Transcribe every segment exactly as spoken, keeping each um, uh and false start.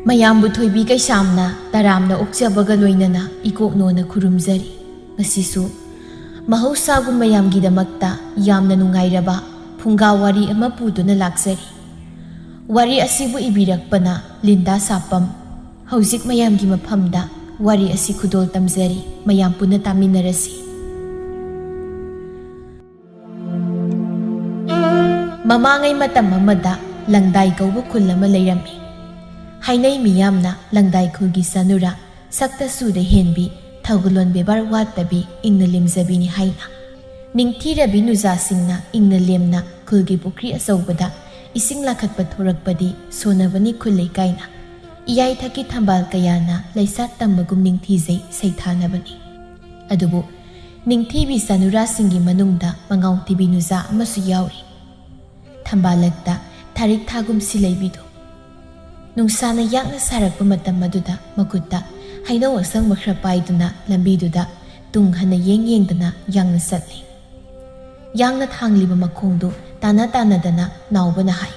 ꯃꯌꯥꯝꯕꯨ ꯊꯣꯏꯕꯤ ꯀꯩꯁꯥꯝꯅ ꯇꯔꯥꯝꯅ ꯑꯣꯛꯆꯕꯒ ꯂꯣꯏꯅꯅ ꯏꯀꯣꯛꯅꯣꯅ ꯈꯨꯔꯨꯝꯖꯔꯤ꯫ ꯉꯁꯤꯁꯨ ꯃꯍꯧꯁꯥꯒꯨꯝ ꯃꯌꯥꯝꯒꯤꯗꯃꯛꯇ ꯌꯥꯝꯅ ꯅꯨꯡꯉꯥꯏꯔꯕ ꯐꯨꯡꯒꯥ ꯋꯥꯔꯤ ꯑꯃ ꯄꯨꯗꯨꯅ ꯂꯥꯛꯆꯔꯤ꯫ ꯋꯥꯔꯤ ꯑꯁꯤꯕꯨ ꯏꯕꯤꯔꯛꯄꯅ ꯂꯤꯟꯗꯥ ꯁꯥꯄꯝ꯫ ꯍꯧꯖꯤꯛ ꯃꯌꯥꯝꯒꯤ ꯃꯐꯝꯗ ꯋꯥꯔꯤ ꯑꯁꯤ ꯈꯨꯗꯣꯜ ꯇꯝꯖꯔꯤ, ꯃꯌꯥꯝ ꯄꯨꯟꯅ ꯇꯥꯃꯤꯟꯅꯔꯁꯤ꯫ ꯃꯃꯥꯡꯉꯩ ꯃꯇꯝ ꯑꯃꯗ ꯂꯪꯗꯥꯏ ꯀꯧꯕ ꯈꯨꯜ ꯑꯃ ꯂꯩꯔꯝꯃꯤ꯫ ꯍꯥꯏꯅꯩ ꯃꯤꯌꯥꯝꯅ ꯂꯪꯗꯥꯏ ꯈꯨꯜꯒꯤ ꯆꯅꯨꯔꯥ ꯁꯛꯇ ꯆꯨꯗ ꯍꯦꯟꯕꯤ, ꯊꯧꯒꯜꯂꯣꯟ ꯕꯦꯕꯥꯔ ꯋꯥꯠꯇꯕꯤ, ꯏꯪꯅ ꯂꯦꯝꯖꯕꯤꯅꯤ ꯍꯥꯏꯅ꯫ ꯅꯤꯡꯊꯤꯔꯕꯤ ꯅꯨꯖꯥꯁꯤꯡꯅ ꯏꯪꯅ ꯂꯦꯝꯅ ꯈꯨꯜꯒꯤ ꯄꯨꯈ꯭ꯔꯤ ꯑꯆꯧꯕꯗ ꯏꯁꯤꯡ ꯂꯥꯈꯠꯄ ꯊꯣꯔꯛꯄꯗꯤ ꯁꯣꯟꯅꯕꯅꯤ ꯈꯨꯜ ꯂꯩꯀꯥꯏꯅ꯫ ꯏꯌꯥꯏꯊꯛꯀꯤ ꯊꯝꯕꯥꯜ ꯀꯌꯥꯅ ꯂꯩꯁꯥꯠ ꯇꯝꯕꯒꯨꯝ ꯅꯤꯡꯊꯤꯖꯩ, ꯁꯩꯊꯥꯅꯕꯅꯤ꯫ ꯑꯗꯨꯕꯨ ꯅꯤꯡꯊꯤꯕꯤ ꯆꯅꯨꯔꯥꯁꯤꯡꯒꯤ ꯃꯅꯨꯡꯗ ꯃꯉꯥꯎ ꯊꯤꯕꯤ ꯅꯨꯖꯥ ꯑꯃꯁꯨ ꯌꯥꯎꯔꯤ꯫ ꯊꯝꯕꯥꯜꯂꯛꯇ ꯊꯥꯔꯤꯛ ꯊꯥꯒꯨꯝ ꯁꯤꯂꯩꯕꯤꯗꯨ꯫ ꯅꯨꯡꯁꯥꯅ ꯌꯥꯛꯅ ꯁꯥꯔꯛꯄ ꯃꯇꯝ ꯑꯗꯨꯗ ꯃꯈꯨꯠꯇ ꯍꯩꯅꯧ ꯑꯁꯪꯕ ꯈꯔ ꯄꯥꯏꯗꯨꯅ ꯂꯝꯕꯤꯗꯨꯗ ꯇꯨꯡ ꯍꯟꯅ ꯌꯦꯡ ꯌꯦꯡꯗꯅ ꯌꯥꯡꯅ ꯆꯠꯂꯤ꯫ ꯌꯥꯡꯅ ꯊꯥꯡꯂꯤꯕ ꯃꯈꯣꯡꯗꯨ ꯇꯥꯟꯅ ꯇꯥꯟꯅꯗꯅ ꯅꯥꯎꯕꯅ ꯍꯥꯏ,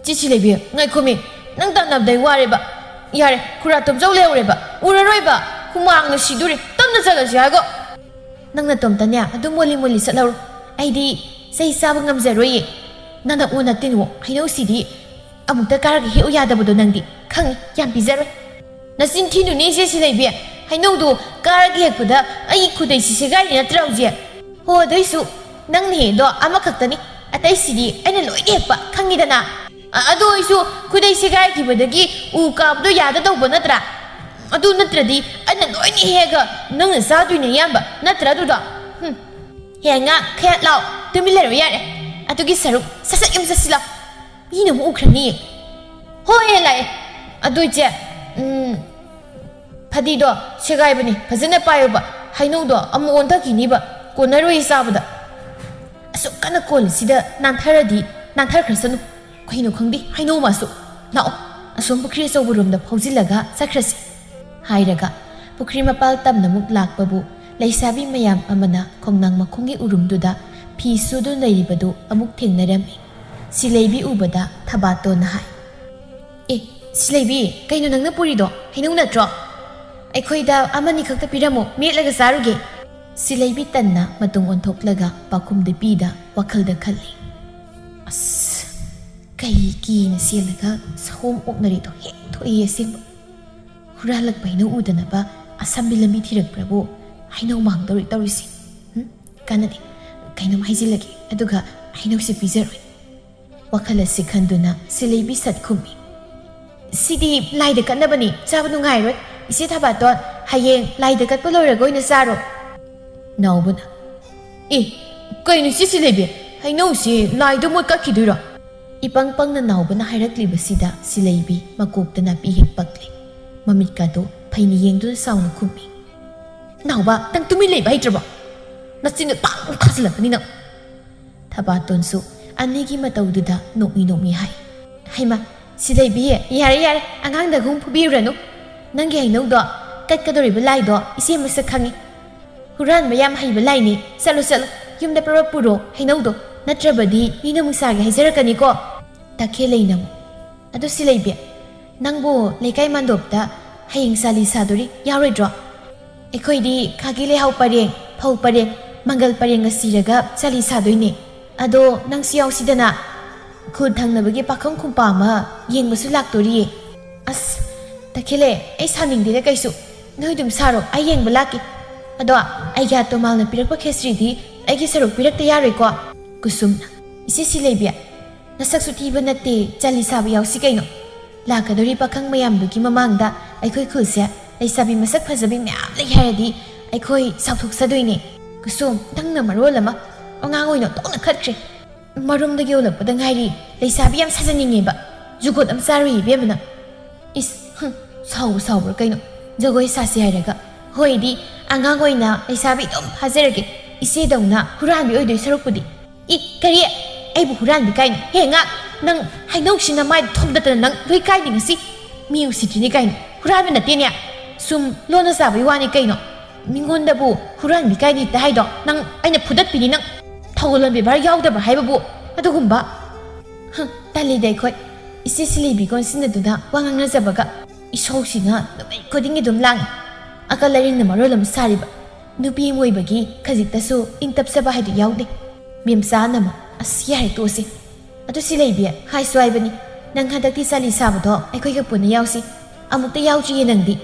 "ꯆꯦ ꯁꯤꯂꯩꯕꯤ, ꯉꯥꯏꯈꯣꯃꯤ, ꯅꯪ ꯇꯥꯟꯅꯕꯗꯩ ꯋꯥꯔꯦꯕ꯫ ꯌꯥꯔꯦ, ꯈꯨꯔꯥ ꯇꯨꯝꯖꯧ ꯂꯩꯍꯧꯔꯦꯕ, ꯎꯔꯔꯣꯏꯕ, ꯍꯨꯃꯥꯡꯅ ꯁꯤꯗꯣꯔꯦ, ꯇꯞꯅ ꯆꯠꯂꯁꯤ ꯍꯥꯏꯒꯣ꯫ ꯅꯪ ꯅꯇꯣꯝꯇꯅꯦ ꯑꯗꯨꯝ ꯃꯣꯜꯂꯤ ꯃꯣꯜꯂꯤ ꯆꯠꯍꯧꯔꯣ, ꯑꯩꯗꯤ ꯆꯩ ꯆꯥꯕ ꯉꯝꯖꯔꯣꯏꯌꯦ꯫ ꯅꯅꯛꯑꯣ ꯅꯇꯤꯟꯋꯣ, ꯍꯩꯅꯧꯁꯤꯗꯤ ꯑꯃꯨꯛꯇ ꯀꯥꯔꯒ ꯍꯦꯛꯎ ꯌꯥꯗꯕꯗꯣ ꯅꯪꯗꯤ꯫ ꯈꯪꯉꯤ, ꯌꯥꯝ ꯄꯤꯖꯔꯣꯏ꯫" "ꯅꯆꯤꯟ ꯊꯤꯅꯨꯅꯦ ꯏꯆꯦ ꯁꯤꯂꯩꯕꯤ, ꯍꯩꯅꯧꯗꯣ ꯀꯥꯔꯒ ꯍꯦꯛꯄꯗ ꯑꯩꯒꯤ ꯈꯨꯗꯩꯁꯤ ꯁꯦꯒꯥꯏꯔꯤ ꯅꯠꯇ꯭ꯔꯣ ꯍꯧꯖꯤꯛ?" "ꯍꯣ, ꯑꯗꯨꯏꯁꯨ ꯅꯪꯅ ꯍꯦꯛꯏꯗꯣ ꯑꯃꯈꯛꯇꯅꯤ, ꯑꯇꯩꯁꯤꯗꯤ ꯑꯩꯅ ꯂꯣꯏꯅ ꯍꯦꯛꯄ, ꯈꯪꯉꯤꯗꯅ꯫ ꯑ-, ꯑꯗꯨ ꯑꯣꯏꯁꯨ ꯈꯨꯗꯩ ꯁꯦꯒꯥꯏꯈꯤꯕꯗꯒꯤ ꯎ ꯀꯥꯕꯗꯣ ꯌꯥꯗ ꯇꯧꯕ ꯅꯠꯇ꯭ꯔꯥ? ꯑꯗꯨ ꯅꯠꯇ꯭ꯔꯗꯤ ꯑꯩꯅ ꯂꯣꯏꯅ ꯍꯦꯛꯑꯒ ꯅꯪꯅ ꯆꯥꯗꯣꯏꯅꯦ ꯑꯌꯥꯝꯕ, ꯅꯠꯇ꯭ꯔꯥ ꯑꯗꯨꯗꯣ? ꯍꯨꯝ꯫ ꯍꯦ ꯑꯉꯥꯡ, ꯈꯌꯥꯠ ꯂꯥꯎ, ꯇꯨꯃꯤꯟ ꯂꯩꯔꯣ ꯌꯥꯔꯦ꯫ ꯑꯗꯨꯒꯤ ꯁꯔꯨꯛ ꯁꯠ ꯁꯠ ꯌꯨꯝ ꯆꯠꯁꯤ ꯂꯥꯎ꯫ ꯃꯤꯅ ꯑꯃꯨꯛ ꯎꯈ꯭ꯔꯅꯤ꯫" "ꯍꯣꯏ, ꯍꯦ ꯂꯥꯛꯑꯦ꯫ ꯑꯗꯨ ꯏꯆꯦ, ꯎꯝ, ꯐꯗꯤꯗꯣ ꯁꯦꯒꯥꯏꯕꯅꯤ, ꯐꯖꯅ ꯄꯥꯏꯌꯨꯕ꯫ ꯍꯩꯅꯧꯗꯣ ꯑꯃꯨꯛ ꯑꯣꯟꯊꯈꯤꯅꯤꯕ, ꯀꯣꯟꯅꯔꯣꯏ ꯆꯥꯕꯗ꯫" ꯑꯁꯨꯛ ꯀꯟꯅ ꯀꯣꯜꯂꯤꯁꯤꯗ ꯅꯥꯟꯊꯔꯗꯤ ꯅꯥꯟꯊꯈ꯭ꯔꯁꯅꯨ꯫ ꯀꯩꯅꯣ ꯈꯪꯗꯦ, ꯍꯩꯅꯧ ꯃꯥꯁꯨ꯫ "ꯂꯥꯛꯑꯣ, ꯑꯁꯣꯝ ꯄꯨꯈ꯭ꯔꯤ ꯑꯆꯧꯕꯔꯣꯝꯗ ꯐꯥꯎꯖꯤꯜꯂꯒ ꯆꯠꯈ꯭ꯔꯁꯤ꯫" ꯍꯥꯏꯔꯒ ꯄꯨꯈ꯭ꯔꯤ ꯃꯄꯥꯜ ꯇꯝꯅ ꯑꯃꯨꯛ ꯂꯥꯛꯄꯕꯨ ꯂꯩꯁꯥꯕꯤ ꯃꯌꯥꯝ ꯑꯃꯅ ꯈꯣꯡꯅꯥꯡ ꯃꯈꯣꯡꯒꯤ ꯎꯔꯨꯝꯗꯨꯗ ꯐꯤ ꯁꯨꯗꯨꯅ ꯂꯩꯔꯤꯕꯗꯨ ꯑꯃꯨꯛ ꯊꯦꯡꯅꯔꯝꯃꯤ꯫ ꯁꯤꯂꯩꯕꯤ ꯎꯕꯗ ꯊꯕꯥꯇꯣꯟꯅ ꯍꯥꯏ, "ꯑꯦ, ꯁꯤꯂꯩꯕꯤ, ꯀꯩꯅꯣ ꯅꯪꯅ ꯄꯨꯔꯤꯗꯣ? ꯍꯩꯅꯧ ꯅꯠꯇ꯭ꯔꯣ? ꯑꯩꯈꯣꯏꯗ ꯑꯃꯅꯤ ꯈꯛꯇ ꯄꯤꯔꯝꯃꯨ, ꯃꯦꯠꯂꯒ ꯆꯥꯔꯨꯒꯦ꯫ ꯁꯤꯂꯩꯕꯤ ꯇꯟꯅ ꯃꯇꯨꯡ ꯑꯣꯟꯊꯣꯛꯂꯒ ꯄꯥꯈꯨꯝꯗ ꯄꯤꯗ ꯋꯥꯈꯜꯗ ꯈꯜꯂꯤ, "ꯑꯁ, ꯀꯩ ꯀꯤꯅ ꯆꯦꯜꯂꯒ ꯁꯍꯣꯝ ꯑꯣꯛꯅꯔꯤꯗꯣ ꯍꯦꯛ ꯊꯣꯛꯏ ꯑꯁꯦꯡꯕ꯫ ꯍꯨꯔꯥꯜꯂꯛꯄ ꯍꯩꯅꯧ ꯎꯗꯅꯕ ꯑꯁꯝꯕꯤ ꯂꯝꯕꯤ ꯊꯤꯔꯛꯄ꯭ꯔꯕꯨ? ꯍꯩꯅꯧ ꯃꯥꯡꯗꯧꯔꯤ ꯇꯧꯔꯤꯁꯦ꯫ ꯍꯨꯝ? ꯀꯥꯟꯅꯗꯦ, ꯀꯩꯅꯣꯝ ꯍꯥꯏꯖꯤꯜꯂꯒꯦ, ꯑꯗꯨꯒ ꯍꯩꯅꯧꯁꯦ ꯄꯤꯖꯔꯣꯏ"꯫ ꯋꯥꯈꯜ ꯑꯁꯤ ꯈꯟꯗꯨꯅ ꯁꯤꯂꯩꯕꯤ ꯁꯠ ꯈꯨꯝꯃꯤ, "ꯁꯤꯗꯤ ꯂꯥꯏꯗ ꯀꯠꯅꯕꯅꯤ, ꯆꯥꯕ ꯅꯨꯡꯉꯥꯏꯔꯣꯏ꯫ ꯏꯆꯦ ꯊꯕꯥꯇꯣꯟ, ꯍꯌꯦꯡ ꯂꯥꯏꯗ ꯀꯠꯄ ꯂꯣꯏꯔꯒ ꯑꯣꯏꯅ ꯆꯥꯔꯣ"꯫ ꯅꯥꯎꯕꯅ, "ꯑꯦ, ꯀꯩꯅꯣ ꯏꯆꯦ ꯁꯤꯂꯩꯕꯤ? ꯍꯩꯅꯧꯁꯤ ꯂꯥꯏꯗ ꯃꯣꯏ ꯀꯠꯈꯤꯗꯣꯏꯔꯣ?" ꯏꯄꯪ ꯄꯪꯅ ꯅꯥꯎꯕꯅ ꯍꯥꯏꯔꯛꯂꯤꯕꯁꯤꯗ ꯁꯤꯂꯩꯕꯤ ꯃꯀꯣꯛꯇ ꯅꯥꯄꯤ ꯍꯦꯛ ꯄꯛꯂꯦ꯫ ꯃꯃꯤꯠꯀꯥꯗꯨ ꯐꯩꯅ ꯌꯦꯡꯗꯨꯅ ꯆꯥꯎꯅ ꯈꯨꯝꯃꯤ, "ꯅꯥꯎꯕ, ꯅꯪ ꯇꯨꯃꯤꯟ ꯂꯩꯕ ꯍꯩꯇ꯭ꯔꯕꯣ? ꯅꯆꯤꯟꯗꯣ ꯇꯥꯡ ꯊꯥꯖꯤꯜꯂꯛꯀꯅꯤ ꯅꯪ"꯫ ꯊꯕꯥꯇꯣꯟꯁꯨ ꯑꯅꯤꯒꯤ ꯃꯇꯧꯗꯨꯗ ꯅꯣꯛꯃꯤ ꯅꯣꯛꯃꯤ ꯍꯥꯏ, "ꯍꯩꯃ, ꯁꯤꯂꯩꯕꯤ, ꯌꯥꯔꯦ ꯌꯥꯔꯦ, ꯑꯉꯥꯡꯗꯒꯨꯝ ꯐꯨꯕꯤꯔꯨꯔꯅꯨ꯫ ꯅꯪꯒꯤ ꯍꯩꯅꯧꯗꯣ ꯀꯠꯀꯗꯧꯔꯤꯕ ꯂꯥꯏꯗꯣ ꯏꯆꯦ ꯃꯁꯛ ꯈꯪꯉꯤ꯫ ꯍꯨꯔꯥꯟꯕ ꯌꯥꯝ ꯍꯩꯕ ꯂꯥꯏꯅꯤ꯫ ꯆꯠꯂꯣ ꯆꯠꯂꯣ, ꯌꯨꯝꯗ ꯄ꯭ꯔꯞ ꯄ꯭ꯔꯞ ꯄꯨꯔꯣ ꯍꯩꯅꯧꯗꯣ, ꯅꯠꯇ꯭ꯔꯕꯗꯤ ꯃꯤꯅ ꯃꯨꯁꯥꯒꯦ ꯍꯥꯏꯖꯔꯛꯀꯅꯤꯀꯣ"꯫ ꯇꯈꯦꯜꯂꯩꯅ ꯑꯃꯨꯛ, "ꯑꯗꯨ ꯁꯤꯂꯩꯕꯤ, ꯅꯪꯕꯨ ꯂꯩꯀꯥꯏ ꯃꯥꯟꯗꯣꯞꯇ ꯍꯌꯦꯡ ꯆꯥꯂꯤ ꯁꯥꯗꯣꯔꯤ, ꯌꯥꯎꯔꯣꯏꯗ꯭ꯔꯣ? ꯑꯩꯈꯣꯏꯗꯤ ꯈꯥꯒꯤ ꯂꯩꯍꯥꯎ ꯄꯔꯦꯡ, ꯐꯧ ꯄꯔꯦꯡ, ꯃꯪꯒꯜ ꯄꯔꯦꯡꯒ ꯁꯤꯔꯒ ꯆꯥꯂꯤ ꯁꯥꯗꯣꯏꯅꯦ꯫ ꯑꯗꯣ ꯅꯪꯁꯨ ꯌꯥꯎꯁꯤꯗꯅ꯫ ꯈꯨꯜ ꯊꯪꯅꯕꯒꯤ ꯄꯥꯈꯪ ꯈꯨꯝꯄꯥ ꯑꯃ ꯌꯦꯡꯕꯁꯨ ꯂꯥꯛꯇꯣꯔꯤꯌꯦ"꯫ "ꯑꯁ, ꯇꯈꯦꯜꯂꯩ, ꯑꯩ ꯁꯥꯅꯤꯡꯗꯦꯗ ꯀꯩꯁꯨ꯫ ꯅꯣꯏ ꯑꯗꯨꯝ ꯁꯥꯔꯣ, ꯑꯩ ꯌꯦꯡꯕ ꯂꯥꯛꯀꯦ꯫ ꯑꯗꯣ ꯑꯩꯒꯤ ꯑꯇꯣꯃꯥꯜꯅ ꯄꯤꯔꯛꯄ ꯈꯦꯆ꯭ꯔꯤꯗꯤ ꯑꯩꯒꯤ ꯁꯔꯨꯛ ꯄꯤꯔꯛꯇ ꯌꯥꯔꯣꯏꯀꯣ"꯫ ꯀꯨꯁꯨꯝꯅ, "ꯏꯆꯦ ꯁꯤꯂꯩꯕꯤ, ꯅꯁꯛꯁꯨ ꯊꯤꯕ ꯅꯠꯇꯦ, ꯆꯥꯂꯤ ꯁꯥꯕ ꯌꯥꯎꯁꯤ ꯀꯩꯅꯣ꯫ ꯂꯥꯛꯀꯗꯧꯔꯤ ꯄꯥꯈꯪ ꯃꯌꯥꯝꯗꯨꯒꯤ ꯃꯃꯥꯡꯗ ꯑꯩꯈꯣꯏ ꯈꯨꯜꯁꯦ ꯂꯩꯁꯥꯕꯤ ꯃꯁꯛ ꯐꯖꯕꯤ ꯃꯌꯥꯝ ꯂꯩ ꯍꯥꯏꯔꯗꯤ ꯑꯩꯈꯣꯏ ꯆꯥꯎꯊꯣꯛꯆꯗꯣꯏꯅꯦ"꯫ ꯀꯨꯁꯨꯝ, ꯅꯪꯅ ꯃꯔꯣꯜ ꯑꯃ ꯑꯉꯥꯡ ꯑꯣꯏꯅ ꯑꯣꯟꯊꯣꯛꯅ ꯈꯠꯈ꯭ꯔꯦ꯫ ꯃꯔꯨꯝꯗꯒꯤ ꯑꯣꯜꯂꯛꯄꯗ ꯉꯥꯏꯔꯤ, ꯂꯩꯁꯥꯕꯤ ꯌꯥꯝ ꯁꯥꯖꯅꯤꯡꯉꯦꯕ꯫ ꯖꯨꯒꯣꯠ ꯑꯃ ꯆꯥꯔꯨꯏ ꯏꯕꯦꯝꯃ ꯅꯪ꯫ ꯏꯁ, ꯍꯨꯝ, ꯁꯥꯎꯕ ꯁꯥꯎꯕ꯭ꯔꯥ ꯀꯩꯅꯣ? ꯖꯒꯣꯏ ꯁꯥꯁꯤ ꯍꯥꯏꯔꯒ꯫ ꯍꯣꯏꯗꯤ, ꯑꯉꯥꯡ ꯑꯣꯏꯅ ꯂꯩꯁꯥꯕꯤ ꯑꯗꯨꯝ ꯐꯥꯖꯔꯒꯦ, ꯏꯆꯦꯗꯧꯅ ꯍꯨꯔꯥꯟꯕꯤ ꯑꯣꯏꯗꯣꯏ ꯁꯔꯨꯛꯄꯨꯗꯤ꯫ ꯏ, ꯀꯔꯤ? ꯑꯩꯕꯨ ꯍꯨꯔꯥꯟꯕꯤ ꯀꯥꯏꯅ? ꯍꯦ, ꯉꯥ, ꯅꯪ ꯍꯩꯅꯧꯁꯤꯅ ꯃꯥꯏ ꯊꯣꯝꯗꯠꯇꯅ ꯅꯪ ꯂꯣꯏ ꯀꯥꯏꯅꯤ ꯉꯁꯤ꯫ ꯃꯤ ꯎꯁꯤꯠꯇ꯭ꯔꯤꯅꯤ ꯀꯥꯏꯅ꯫ ꯍꯨꯔꯥꯟꯕ ꯅꯠꯇꯦꯅꯦ꯫ ꯁꯨꯝ ꯂꯣꯟꯅ ꯆꯥꯕꯒꯤ ꯋꯥꯅꯤ ꯀꯩꯅꯣ꯫ ꯃꯤꯉꯣꯟꯗꯕꯨ ꯍꯨꯔꯥꯟꯕꯤ ꯀꯥꯏꯅ ꯍꯦꯛꯇ ꯍꯥꯏꯗꯣ꯫ ꯅꯪ ꯑꯩꯅ ꯐꯨꯗꯠꯄꯤꯅꯤ ꯅꯪ꯫ ꯊꯧꯒꯜꯂꯣꯟ ꯕꯦꯕꯥꯔ ꯌꯥꯎꯗꯕ ꯍꯥꯏꯕꯕꯨ ꯑꯗꯨꯒꯨꯝꯕ꯫ ꯍꯝ, ꯇꯜꯂꯤꯗ ꯑꯩꯈꯣꯏ꯫ ꯏꯆꯦ ꯁꯤꯂꯩꯕꯤ ꯀꯣꯟꯁꯤꯟꯅꯗꯨꯅ ꯋꯥ ꯉꯥꯡꯅꯖꯕꯒ ꯏꯁꯧꯁꯤꯅ ꯅꯨꯃꯤꯠ ꯈꯨꯗꯤꯡꯒꯤ ꯑꯗꯨꯝ ꯂꯥꯡꯉꯤ꯫ ꯑꯀꯜ ꯑꯔꯤꯡꯅ ꯃꯔꯣꯜ ꯑꯃ ꯁꯥꯔꯤꯕ꯫ ꯅꯨꯄꯤ ꯑꯃ ꯑꯣꯏꯕꯒꯤ ꯈꯖꯤꯛꯇꯁꯨ ꯏꯪ ꯇꯞꯆꯕ ꯍꯥꯏꯗꯨ ꯌꯥꯎꯗꯦ꯫ ꯃꯦꯝꯆꯥꯅ ꯑꯃꯨꯛ, "ꯑꯁ, ꯌꯥꯔꯦ, ꯇꯣꯛꯑꯁꯤ꯫ ꯑꯗꯨ ꯁꯤꯂꯩꯕꯤ, ꯍꯥꯏꯁꯨ ꯍꯥꯏꯕꯅꯤ, ꯅꯪ ꯍꯟꯗꯛꯇꯤ ꯆꯥꯂꯤ ꯁꯥꯕꯗꯣ ꯑꯩꯈꯣꯏꯒ ꯄꯨꯟꯅ ꯌꯥꯎꯁꯤ꯫ ꯑꯃꯨꯛꯇ ꯌꯥꯎꯗ꯭ꯔꯤꯌꯦ ꯅꯪꯗꯤ꯫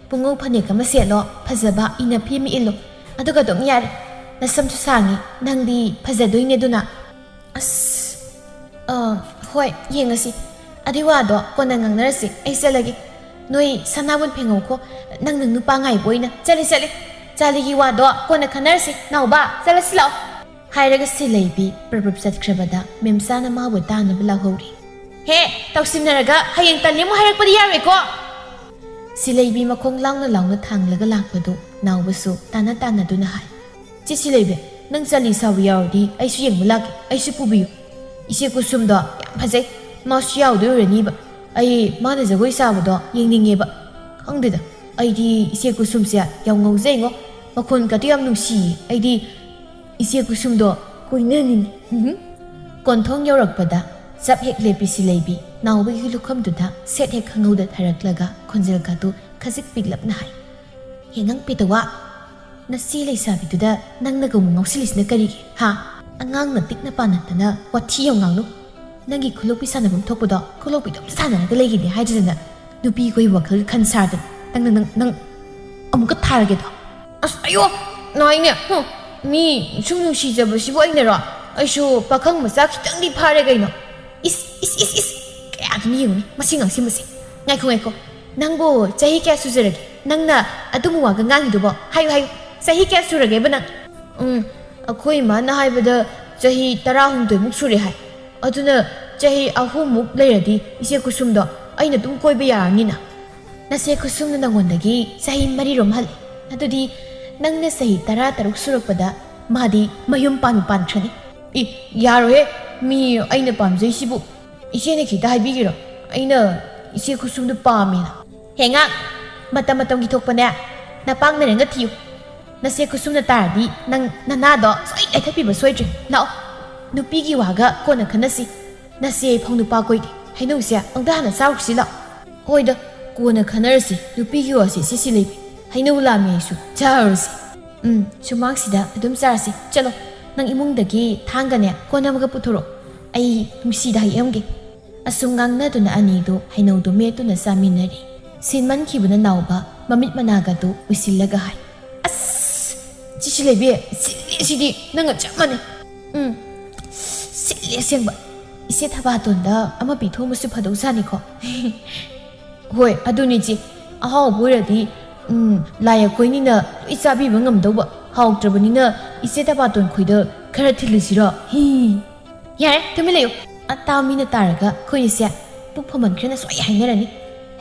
ꯄꯨꯡꯉꯧ ꯐꯅꯦꯛ ꯑꯃ ꯁꯦꯠꯂꯣ, ꯐꯖꯕ ꯏꯟꯅꯐꯤ ꯑꯃ ꯏꯜꯂꯣ꯫ ꯑꯗꯨꯒ ꯑꯗꯨꯝ ꯌꯥꯔꯦ꯫ ꯅꯁꯝꯁꯨ ꯁꯥꯡꯉꯤ, ꯅꯪꯗꯤ ꯐꯖꯗꯣꯏꯅꯦ ꯑꯗꯨꯅ꯫" "ꯑꯁ, ꯑ, ꯍꯣꯏ, ꯌꯦꯡꯉꯁꯤ꯫ ꯑꯗꯨꯏ ꯋꯥꯗꯣ ꯀꯣꯟꯅ ꯉꯥꯡꯅꯔꯁꯤ꯫ ꯑꯩ ꯆꯠꯂꯒꯦ꯫ ꯅꯣꯏ ꯁꯅꯥꯕꯨꯟ ꯐꯦꯡꯍꯧꯈꯣ꯫ ꯅꯪ ꯅꯪ ꯅꯨꯄꯥ ꯉꯥꯏꯕ ꯑꯣꯏꯅ ꯆꯠꯂꯤ, ꯆꯠꯂꯤ꯫ ꯆꯥꯂꯤꯒꯤ ꯋꯥꯗꯣ ꯀꯣꯟꯅ ꯈꯟꯅꯔꯁꯤ꯫ ꯅꯥꯎꯕ, ꯆꯠꯂꯁꯤ ꯂꯥꯛꯑꯣ꯫" ꯍꯥꯏꯔꯒ ꯁꯤꯂꯩꯕꯤ ꯄ꯭ꯔꯞ ꯄ꯭ꯔꯞ ꯆꯠꯈ꯭ꯔꯕꯗ ꯃꯦꯝꯆꯥꯅ ꯃꯥꯕꯨ ꯇꯥꯅꯕ ꯂꯥꯎꯍꯧꯔꯤ꯫ "ꯍꯦ, ꯇꯧꯁꯤꯟꯅꯔꯒ ꯍꯌꯦꯡ ꯇꯜꯂꯤ ꯑꯃꯨꯛ ꯍꯥꯏꯔꯛꯄꯗꯤ ꯌꯥꯔꯣꯏꯀꯣ꯫" ꯁꯤꯂꯩꯕꯤ ꯃꯈꯣꯡ ꯂꯥꯎꯅ ꯂꯥꯎꯅ ꯊꯥꯡꯂꯒ ꯂꯥꯛꯄꯗꯨ ꯅꯥꯎꯕꯁꯨ ꯇꯥꯅ ꯇꯥꯅꯗꯨꯅ ꯍꯥꯏ꯫ "ꯆꯦ ꯁꯤꯂꯩꯕꯤ, ꯅꯪ ꯆꯥꯂꯤ ꯁꯥꯕ ꯌꯥꯎꯔꯗꯤ ꯑꯩꯁꯨ ꯌꯦꯡꯕ ꯂꯥꯛꯀꯦ, ꯑꯩꯁꯨ ꯄꯨꯕꯤꯌꯨ꯫ ꯏꯆꯦ ꯀꯨꯁꯨꯝꯗꯣ ꯌꯥꯝ ꯐꯖꯩ, ꯃꯥꯁꯨ ꯌꯥꯎꯗꯣꯏ ꯑꯣꯏꯔꯅꯤꯕ꯫ ꯑꯩ ꯃꯥꯅ ꯖꯒꯣꯏ ꯁꯥꯕꯗꯣ ꯌꯦꯡꯅꯤꯡꯉꯦꯕ꯫ ꯈꯪꯗꯦꯗ, ꯑꯩꯗꯤ ꯏꯆꯦ ꯀꯨꯁꯨꯝꯁꯦ ꯌꯥꯝ ꯉꯥꯎꯖꯩꯉꯣ, ꯃꯈꯣꯟꯒꯗꯣ ꯌꯥꯝ ꯅꯨꯡꯁꯤꯌꯦ꯫ ꯑꯩꯗꯤ ꯏꯆꯦ ꯀꯨꯁꯨꯝꯗꯣ ꯀꯣꯏꯅꯅꯤꯡꯉꯤ꯫" ꯀꯣꯟꯊꯣꯡ ꯌꯧꯔꯛꯄꯗ ꯆꯞ ꯍꯦꯛ ꯂꯦꯞꯄꯤ ꯁꯤꯂꯩꯕꯤ, ꯅꯥꯎꯕꯒꯤ ꯂꯨꯈꯝꯗꯨꯗ ꯁꯦꯠ ꯍꯦꯛ ꯈꯪꯍꯧꯗ ꯊꯥꯔꯛꯂꯒ ꯈꯣꯟꯖꯦꯜ ꯀꯥꯗꯨ ꯈꯖꯤꯛ ꯄꯤꯛꯂꯞꯅ ꯍꯥꯏ꯫ "ꯍꯦ ꯅꯪ ꯄꯦꯇꯋꯥ, ꯅꯆꯦ ꯂꯩꯁꯥꯕꯤꯗꯨꯗ ꯅꯪꯅꯒ ꯑꯃꯨꯛ ꯉꯥꯎꯁꯤꯜꯂꯤꯁꯤꯅ ꯀꯔꯤꯒꯤ, ꯍꯥ? ꯑꯉꯥꯡꯅ ꯇꯤꯛꯅ ꯄꯥꯟꯅꯗꯅ ꯋꯥꯊꯤ ꯌꯥꯝ ꯉꯥꯡꯅꯨ꯫ ꯅꯪꯒꯤ ꯈꯨꯂꯣꯛꯄꯤ ꯁꯥꯟꯅꯐꯝ ꯊꯣꯛꯄꯗꯣ ꯈꯨꯂꯣꯛꯄꯤ ꯑꯗꯨꯝ ꯁꯥꯟꯅꯔꯒ ꯂꯩꯒꯤꯅꯤ ꯍꯥꯏꯗꯨꯗꯅ ꯅꯨꯄꯤ ꯀꯣꯏꯕ ꯋꯥꯈꯜ ꯈꯟ ꯁꯥꯗꯅ ꯅꯪ, ꯅꯪ, ꯅꯪ, ꯅꯪ ꯑꯃꯨꯛꯀ ꯊꯥꯔꯒꯦꯗꯣ꯫" "ꯑꯁ, ꯑꯌꯣ, ꯅꯥꯏꯅꯦ꯫ ꯍꯨꯝ, ꯃꯤ ꯁꯨꯝ ꯅꯨꯡꯁꯤꯖꯕꯁꯤꯕꯨ ꯑꯩꯅꯔꯣ? ꯑꯩꯁꯨ ꯄꯥꯈꯪ ꯃꯆꯥ ꯈꯤꯇꯪꯗꯤ ꯐꯥꯔꯦ ꯀꯩꯅꯣ꯫ ꯏꯁ, ꯏꯁ, ꯏꯁ, ꯏꯁ, ꯀꯌꯥꯗꯅꯣ ꯌꯦꯡꯉꯨꯅꯦ, ꯃꯁꯤ ꯉꯥꯡꯁꯤꯟꯕꯁꯦ꯫ ꯉꯥꯏꯈꯣ, ꯉꯥꯏꯈꯣ, ꯅꯪꯕꯨ ꯆꯍꯤ ꯀꯌꯥ ꯁꯨꯖꯔꯒꯦ? ꯅꯪꯅ ꯑꯗꯨꯝꯕ ꯋꯥꯒ ꯉꯥꯡꯉꯤꯗꯨꯕꯣ? ꯍꯥꯏꯌꯨ, ꯍꯥꯏꯌꯨ, ꯆꯍꯤ ꯀꯌꯥ ꯁꯨꯔꯒꯦꯕ ꯅꯪ?" "ꯎꯝ, ꯑꯩꯈꯣꯏ ꯏꯃꯥꯅ ꯍꯥꯏꯕꯗ ꯆꯍꯤ ꯇꯔꯥꯍꯨꯝꯗꯣꯏꯃꯨꯛ ꯁꯨꯔꯦ ꯍꯥꯏ꯫ ꯑꯗꯨꯅ ꯆꯍꯤ ꯑꯍꯨꯝꯃꯨꯛ ꯂꯩꯔꯗꯤ ꯏꯆꯦ ꯀꯨꯁꯨꯝꯗꯣ ꯑꯩꯅ ꯑꯗꯨꯝ ꯀꯣꯏꯕ ꯌꯥꯔꯅꯤꯅ꯫" "ꯅꯆꯦ ꯀꯨꯁꯨꯝꯅ ꯅꯪꯉꯣꯟꯗꯒꯤ ꯆꯍꯤ ꯃꯔꯤꯔꯣꯝ ꯍꯜꯂꯦ꯫ ꯑꯗꯨꯗꯤ ꯅꯪꯅ ꯆꯍꯤ ꯇꯔꯥ ꯇꯔꯨꯛ ꯁꯨꯔꯛꯄꯗ ꯃꯥꯗꯤ ꯃꯌꯨꯝ ꯄꯥꯟꯕ ꯄꯥꯟꯈ꯭ꯔꯅꯤ꯫" "ꯏ, ꯌꯥꯔꯣꯏꯍꯦ, ꯃꯤ ꯑꯩꯅ ꯄꯥꯝꯖꯩꯁꯤꯕꯨ꯫ ꯏꯆꯦꯅ ꯈꯤꯇ ꯍꯥꯏꯕꯤꯒꯦꯔꯣ, ꯑꯩꯅ ꯏꯆꯦ ꯀꯨꯁꯨꯝꯗꯨ ꯄꯥꯝꯃꯦꯅ?" "ꯍꯦ ꯉꯥꯛ, ꯃꯇꯝ ꯃꯇꯝꯒꯤ ꯊꯣꯛꯄꯅꯦ, ꯅꯄꯥꯡ ꯅꯔꯪꯒ ꯊꯤꯌꯨ꯫ ꯅꯆꯦ ꯀꯨꯁꯨꯝꯅ ꯇꯥꯔꯗꯤ ꯅꯪ ꯅꯅꯥꯗꯣ ꯁꯣꯏ ꯂꯩꯊꯠꯄꯤꯕ ꯁꯣꯏꯗ꯭ꯔꯦ꯫ ꯂꯥꯛꯑꯣ, ꯅꯨꯄꯤꯒꯤ ꯋꯥꯒ ꯀꯣꯟꯅ ꯈꯟꯅꯁꯤ꯫ ꯅꯆꯦ ꯑꯩꯐꯥꯎ ꯅꯨꯄꯥ ꯀꯣꯏꯗꯦ, ꯍꯩꯅꯧꯁꯦ ꯑꯃꯨꯛꯇ ꯍꯥꯟꯅ ꯆꯥꯔꯨꯁꯤ ꯂꯥꯛꯑꯣ꯫ ꯍꯣꯏꯗ, ꯀꯣꯟꯅ ꯈꯟꯅꯔꯁꯤ꯫ ꯅꯨꯄꯤꯒꯤ ꯋꯥꯁꯦ ꯁꯤꯁꯤ ꯂꯩꯕꯤ꯫ ꯍꯩꯅꯧ ꯂꯥꯝꯃꯦ ꯑꯩꯁꯨ꯫ ꯆꯥꯔꯨꯔꯁꯤ꯫ ꯎꯝ, ꯁꯨꯃꯥꯡꯁꯤꯗ ꯑꯗꯨꯝ ꯆꯥꯔꯁꯤ꯫ ꯆꯠꯂꯣ, ꯅꯪ ꯏꯃꯨꯡꯗꯒꯤ ꯊꯥꯡꯒꯅꯦ, ꯀꯣꯟ ꯑꯃꯒ ꯄꯨꯊꯣꯔꯛꯑꯣ꯫ ꯑꯩ ꯅꯨꯡꯁꯤꯗ ꯍꯦꯛꯑꯝꯒꯦ꯫ ꯑꯁꯨꯝ ꯉꯥꯡꯅꯗꯨꯅ ꯑꯅꯤꯗꯨ ꯍꯩꯅꯧꯗꯨ ꯃꯦꯠꯇꯨꯅ ꯆꯥꯃꯤꯟꯅꯔꯤ꯫ ꯁꯤꯟꯃꯟꯈꯤꯕꯅ ꯅꯥꯎꯕ ꯃꯃꯤꯠ ꯃꯅꯥꯒꯗꯨ ꯎꯏꯁꯤꯜꯂꯒ ꯍꯥꯏ, "ꯑꯁ, ꯆꯤꯁꯤ ꯂꯩꯕꯤ, ꯁꯤꯜꯂꯤ ꯁꯤꯗꯤ, ꯅꯪꯒ ꯆꯞ ꯃꯥꯟꯅꯩ꯫ ꯎꯝ, ꯁꯤꯜꯂꯤ ꯑꯁꯦꯡꯕ꯫ ꯏꯆꯦ ꯊꯕꯥꯇꯣꯟꯗ ꯑꯃ ꯄꯤꯊꯣꯛꯑꯝꯕꯁꯨ ꯐꯗꯧ ꯖꯥꯠꯅꯤꯀꯣ?" "ꯍꯣꯏ, ꯑꯗꯨꯅꯤ ꯏꯆꯦ꯫ ꯑꯍꯥꯎꯕ ꯑꯣꯏꯔꯗꯤ, ꯎꯝ, ꯂꯥꯏ ꯑꯩꯈꯣꯏꯅꯤꯅ ꯂꯣꯏ ꯆꯥꯕꯤꯕ ꯉꯝꯗꯧꯕ꯫ ꯍꯥꯎꯇ꯭ꯔꯕꯅꯤꯅ ꯏꯆꯦ ꯊꯕꯥꯇꯣꯟ ꯈꯣꯏꯗ ꯈꯔ ꯊꯤꯜꯂꯨꯁꯤꯔꯣ?" ꯍꯤ꯫ "ꯌꯥꯔꯦ, ꯇꯨꯃꯤꯟ ꯂꯩꯌꯨ꯫ ꯑꯇꯥ ꯃꯤꯅ ꯇꯥꯔꯒ ꯑꯩꯈꯣꯏꯅꯤꯁꯦ ꯄꯨꯛ ꯐꯃꯟꯈ꯭ꯔꯦꯅ ꯁꯣꯏ ꯍꯥꯏꯅꯔꯅꯤ꯫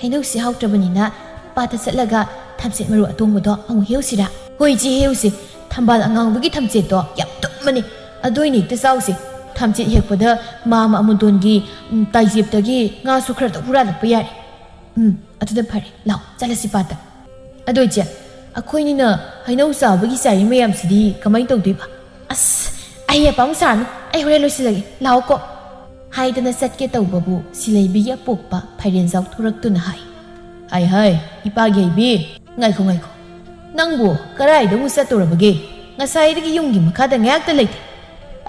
ꯍꯩꯅꯧꯁꯤ ꯍꯥꯎꯇ꯭ꯔꯕꯅꯤꯅ ꯄꯥꯠꯇ ꯆꯠꯂꯒ ꯊꯝꯆꯦꯠ ꯃꯔꯨ ꯑꯇꯣꯡꯕꯗꯣ ꯑꯃꯨꯛ ꯍꯦꯛꯎꯁꯤꯔꯥ?" "ꯍꯣꯏ ꯏꯆꯦ, ꯍꯦꯛꯎꯁꯤ꯫ ꯊꯝꯕꯥꯜ ꯑꯉꯥꯡꯕꯒꯤ ꯊꯝꯆꯦꯠꯇꯣ ꯌꯥꯝ ꯊꯨꯝꯕꯅꯤ꯫ ꯑꯗꯨ ꯑꯣꯏꯅ ꯍꯦꯛꯇ ꯆꯥꯎꯁꯤ꯫ ꯊꯝꯆꯦꯠ ꯍꯦꯛꯄꯗ ꯃꯥꯃ ꯑꯃꯨꯇꯣꯟꯒꯤ, ꯎꯝ, ꯇꯥꯏꯖꯦꯞꯇꯒꯤ ꯉꯥꯁꯨ ꯈꯔꯇ ꯍꯨꯔꯥꯜꯂꯛꯄ ꯌꯥꯔꯦ꯫ ꯎꯝ, ꯑꯗꯨꯅ ꯐꯔꯦ꯫ ꯂꯥꯛꯑꯣ, ꯆꯠꯂꯁꯤ ꯄꯥꯠꯇ꯫ ꯑꯗꯣ ꯏꯆꯦ, ꯑꯩꯈꯣꯏꯅꯤꯅ ꯍꯩꯅꯧ ꯆꯥꯕꯒꯤ ꯆꯥꯔꯤ ꯃꯌꯥꯝꯁꯤꯗꯤ ꯀꯃꯥꯏꯅ ꯇꯧꯗꯣꯏꯕ?" "ꯑꯁ, ꯑꯍꯩ ꯑꯄꯥ ꯑꯃꯨꯛ ꯁꯥꯔꯅꯨ, ꯑꯩ ꯍꯣꯔꯦꯟ ꯂꯣꯏꯁꯤꯜꯂꯒꯦ, ꯂꯥꯛꯑꯣꯀꯣ" ꯍꯥꯏꯗꯅ ꯆꯠꯀꯦ ꯇꯧꯕꯕꯨ ꯁꯤꯂꯩꯕꯤꯒꯤ ꯑꯄꯣꯛꯄ ꯐꯥꯏꯔꯦꯟꯖꯥꯎ ꯊꯣꯔꯛꯇꯨꯅ ꯍꯥꯏ, "ꯍꯥꯏ ꯍꯥꯏ, ꯏꯄꯥꯒꯤ ꯍꯩꯕꯤ, ꯉꯥꯏꯈꯣ ꯉꯥꯏꯈꯣ, ꯅꯪꯕꯨ ꯀꯗꯥꯏꯗ ꯑꯃꯨꯛ ꯆꯠꯇꯧꯔꯕꯒꯦ? ꯉꯁꯥꯏꯗꯒꯤ ꯌꯨꯝꯒꯤ ꯃꯈꯥꯗ ꯉꯥꯏꯍꯥꯛꯇ ꯂꯩꯇꯦ꯫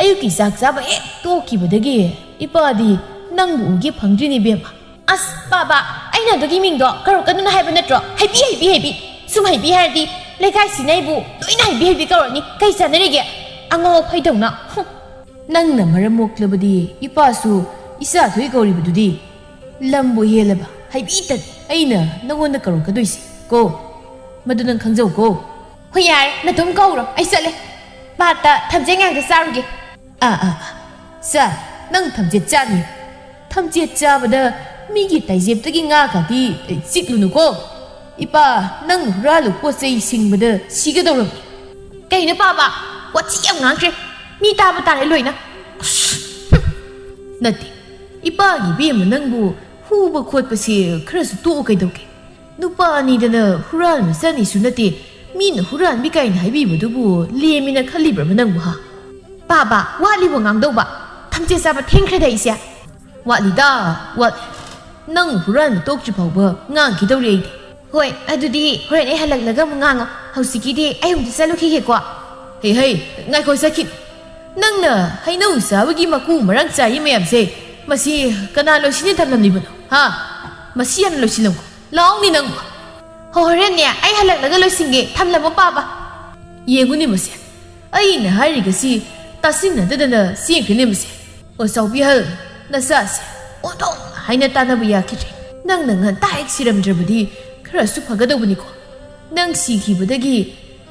ꯑꯌꯨꯛꯀꯤ ꯆꯥꯛ ꯆꯥꯕ ꯍꯦꯛ ꯇꯣꯛꯈꯤꯕꯗꯒꯤ ꯏꯄꯥꯗꯤ ꯅꯪꯕꯨ ꯎꯒꯦ ꯐꯪꯗ꯭ꯔꯤꯅꯦ ꯏꯕꯦꯝꯃ꯫" "ꯑꯁ ꯄꯥꯕ, ꯑꯩꯅ ꯑꯗꯨꯒꯤ ꯃꯤꯡꯗꯣ ꯀꯧꯔꯛꯀꯅꯨꯅ ꯍꯥꯏꯕ ꯅꯠꯇ꯭ꯔꯣ? ꯍꯩꯕꯤ, ꯍꯩꯕꯤ, ꯍꯩꯕꯤ꯫ ꯁꯨꯝ ꯍꯩꯕꯤ ꯍꯥꯏꯔꯗꯤ ꯂꯩꯀꯥꯏꯁꯤꯅ ꯑꯩꯕꯨ ꯂꯣꯏꯅ ꯍꯩꯕꯤ, ꯍꯩꯕꯤ ꯀꯧꯔꯅꯤ꯫ ꯀꯩ ꯆꯥꯟꯅꯔꯤꯒꯦ? ꯑꯉꯥꯎ ꯑꯐꯩꯗꯧꯅ꯫ ꯍꯨꯝ꯫ ꯅꯪꯅ ꯃꯔꯝ ꯃꯣꯛꯂꯕꯗꯤ ꯏꯄꯥꯁꯨ ꯏꯆꯥ ꯊꯣꯏ ꯀꯧꯔꯤꯕꯗꯨꯗꯤ꯫ ꯂꯝꯕꯨ ꯍꯦꯜꯂꯕ ꯍꯩꯕꯤꯇꯅꯤ ꯑꯩꯅ ꯅꯪꯉꯣꯟꯗ ꯀꯧꯔꯛꯀꯗꯣꯏꯁꯤ ꯀꯣ꯫ ꯃꯗꯨ ꯅꯪ ꯈꯪꯖꯧ ꯀꯣ꯫" "ꯍꯣꯏ ꯌꯥꯔꯦ, ꯅꯇꯣꯝ ꯀꯧꯔꯣ, ꯑꯩ ꯆꯠꯂꯦ꯫ ꯄꯥꯠꯇ ꯊꯝꯆꯦꯠ ꯉꯥꯛꯇ ꯆꯥꯔꯨꯒꯦ꯫" "ꯑꯥ, ꯑꯥ, ꯑꯥ꯫ ꯆꯥ, ꯅꯪ ꯊꯝꯆꯦꯠ ꯆꯥꯅꯤ꯫ ꯊꯝꯆꯦꯠ ꯆꯥꯕꯗ ꯃꯤꯒꯤ ꯇꯥꯏꯖꯦꯞꯇꯒꯤ ꯉꯥ ꯀꯥꯇꯤ ꯆꯤꯛꯂꯨꯅꯨꯀꯣ꯫ ꯏꯄꯥ, ꯅꯪ ꯍꯨꯔꯥꯜꯂꯨ ꯄꯣꯠ ꯆꯩ ꯁꯤꯡꯕꯗ ꯁꯤꯒꯗꯧꯔꯝꯃꯤ꯫" "ꯀꯩꯅꯣ ꯄꯥꯕ? ꯋꯥꯊꯤ ꯌꯥꯝ ꯉꯥꯡꯈ꯭ꯔꯦ꯫ ꯃꯤ ꯇꯥꯕ ꯇꯥꯔꯦ ꯂꯣꯏꯅ꯫" "ꯑꯁ, ꯍꯨꯝ꯫ ꯅꯠꯇꯦ, ꯏꯄꯥꯒꯤ ꯏꯕꯦꯝꯃ ꯅꯪꯕꯨ ꯍꯨꯕ ꯈꯣꯠꯄꯁꯦ ꯈꯔꯁꯨ ꯇꯣꯛꯑꯣ ꯀꯩꯗꯧꯒꯦ? ꯅꯨꯄꯥ ꯑꯅꯤꯗꯅ ꯍꯨꯔꯥꯟꯕ ꯆꯠꯅꯤꯁꯨ ꯅꯠꯇꯦ, ꯃꯤꯅ ꯍꯨꯔꯥꯟꯕꯤ ꯀꯥꯏꯅ ꯍꯥꯏꯕꯤꯕꯗꯨꯕꯨ ꯂꯦꯝꯃꯤꯅ ꯈꯜꯂꯤꯕ꯭ꯔꯕ ꯅꯪꯕꯨ, ꯍꯥ?" "ꯄꯥꯕ, ꯋꯥꯠꯂꯤꯕꯣ ꯉꯥꯡꯗꯧꯕ? ꯊꯝꯆꯦꯠ ꯆꯥꯕ ꯊꯦꯡꯈ꯭ꯔꯦꯗ ꯑꯩꯁꯦ꯫" "ꯋꯥꯠꯂꯤꯗ, ꯋꯥꯠꯂꯤ꯫ ꯅꯪ ꯍꯨꯔꯥꯟꯕ ꯇꯣꯛꯇ꯭ꯔꯤ ꯐꯥꯎꯕ ꯉꯥꯡꯈꯤꯗꯧꯔꯤ ꯑꯩꯗꯤ꯫" "ꯍꯣꯏ, ꯑꯗꯨꯗꯤ ꯍꯣꯔꯦꯟ ꯑꯩ ꯍꯜꯂꯛꯂꯒ ꯑꯃꯨꯛ ꯉꯥꯡꯉꯣ꯫ ꯍꯧꯖꯤꯛꯀꯤꯗꯤ ꯑꯩ ꯑꯃꯨꯛꯇ ꯆꯠꯂꯨꯈꯤꯒꯦꯀꯣ꯫" "ꯍꯦ, ꯍꯦ, ꯉꯥꯏꯈꯣ, ꯆꯠꯈꯤꯅꯨ꯫ ꯅꯪꯅ ꯍꯩꯅꯧ ꯆꯥꯕꯒꯤ ꯃꯀꯨ ꯃꯔꯥꯡ ꯆꯥꯏ ꯃꯌꯥꯝꯁꯦ, ꯃꯁꯤ ꯀꯅꯥ ꯂꯣꯏꯁꯤꯟꯅ ꯊꯝꯂꯝꯂꯤꯕꯅꯣ? ꯍꯥ? ꯃꯁꯤ ꯍꯥꯟꯅ ꯂꯣꯏꯁꯤꯜꯂꯝꯃꯨ꯫ ꯂꯥꯛꯑꯣꯅꯦ ꯅꯪꯕꯨ꯫" "ꯍꯣ, ꯍꯣꯔꯦꯟꯅꯦ, ꯑꯩ ꯍꯜꯂꯛꯂꯒ ꯂꯣꯏꯁꯤꯟꯒꯦ꯫ ꯊꯝꯂꯝꯃꯣ, ꯄꯥꯕ꯫" ꯌꯦꯡꯉꯨꯅꯦ ꯃꯁꯦ, ꯑꯩꯅ ꯍꯥꯏꯔꯤꯒꯁꯤ ꯇꯥꯁꯤꯟꯅꯗꯗꯅ ꯆꯦꯟꯈ꯭ꯔꯦꯅꯦ ꯃꯁꯦ꯫ "ꯑꯣ, ꯆꯥꯎꯕꯤꯍꯜ, ꯅꯆꯥꯁꯦ ꯑꯣꯟꯊꯣꯛꯅ ꯍꯥꯏꯅ ꯇꯥꯟꯅꯕ ꯌꯥꯈꯤꯗ꯭ꯔꯦ꯫ ꯅꯪꯅ ꯉꯟꯇꯥ ꯍꯦꯛ ꯁꯤꯔꯝꯗ꯭ꯔꯕꯗꯤ ꯈꯔꯁꯨ ꯐꯒꯗꯧꯕꯅꯤꯀꯣ꯫ ꯅꯪ ꯁꯤꯈꯤꯕꯗꯒꯤ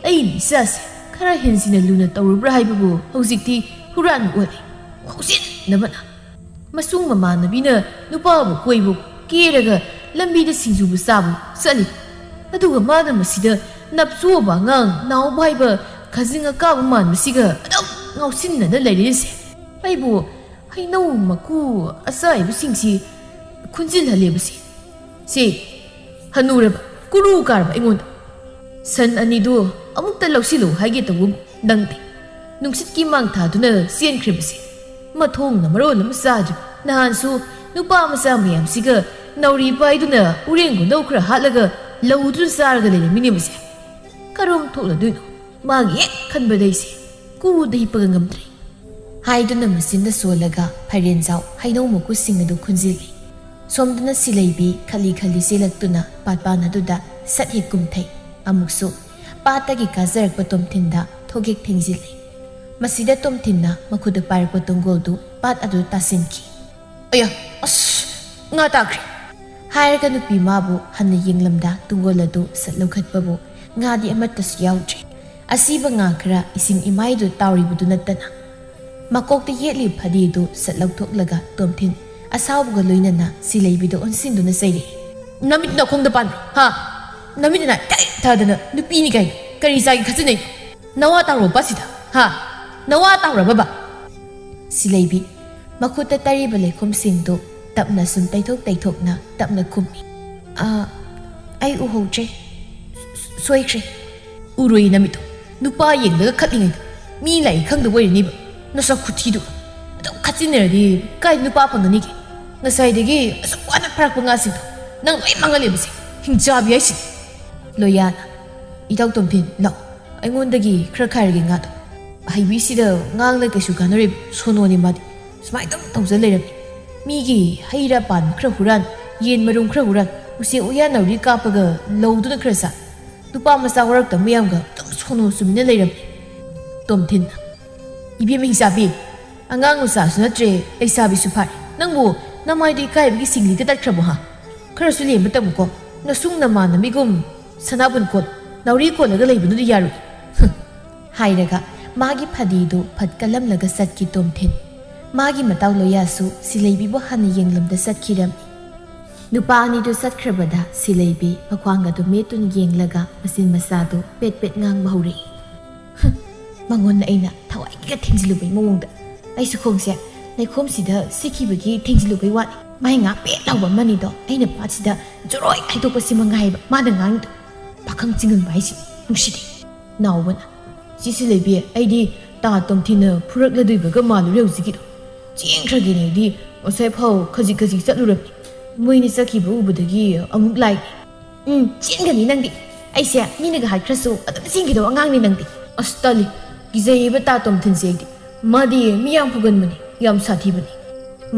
ꯑꯩꯅ ꯏꯆꯥꯁꯦ ꯈꯔ ꯍꯦꯟꯖꯤꯟꯅ ꯂꯨꯅ ꯇꯧꯔꯨꯕ꯭ꯔꯥ ꯍꯥꯏꯕꯕꯨ ꯍꯧꯖꯤꯛꯇꯤ ꯍꯨꯔꯥꯟꯕ ꯑꯣꯜꯂꯦ꯫ ꯉꯥꯎꯁꯤꯟꯅꯕꯅ꯫ ꯃꯁꯨꯡ ꯃꯃꯥꯟꯅꯕꯤꯅ ꯅꯨꯄꯥꯕꯨ ꯀꯣꯏꯕ, ꯀꯦꯔꯒ ꯂꯝꯕꯤꯗ ꯁꯤꯡꯖꯨꯕꯨ ꯆꯥꯕ ꯆꯠꯂꯤ꯫ ꯑꯗꯨꯒ ꯃꯥꯅ ꯃꯁꯤꯗ ꯅꯞꯆꯣꯕ ꯑꯉꯥꯡ ꯅꯥꯎꯕ ꯍꯥꯏꯕ ꯈꯥꯖꯤꯡ ꯑꯀꯥꯕ ꯃꯥꯟꯕꯁꯤꯒ ꯑꯗꯨꯝ ꯉꯥꯎꯁꯤꯟꯅꯅ ꯂꯩꯔꯤꯁꯦ꯫ ꯑꯩꯕꯨ ꯍꯩꯅꯧ ꯃꯀꯨ ꯑꯆꯥꯏꯕꯁꯤꯡꯁꯤ ꯈꯨꯟꯖꯤꯜꯍꯜꯂꯦꯕꯁꯤ꯫ ꯁꯤ ꯍꯅꯨꯔꯕ, ꯀꯨꯔꯨ ꯀꯥꯔꯕ ꯑꯩꯉꯣꯟꯗ ꯁꯟ ꯑꯅꯤꯗꯨ ꯑꯃꯨꯛꯇ ꯂꯧꯁꯤꯜꯂꯨ ꯍꯥꯏꯒꯦ ꯇꯧꯕ ꯅꯪꯗꯦ꯫ ꯅꯨꯡꯁꯤꯠꯀꯤ ꯃꯥꯡꯊꯥꯗꯨꯅ ꯆꯦꯟꯈ꯭ꯔꯤꯕꯁꯦ꯫ ꯃꯊꯣꯡꯅ ꯃꯔꯣꯜ ꯑꯃ ꯆꯥꯗ꯭ꯔꯤꯕ꯫ ꯅꯍꯥꯟꯁꯨ ꯅꯨꯄꯥ ꯃꯆꯥ ꯃꯌꯥꯝꯁꯤꯒ ꯅꯥꯎꯔꯤ ꯄꯥꯏꯗꯨꯅ ꯎꯔꯦꯡ ꯒꯨꯟꯗꯧ ꯈꯔ ꯍꯥꯠꯂꯒ ꯂꯧꯗꯨꯅ ꯆꯥꯔꯒ ꯂꯩꯔꯝꯃꯤꯅꯦ ꯃꯁꯦ꯫ ꯀꯔꯣꯝ ꯊꯣꯛꯂꯗꯣꯏꯅꯣ? ꯃꯥꯒꯤ ꯍꯦꯛ ꯈꯟꯕꯗ ꯑꯩꯁꯦ ꯀꯨꯗ ꯍꯤꯞꯄꯒ ꯉꯝꯗ꯭ꯔꯦ꯫ ꯍꯥꯏꯗꯨꯅ ꯃꯆꯤꯟꯗ ꯁꯣꯜꯂꯒ ꯐꯥꯏꯔꯦꯟꯖꯥꯎ ꯍꯩꯅꯧ ꯃꯀꯨꯁꯤꯡ ꯑꯗꯨ ꯈꯨꯟꯖꯤꯜꯂꯤ꯫ ꯁꯣꯝꯗꯅ ꯁꯤꯂꯩꯕꯤ ꯈꯜꯂꯤ ꯈꯜꯂꯤ ꯆꯦꯜꯂꯛꯇꯨꯅ ꯄꯥꯠꯄꯥꯟ ꯑꯗꯨꯗ ꯁꯠ ꯍꯦꯛ ꯀꯨꯝꯊꯩ꯫ ꯑꯃꯨꯛꯁꯨ ꯄꯥꯠꯇꯒꯤ ꯀꯥꯖꯔꯛꯄ ꯇꯣꯝꯊꯤꯟꯗ ꯊꯣꯛ ꯍꯦꯛ ꯊꯦꯡꯖꯤꯜꯂꯤ꯫ ꯃꯁꯤꯗ ꯇꯣꯝꯊꯤꯟꯅ ꯃꯈꯨꯠꯇ ꯄꯥꯏꯔꯛꯄ ꯇꯣꯡꯒꯣꯜꯗꯨ ꯄꯥꯠ ꯑꯗꯨꯗ ꯇꯥꯁꯤꯟꯈꯤ꯫ "ꯑꯌꯥ, ꯑꯁ, ꯉꯥ ꯇꯥꯈ꯭ꯔꯦ!" ꯍꯥꯏꯔꯒ ꯅꯨꯄꯤ ꯃꯥꯕꯨ ꯍꯟꯅ ꯌꯦꯡꯂꯝꯗ ꯇꯣꯡꯒꯣꯜ ꯑꯗꯨ ꯁꯠ ꯂꯧꯈꯠꯄꯕꯨ ꯉꯥꯗꯤ ꯑꯃꯠꯇꯁꯨ ꯌꯥꯎꯗ꯭ꯔꯦ꯫ ꯑꯁꯤꯕ ꯉꯥ ꯈꯔ ꯏꯁꯤꯡ ꯏꯃꯥꯏꯗꯨ ꯇꯥꯎꯔꯤꯕꯗꯨ ꯅꯠꯇꯅ꯫ ꯃꯀꯣꯛꯇ ꯌꯦꯠꯂꯤꯕ ꯐꯗꯤꯗꯨ ꯁꯠ ꯂꯧꯊꯣꯛꯂꯒ ꯇꯣꯝꯊꯤꯟ ꯑꯁꯥꯎꯕꯒ ꯂꯣꯏꯅꯅ ꯁꯤꯂꯩꯕꯤꯗ ꯑꯣꯟꯁꯤꯟꯗꯨꯅ ꯆꯩꯔꯛꯏ꯫ "ꯅꯃꯤꯠ ꯅꯈꯣꯡꯗ ꯄꯥꯟꯕ꯭ꯔꯣ? ꯍꯥ? ꯅꯃꯤꯠ ꯅꯅꯥ ꯏꯊꯥ ꯏꯊꯥꯗꯅ ꯅꯨꯄꯤꯅꯤ ꯀꯥꯏꯅ ꯀꯔꯤ ꯆꯥꯒꯦ ꯈꯠꯆꯅꯩ? ꯅꯋꯥ ꯇꯥꯔꯣ ꯄꯥꯁꯤꯗ, ꯍꯥ? ꯅꯋꯥ ꯇꯥꯔꯕꯕ?" ꯁꯤꯂꯩꯕꯤ ꯃꯈꯨꯠꯇ ꯇꯥꯔꯤꯕ ꯂꯩꯈꯣꯝꯁꯤꯡꯗꯨ ꯇꯞꯅ ꯁꯨꯝ ꯇꯩꯊꯣꯛ ꯇꯩꯊꯣꯛꯅ ꯇꯞꯅ ꯈꯨꯝꯃꯤ꯫ "ꯑ, ꯑꯩ ꯎꯍꯧꯗ꯭ꯔꯦ꯫ ꯁꯣ-, ꯁꯣꯏꯈ꯭ꯔꯦ꯫" "ꯎꯔꯣꯏ ꯅꯃꯤꯠꯇꯣ꯫ ꯅꯨꯄꯥ ꯌꯦꯡꯂꯒ ꯈꯠꯂꯤꯉꯩꯗ ꯃꯤ ꯂꯥꯛꯏ ꯈꯪꯗꯕ ꯑꯣꯏꯔꯅꯤꯕ꯫ ꯅꯁꯛ ꯈꯨꯊꯤꯗꯨ꯫ ꯑꯗꯨꯝ ꯈꯠꯆꯤꯟꯅꯔꯗꯤ ꯀꯥꯏ ꯅꯨꯄꯥ ꯐꯪꯒꯅꯤꯒꯦ? ꯉꯁꯥꯏꯗꯒꯤ ꯑꯁꯨꯛ ꯋꯥꯅ ꯐꯥꯔꯛꯄ ꯉꯥꯁꯤꯡꯗꯣ ꯅꯪ ꯂꯣꯏ ꯃꯥꯡꯍꯜꯂꯤꯕꯁꯦ ꯍꯤꯡꯆꯥꯕꯤ ꯍꯥꯏꯁꯤꯅꯤ꯫ ꯂꯣꯌꯥꯅ, "ꯏꯇꯥꯎ ꯇꯣꯝꯊꯤꯟ, ꯂꯥꯛꯑꯣ, ꯑꯩꯉꯣꯟꯗꯒꯤ ꯈꯔ ꯈꯥꯏꯔꯒꯦ ꯉꯥꯗꯣ꯫ ꯑꯍꯩꯕꯤꯁꯤꯗ ꯉꯥꯡꯂ ꯀꯩꯁꯨ ꯀꯥꯟꯅꯔꯣꯏꯕ, ꯁꯣꯅꯣꯅꯤ ꯃꯥꯗꯤ꯫ ꯁꯨꯃꯥꯏꯅ ꯑꯗꯨꯝ ꯇꯧꯖ ꯂꯩꯔꯕꯅꯤ꯫ ꯃꯤꯒꯤ ꯍꯩ ꯔꯥ ꯄꯥꯟꯕ ꯈꯔ ꯍꯨꯔꯥꯟ, ꯌꯦꯟ ꯃꯔꯨꯝ ꯈꯔ ꯍꯨꯔꯥꯟ, ꯎꯆꯦꯛ ꯎꯌꯥ ꯅꯥꯎꯔꯤ ꯀꯥꯞꯄꯒ ꯂꯧꯗꯨꯅ ꯈꯔ ꯆꯥ, ꯅꯨꯄꯥ ꯃꯆꯥ ꯋꯥꯔꯛꯇ ꯃꯌꯥꯝꯒ ꯑꯗꯨꯝ ꯁꯣꯅꯣ ꯆꯨꯃꯤꯟꯅ ꯂꯩꯔꯕꯅꯤ꯫" ꯇꯣꯝꯊꯤꯟꯅ, "ꯏꯕꯦꯝꯃ ꯍꯤꯡꯆꯥꯕꯤ, ꯑꯉꯥꯡ ꯃꯆꯥꯁꯨ ꯅꯠꯇ꯭ꯔꯦ, ꯂꯩꯁꯥꯕꯤꯁꯨ ꯐꯥꯔꯦ꯫ ꯅꯪꯕꯨ ꯅꯃꯥꯏꯗꯨ ꯏꯀꯥꯏꯕꯒꯤ ꯁꯤꯡꯂꯤꯒ ꯇꯠꯈ꯭ꯔꯕꯣ ꯍꯥ? ꯈꯔꯁꯨ ꯂꯦꯝꯕ ꯇꯝꯃꯨꯀꯣ꯫ ꯅꯁꯨꯡ ꯅꯃꯥꯟꯅꯕꯤꯒꯨꯝ ꯁꯅꯥꯕꯨꯟ ꯀꯣꯠ, ꯅꯥꯎꯔꯤ ꯀꯣꯜꯂꯒ ꯂꯩꯕꯗꯨꯗꯤ ꯌꯥꯔꯣꯏ꯫" ꯍꯥꯏꯔꯒ ꯃꯥꯒꯤ ꯐꯗꯤꯗꯨ ꯐꯠ ꯀꯜꯂꯝꯂꯒ ꯆꯠꯈꯤ ꯇꯣꯝꯊꯤꯟ꯫ ꯃꯥꯒꯤ ꯃꯇꯥꯎ ꯂꯣꯌꯥꯁꯨ ꯁꯤꯂꯩꯕꯤꯕꯨ ꯍꯥꯟꯅ ꯌꯦꯡꯂꯝꯗ ꯆꯠꯈꯤꯔꯝꯃꯤ꯫ ꯅꯨꯄꯥ ꯑꯅꯤꯗꯨ ꯆꯠꯈ꯭ꯔꯕꯗ ꯁꯤꯂꯩꯕꯤ ꯃꯈ꯭ꯋꯥꯡ ꯑꯗꯨ ꯃꯦꯠꯇꯨꯅ ꯌꯦꯡꯂꯒ ꯃꯆꯤꯟ ꯃꯆꯥꯗꯨ ꯄꯦꯠ ꯄꯦꯠ ꯉꯥꯡꯕ ꯍꯧꯔꯛꯏ꯫ "ꯍꯨꯝ, ꯃꯉꯣꯟꯗ ꯑꯩꯅ ꯊꯋꯥꯏꯒ ꯊꯦꯡꯖꯤꯜꯂꯨꯕꯩ ꯃꯑꯣꯡꯗ꯫ ꯑꯩꯁꯨ ꯈꯣꯡꯁꯦ ꯂꯩꯈꯣꯝꯁꯤꯗ ꯁꯤꯈꯤꯕꯒꯤ ꯊꯦꯡꯖꯤꯜꯂꯨꯕꯩ ꯋꯥꯅꯤ꯫ ꯃꯥꯏ ꯉꯥ ꯄꯦꯠ ꯂꯥꯎꯕ ꯑꯃꯅꯤꯗꯣ ꯑꯩꯅ ꯄꯥꯠꯁꯤꯗ ꯖꯣꯔꯣꯏ ꯍꯥꯏꯗꯣꯛꯄꯁꯤ ꯃꯉꯥꯏꯕ ꯃꯥꯅ ꯉꯥꯡꯉꯤꯗꯣ꯫ ꯄꯥꯈꯪ ꯆꯤꯡꯍꯟꯕ ꯍꯥꯏꯁꯤꯅꯤ, ꯅꯨꯡꯁꯤꯗꯦ꯫" ꯅꯥꯎꯕꯅ, "ꯁꯤ ꯁꯤꯂꯩꯕꯤ, ꯑꯩꯗꯤ ꯇꯥ ꯇꯣꯝꯊꯤꯟꯅ ꯐꯨꯔꯛꯂꯗꯣꯏꯕꯒ ꯃꯥꯜꯂꯨꯔꯦ ꯍꯧꯖꯤꯛꯀꯤꯗꯣ꯫ ꯆꯦꯟꯈ꯭ꯔꯒꯦꯅꯦ ꯑꯩꯗꯤ꯫ ꯉꯁꯥꯏ ꯐꯥꯎ ꯈꯖꯤꯛ ꯈꯖꯤꯛ ꯆꯠꯂꯨꯔꯕꯅꯤ꯫ ꯃꯣꯏꯅꯤ ꯆꯠꯈꯤꯕ ꯎꯕꯗꯒꯤ ꯑꯃꯨꯛ ꯂꯥꯛꯏꯅꯦ꯫" "ꯎꯝ, ꯆꯦꯟꯒꯅꯤ ꯅꯪꯗꯤ꯫ ꯑꯩꯁꯦ ꯃꯤꯅꯒ ꯍꯥꯏꯈ꯭ꯔꯁꯨ ꯑꯗꯨꯝ ꯆꯦꯟꯈꯤꯗꯧ ꯑꯉꯥꯡꯅꯤ ꯅꯪꯗꯤ꯫" "ꯑꯁ, ꯇꯜꯂꯤ꯫ ꯀꯤꯖꯩꯌꯦꯕ ꯇꯥ ꯇꯣꯝꯊꯤꯟꯁꯦ ꯑꯩꯗꯤ꯫ ꯃꯥꯗꯤ ꯃꯤ ꯌꯥꯝ ꯐꯒꯟꯕꯅꯤ, ꯌꯥꯝ ꯁꯥꯊꯤꯕꯅꯤ꯫"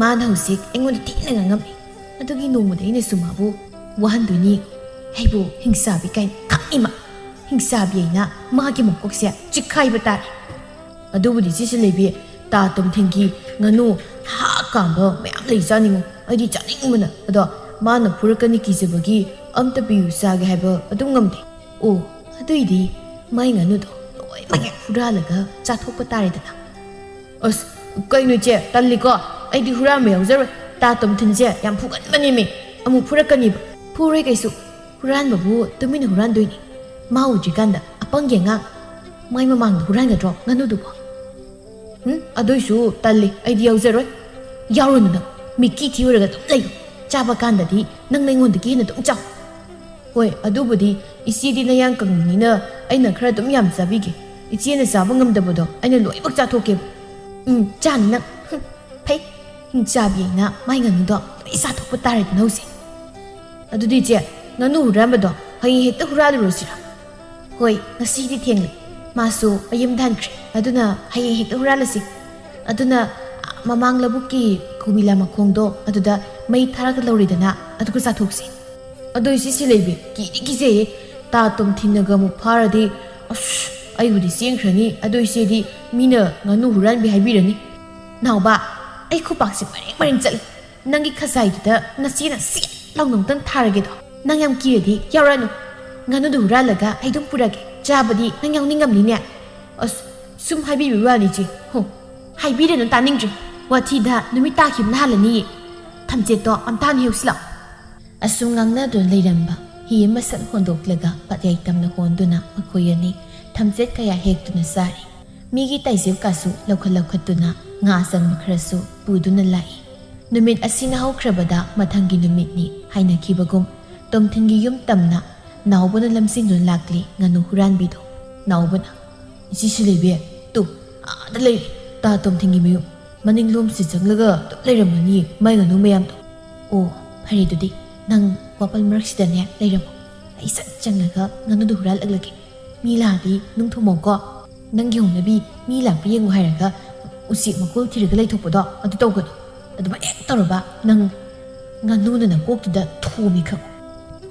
ꯃꯥꯅ ꯍꯧꯖꯤꯛ ꯑꯩꯉꯣꯟꯗ ꯊꯤꯅ ꯉꯥꯡꯉꯝꯃꯤ꯫ ꯑꯗꯨꯒꯤ ꯅꯣꯡꯃꯗꯤ ꯑꯩꯅꯁꯨ ꯃꯥꯕꯨ ꯋꯥꯍꯟꯗꯣꯏꯅꯤ꯫ ꯑꯩꯕꯨ ꯍꯤꯡꯆꯥꯕꯤ ꯀꯥꯏꯅ ꯈꯪꯉꯤꯃ꯫ ꯍꯤꯡꯆꯥꯕꯤ ꯑꯩꯅ ꯃꯥꯒꯤ ꯃꯀꯣꯛꯁꯦ ꯆꯤꯛꯈꯥꯏꯕ ꯇꯥꯔꯦ꯫ ꯑꯗꯨꯕꯨꯗꯤ ꯁꯤꯁꯨ ꯂꯩꯕꯤ, ꯇꯥ ꯇꯣꯝꯊꯤꯟꯒꯤ ꯉꯥꯅꯨ ꯍꯥ ꯀꯥꯝꯕ ꯃꯌꯥꯝ ꯂꯩ ꯆꯥꯅꯤꯡꯉꯨ꯫ ꯑꯩꯗꯤ ꯆꯥꯅꯤꯡꯕꯅ꯫ ꯑꯗꯣ ꯃꯥꯅ ꯐꯨꯔꯛꯀꯅꯤ ꯀꯤꯖꯕꯒꯤ ꯑꯝꯇ ꯄꯤꯌꯨ ꯆꯥꯒꯦ ꯍꯥꯏꯕ ꯑꯗꯨꯝ ꯉꯝꯗꯦ꯫ ꯑꯣ, ꯑꯗꯨꯏꯗꯤ ꯃꯥꯏ ꯉꯥꯅꯨꯗꯣ ꯂꯣꯏꯅꯃꯛ ꯍꯨꯔꯥꯜꯂꯒ ꯆꯥꯊꯣꯛꯄ ꯇꯥꯔꯦꯗꯅ꯫ ꯑꯁ, ꯀꯩꯅꯣ ꯏꯆꯦ, ꯇꯜꯂꯤꯀꯣ꯫ ꯑꯩꯗꯤ ꯍꯨꯔꯥꯟꯕ ꯌꯥꯎꯖꯔꯣꯏ꯫ ꯇꯥ ꯇꯣꯝꯊꯤꯟꯁꯦ ꯌꯥꯝ ꯐꯨꯒꯟꯕꯅꯦꯃꯤ꯫ ꯑꯃꯨꯛ ꯐꯨꯔꯛꯀꯅꯤꯕ꯫ ꯐꯨꯔꯣꯏ ꯀꯩꯁꯨ꯫ ꯍꯨꯔꯥꯟꯕꯕꯨ ꯇꯨꯃꯤꯟꯅ ꯍꯨꯔꯥꯟꯗꯣꯏꯅꯤ꯫ ꯃꯥ ꯎꯗ꯭ꯔꯤꯀꯥꯟꯗ ꯑꯄꯪꯒꯤ ꯑꯉꯥꯡ꯫ ꯃꯥꯏ ꯃꯃꯥꯡꯗ ꯍꯨꯔꯥꯟꯒꯗ꯭ꯔꯣ ꯉꯥꯅꯨꯗꯨꯕꯣ? ꯎꯝ, ꯑꯗꯨꯏꯁꯨ ꯇꯜꯂꯤ꯫ ꯑꯩꯗꯤ ꯌꯥꯎꯖꯔꯣꯏ꯫ ꯌꯥꯎꯔꯨꯅꯨ ꯅꯪ꯫ ꯃꯤꯀꯤ ꯊꯤꯎꯔꯒ ꯑꯗꯨꯝ ꯂꯩꯌꯨ꯫ ꯆꯥꯕ ꯀꯥꯟꯗꯗꯤ ꯅꯪꯅ ꯑꯩꯉꯣꯟꯗꯒꯤ ꯍꯦꯟꯅ ꯑꯗꯨꯝ ꯆꯥꯎ꯫ ꯍꯣꯏ, ꯑꯗꯨꯕꯨꯗꯤ ꯏꯆꯦꯗꯤ ꯅꯌꯥꯡ ꯀꯪꯕꯅꯤꯅ ꯑꯩꯅ ꯈꯔ ꯑꯗꯨꯝ ꯌꯥꯝ ꯆꯥꯕꯤꯒꯦ꯫ ꯏꯆꯦꯅ ꯆꯥꯕ ꯉꯝꯗꯕꯗꯣ ꯑꯩꯅ ꯂꯣꯏꯅꯃꯛ ꯆꯥꯊꯣꯛꯀꯦꯕ꯫ ꯎꯝ, ꯆꯥꯅꯤ ꯅꯪ꯫ ꯍꯨꯝ, ꯐꯩ꯫ ꯍꯤꯡꯆꯥꯕꯤ ꯑꯩꯅ ꯃꯥꯏ ꯉꯥꯅꯨꯗꯣ ꯂꯣꯏ ꯆꯥꯊꯣꯛꯄ ꯇꯥꯔꯦꯗꯅ ꯍꯧꯖꯤꯛ꯫ ꯑꯗꯨꯗꯤ ꯏꯆꯦ, ꯉꯥꯅꯨ ꯍꯨꯔꯥꯟꯕꯗꯣ ꯍꯌꯦꯡ ꯍꯦꯛꯇ ꯍꯨꯔꯥꯜꯂꯨꯔꯁꯤꯔꯥ? ꯍꯣꯏ, ꯉꯁꯤꯗꯤ ꯊꯦꯡꯂꯦ꯫ ꯃꯥꯁꯨ ꯃꯌꯨꯝꯗ ꯍꯟꯈ꯭ꯔꯦ꯫ ꯑꯗꯨꯅ ꯍꯌꯦꯡ ꯍꯦꯛꯇ ꯍꯨꯔꯥꯜꯂꯁꯤ꯫ ꯑꯗꯨꯅ ꯃꯃꯥꯡ ꯂꯧꯕꯨꯛꯀꯤ ꯀꯣꯕꯤꯂꯥ ꯃꯈꯣꯡꯗꯣ ꯑꯗꯨꯗ ꯃꯩ ꯊꯥꯔꯒ ꯂꯧꯔꯤꯗꯅ, ꯑꯗꯨꯒ ꯆꯥꯊꯣꯛꯁꯤ꯫ ꯑꯗꯣ ꯏꯆꯦ ꯁꯤꯂꯩꯕꯤ, ꯀꯤꯗꯤ ꯀꯤꯖꯩꯌꯦ꯫ ꯇꯥ ꯇꯣꯝꯊꯤꯟꯅꯒ ꯑꯃꯨꯛ ꯐꯥꯔꯗꯤ, ꯑꯁ, ꯑꯩꯕꯨꯗꯤ ꯆꯦꯟꯈ꯭ꯔꯅꯤ꯫ ꯑꯗꯣ ꯏꯆꯦꯗꯤ ꯃꯤꯅ ꯉꯥꯅꯨ ꯍꯨꯔꯥꯟꯕꯤ ꯍꯥꯏꯕꯤꯔꯅꯤ꯫ ꯅꯥꯎꯕ, ꯑꯩ ꯈꯨꯄꯥꯛꯁꯦ ꯃꯔꯦꯡ ꯃꯔꯦꯡ ꯆꯠꯂꯦ꯫ ꯅꯪꯒꯤ ꯈꯖꯥꯏꯗꯨꯗ ꯅꯆꯦꯅ ꯁꯦꯠ ꯂꯥꯎꯅ ꯑꯃꯨꯛꯇꯪ ꯊꯥꯔꯒꯦꯗꯣ꯫ ꯅꯪ ꯌꯥꯝ ꯀꯤꯔꯗꯤ ꯌꯥꯎꯔꯛꯑꯅꯨ꯫ ꯉꯥꯅꯨꯗꯨ ꯍꯨꯔꯥꯜꯂꯒ ꯑꯩ ꯑꯗꯨꯝ ꯄꯨꯔꯒꯦ꯫ ꯆꯥꯕꯗꯤ ꯅꯪ ꯌꯥꯎꯅꯤꯡꯉꯝꯅꯤꯅꯦ꯫ ꯑꯁ, ꯁꯨꯝ ꯍꯥꯏꯕꯤꯕꯩ ꯋꯥꯅꯤ ꯏꯆꯦ꯫ ꯍꯣ, ꯍꯥꯏꯕꯤꯔꯅꯨ, ꯇꯥꯅꯤꯡꯗ꯭ꯔꯦ꯫ ꯋꯥꯊꯤꯗ ꯅꯨꯃꯤꯠ ꯇꯥꯈꯤꯕꯅ ꯍꯥꯜꯂꯅꯤꯌꯦ꯫ ꯊꯝꯆꯦꯠꯇꯣ ꯑꯝꯇ ꯍꯥꯟꯅ ꯍꯦꯛꯎꯁꯤ ꯂꯥꯎ꯫ ꯑꯁꯨꯝ ꯉꯥꯡꯅꯗꯨꯅ ꯂꯩꯔꯝꯕ ꯍꯤ ꯑꯃ ꯁꯠ ꯍꯣꯟꯗꯣꯛꯂꯒ ꯄꯠꯌꯥꯏ ꯇꯝꯅ ꯍꯣꯟꯗꯨꯅ ꯃꯈꯣꯏ ꯑꯅꯤ ꯊꯝꯆꯦꯠ ꯀꯌꯥ ꯍꯦꯛꯇꯨꯅ ꯆꯥꯔꯤ꯫ ꯃꯤꯒꯤ ꯇꯥꯏꯖꯦꯞꯀꯥꯁꯨ ꯂꯧꯈꯠ ꯂꯧꯈꯠꯇꯨꯅ ꯉꯥ ꯑꯆꯪꯕ ꯈꯔꯁꯨ ꯄꯨꯗꯨꯅ ꯂꯥꯛꯏ꯫ ꯅꯨꯃꯤꯠ ꯑꯁꯤꯅ ꯍꯧꯈ꯭ꯔꯕꯗ ꯃꯊꯪꯒꯤ ꯅꯨꯃꯤꯠꯅꯤ ꯍꯥꯏꯅꯈꯤꯕꯒꯨꯝ ꯇꯣꯝꯊꯤꯟꯒꯤ ꯌꯨꯝ ꯇꯝꯅ ꯅꯥꯎꯕꯅ ꯂꯝꯖꯤꯡꯗꯨꯅ ꯂꯥꯛꯂꯤ ꯉꯥꯅꯨ ꯍꯨꯔꯥꯟꯕꯤꯗꯣ꯫ ꯅꯥꯎꯕꯅ, "ꯏꯆꯦ ꯁꯤꯂꯩꯕꯤ, ꯇꯨ, ꯑꯥꯗ ꯂꯩꯔꯦ, ꯇꯥ ꯇꯣꯝꯊꯤꯟꯒꯤ ꯃꯌꯨꯝ꯫ ꯃꯅꯤꯡꯂꯣꯝꯁꯤ ꯆꯪꯂꯒ ꯑꯗꯨꯝ ꯂꯩꯔꯝꯃꯅꯤ ꯃꯥꯏ ꯉꯥꯅꯨ ꯃꯌꯥꯝꯗꯣ꯫ ꯑꯣ, ꯐꯔꯦ ꯑꯗꯨꯗꯤ, ꯅꯪ ꯋꯥꯄꯜ ꯃꯔꯛꯁꯤꯗꯅꯦ ꯂꯩꯔꯝꯃꯣ꯫ ꯑꯩ ꯁꯠ ꯆꯪꯂꯒ ꯉꯥꯅꯨꯗꯣ ꯍꯨꯔꯥꯜꯂꯛꯂꯒꯦ꯫ ꯃꯤ ꯂꯥꯛꯑꯗꯤ ꯅꯨꯡ ꯊꯣꯝꯃꯣꯀꯣ꯫ ꯅꯪꯒꯤ ꯍꯧꯅꯕꯤ ꯃꯤ ꯂꯥꯛꯄ ꯌꯦꯡꯉꯨ ꯍꯥꯏꯔꯒ ꯎꯆꯦꯛ ꯃꯀꯣꯜ ꯊꯤꯔꯒ ꯂꯩꯊꯣꯛꯄꯗꯣ ꯑꯗꯨ ꯇꯧꯒꯅꯨ꯫ ꯑꯗꯨꯃꯥꯏ ꯍꯦꯛ ꯇꯧꯔꯕ ꯅꯪ ꯉꯥꯅꯨꯅ ꯅꯀꯣꯛꯇꯨꯗ ꯊꯣꯝꯃꯤ ꯈꯪꯉꯨ꯫"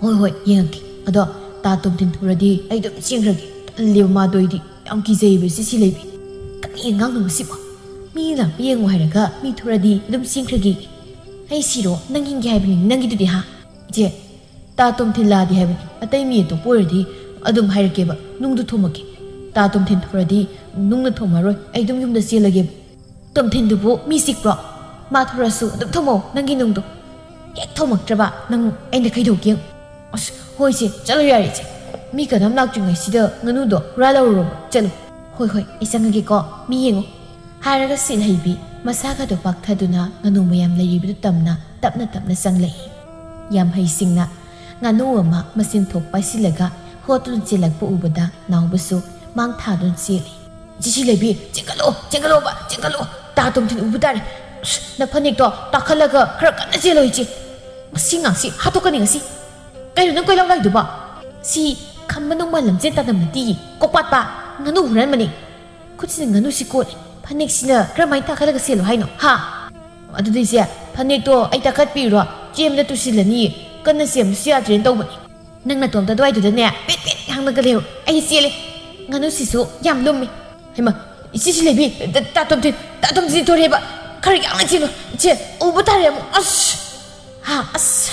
"ꯍꯣꯏ, ꯍꯣꯏ, ꯌꯦꯡꯉꯛꯀꯦ꯫ ꯑꯗꯣ ꯇꯥ ꯇꯣꯝꯊꯤꯟ ꯊꯣꯔꯗꯤ ꯑꯩ ꯑꯗꯨꯝ ꯆꯦꯟꯈ꯭ꯔꯒꯦ꯫ ꯇꯜꯂꯦꯕ ꯃꯥꯗꯣ ꯑꯩꯗꯤ꯫ ꯌꯥꯝ ꯀꯤꯖꯩꯌꯦꯕ ꯏꯆꯦ ꯁꯤꯂꯩꯕꯤ꯫ ꯀꯔꯤ ꯑꯉꯥꯡꯅꯣ ꯃꯁꯤꯕꯣ? ꯃꯤ ꯂꯥꯛꯄ ꯌꯦꯡꯉꯨ ꯍꯥꯏꯔꯒ ꯃꯤ ꯊꯣꯔꯗꯤ ꯑꯗꯨꯝ ꯆꯦꯟꯈ꯭ꯔꯒꯦ꯫ ꯑꯩ ꯁꯤꯔꯣ? ꯅꯪ ꯍꯤꯡꯒꯦ ꯍꯥꯏꯕꯅꯤ ꯅꯪꯒꯤꯗꯨꯗꯤ, ꯍꯥ? ꯏꯆꯦ, ꯇꯥ ꯇꯣꯝꯊꯤꯟ ꯂꯥꯛꯑꯗꯤ ꯍꯥꯏꯕꯅꯤ꯫ ꯑꯇꯩ ꯃꯤ ꯑꯇꯣꯞꯄ ꯑꯣꯏꯔꯗꯤ ꯑꯗꯨꯝ ꯍꯥꯏꯔꯛꯀꯦꯕ, ꯅꯨꯡꯗꯨ ꯊꯣꯝꯃꯛꯀꯦ꯫ ꯇꯥ ꯇꯣꯝꯊꯤꯟ ꯊꯣꯔꯗꯤ ꯅꯨꯡꯅ ꯊꯣꯝꯃꯔꯣꯏ, ꯑꯩ ꯑꯗꯨꯝ ꯌꯨꯝꯗ ꯆꯦꯜꯂꯒꯦꯕ꯫" "ꯇꯣꯝꯊꯤꯟꯗꯨꯕꯨ ꯃꯤ ꯆꯤꯛꯄ꯭ꯔꯣ? ꯃꯥ ꯊꯣꯔꯁꯨ ꯑꯗꯨꯝ ꯊꯣꯝꯃꯛꯑꯣ ꯅꯪꯒꯤ ꯅꯨꯡꯗꯣ꯫ ꯍꯦꯛ ꯊꯣꯝꯃꯛꯇ꯭ꯔꯕ ꯅꯪ ꯑꯩꯅ ꯀꯩꯗꯧꯒꯦ ꯌꯦꯡꯉꯨ꯫" "ꯑꯁ, ꯍꯣꯏ ꯏꯆꯦ, ꯆꯠꯂꯨ ꯌꯥꯔꯦ ꯏꯆꯦ꯫ ꯃꯤ ꯀꯅꯥꯝ ꯂꯥꯛꯇ꯭ꯔꯤꯉꯩꯁꯤꯗ ꯉꯥꯅꯨꯗꯣ ꯍꯨꯔꯥꯜꯍꯧꯔꯣꯕ꯫ ꯆꯠꯂꯨ꯫" "ꯍꯣꯏ, ꯍꯣꯏ, ꯑꯩ ꯆꯪꯉꯒꯦꯀꯣ꯫ ꯃꯤ ꯌꯦꯡꯉꯨ꯫" ꯍꯥꯏꯔꯒ ꯁꯤꯜꯍꯩꯕꯤ ꯃꯁꯥꯒꯗꯣ ꯄꯥꯛꯊꯗꯨꯅ ꯉꯥꯅꯨ ꯃꯌꯥꯝ ꯂꯩꯔꯤꯕꯗꯨ ꯇꯝꯅ ꯇꯞꯅ ꯇꯞꯅ ꯆꯪꯂꯛꯏ꯫ ꯌꯥꯝꯍꯩꯁꯤꯡꯅ ꯉꯥꯅꯨ ꯑꯃ ꯃꯆꯤꯟ ꯊꯣꯛ ꯄꯥꯏꯁꯤꯜꯂꯒ ꯍꯣꯠꯇꯨꯅ ꯆꯦꯜꯂꯛꯄ ꯎꯕꯗ ꯅꯥꯎꯕꯁꯨ ꯃꯥꯡ ꯊꯥꯗꯨꯅ ꯆꯦꯜꯂꯤ꯫ "ꯏꯆꯦ ꯁꯤꯂꯩꯕꯤ, ꯆꯦꯟꯈꯠꯂꯣ, ꯆꯦꯟꯈꯠꯂꯣꯕ, ꯆꯦꯟꯈꯠꯂꯣ꯫ ꯇꯥ ꯇꯣꯝꯊꯤꯟ ꯎꯕ ꯇꯥꯔꯦ꯫ ꯑꯁ, ꯅ ꯐꯅꯦꯛꯇꯣ ꯇꯥꯈꯠꯂꯒ ꯈꯔ ꯀꯟꯅ ꯆꯦꯜꯂꯣ ꯏꯆꯦ꯫ ꯃꯁꯤ ꯉꯥꯡꯁꯤ ꯍꯥꯠꯇꯣꯛꯀꯅꯤ ꯉꯁꯤ꯫ ꯀꯩꯅꯣ ꯅꯪ ꯀꯣꯏꯂꯥꯎ ꯂꯥꯎꯗꯨꯕꯣ? ꯁꯤ ꯈꯝꯕ ꯅꯣꯡꯃ ꯂꯝꯖꯦꯟ ꯇꯥꯟꯅꯕ ꯅꯠꯇꯤꯌꯦ, ꯀꯣꯛꯄꯥꯠꯄ꯫ ꯉꯥꯅꯨ ꯍꯨꯔꯥꯟꯕꯅꯤ꯫ ꯈꯨꯠꯁꯤꯅ ꯉꯥꯅꯨꯁꯤ ꯀꯣꯠꯂꯤ, ꯐꯅꯦꯛꯁꯤꯅ ꯀꯔꯝꯍꯥꯏꯅ ꯇꯥꯈꯠꯂꯒ ꯆꯦꯜꯂꯣ ꯍꯥꯏꯅꯣ ꯍꯥ? ꯑꯗꯨꯗꯤ ꯏꯆꯦ, ꯐꯅꯦꯛꯇꯣ ꯑꯩ ꯇꯥꯈꯠꯄꯤꯔꯣ? ꯆꯦꯟꯕꯗ ꯇꯨꯁꯤꯜꯂꯅꯤ, ꯀꯟꯅ ꯆꯦꯟꯕꯁꯨ ꯌꯥꯗ꯭ꯔꯦꯅ ꯇꯧꯕꯅꯤ꯫ ꯅꯪ ꯅꯇꯣꯝꯇ ꯑꯗꯨꯋꯥꯏꯗꯨꯗꯅꯦ ꯄꯦꯠ ꯄꯦꯠ ꯉꯥꯡꯂꯒ ꯂꯩꯔꯣ, ꯑꯩ ꯆꯦꯜꯂꯦ꯫ ꯉꯥꯅꯨꯁꯤꯁꯨ ꯌꯥꯝ ꯂꯨꯝꯃꯤ꯫ ꯍꯩꯃꯥ, ꯏꯆꯦ ꯁꯤꯂꯩꯕꯤ, ꯇꯥ-, ꯇꯥ ꯇꯣꯝꯊꯤꯟ, ꯇꯥ ꯇꯣꯝꯊꯤꯟ ꯊꯣꯔꯛꯑꯦꯕ꯫ ꯈꯔ ꯌꯥꯡꯅ ꯆꯦꯜꯂꯨ ꯏꯆꯦ, ꯎꯕ ꯇꯥꯔꯦ ꯑꯃꯨꯛ꯫ ꯑꯁ! ꯍꯥ, ꯑꯁ!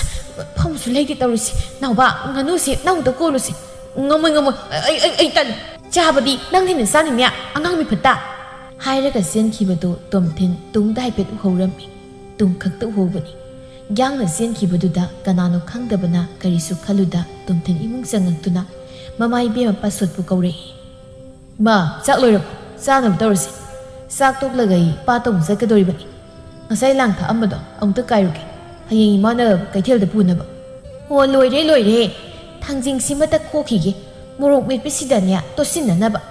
ꯐꯝꯁꯨ ꯂꯩꯇꯦ ꯇꯧꯔꯤꯁꯦ꯫ ꯅꯥꯎꯕ, ꯉꯥꯅꯨꯁꯦ ꯅꯪ ꯑꯝꯇ ꯀꯣꯜꯂꯨꯁꯦ꯫ ꯉꯝꯃꯣꯏ, ꯉꯝꯃꯣꯏ꯫ ꯑꯩ, ꯑꯩ, ꯑꯩ ꯇꯜꯂꯤ꯫ ꯆꯥꯕꯗꯤ ꯅꯪ ꯍꯦꯟꯅ ꯆꯥꯅꯤꯅꯦ, ꯑꯉꯥꯡ ꯃꯤꯐꯠꯇ꯫ ꯍꯥꯏꯔꯒ ꯆꯦꯟꯈꯤꯕꯗꯨ ꯇꯣꯝꯊꯤꯟ ꯇꯨꯡꯗ ꯍꯥꯏꯐꯦꯠ ꯎꯍꯧꯔꯝꯃꯤ꯫ ꯇꯨꯡ ꯈꯛꯇ ꯎꯍꯧꯕꯅꯤ꯫ ꯌꯥꯡꯅ ꯆꯦꯟꯈꯤꯕꯗꯨꯗ ꯀꯅꯥꯅꯣ ꯈꯪꯗꯕꯅ ꯀꯔꯤꯁꯨ ꯈꯜꯂꯨꯗ ꯇꯣꯝꯊꯤꯟ ꯏꯃꯨꯡ ꯆꯪꯉꯛꯇꯨꯅ ꯃꯃꯥ ꯏꯕꯦꯝꯃ ꯄꯥꯁꯣꯠꯄꯨ ꯀꯧꯔꯛꯏ꯫ "ꯏꯃꯥ, ꯆꯥꯛ ꯂꯣꯏꯔꯕꯣ? ꯆꯥꯅꯕ ꯇꯧꯔꯁꯤ꯫ ꯆꯥꯛ ꯇꯣꯛꯂꯒ ꯑꯩ ꯄꯥꯠꯇ ꯑꯃꯨꯛ ꯆꯠꯀꯗꯧꯔꯤꯕꯅꯤ꯫ ꯉꯁꯥꯏ ꯂꯥꯡ ꯊꯛꯑꯝꯕꯗꯣ ꯑꯃꯨꯛꯇ ꯀꯥꯏꯔꯨꯒꯦ꯫ ꯍꯌꯦꯡ ꯏꯃꯥꯅ ꯀꯩꯊꯦꯜꯗ ꯄꯨꯅꯕ꯫" "ꯑꯣ, ꯂꯣꯏꯔꯦ, ꯂꯣꯏꯔꯦ꯫ ꯊꯥꯡꯖꯤꯡꯁꯤꯃꯇ ꯈꯣꯛꯈꯤꯒꯦ꯫ ꯃꯣꯔꯣꯛ ꯃꯦꯠꯄꯁꯤꯗꯅꯦ ꯇꯣꯠꯁꯤꯟꯅꯅꯕ꯫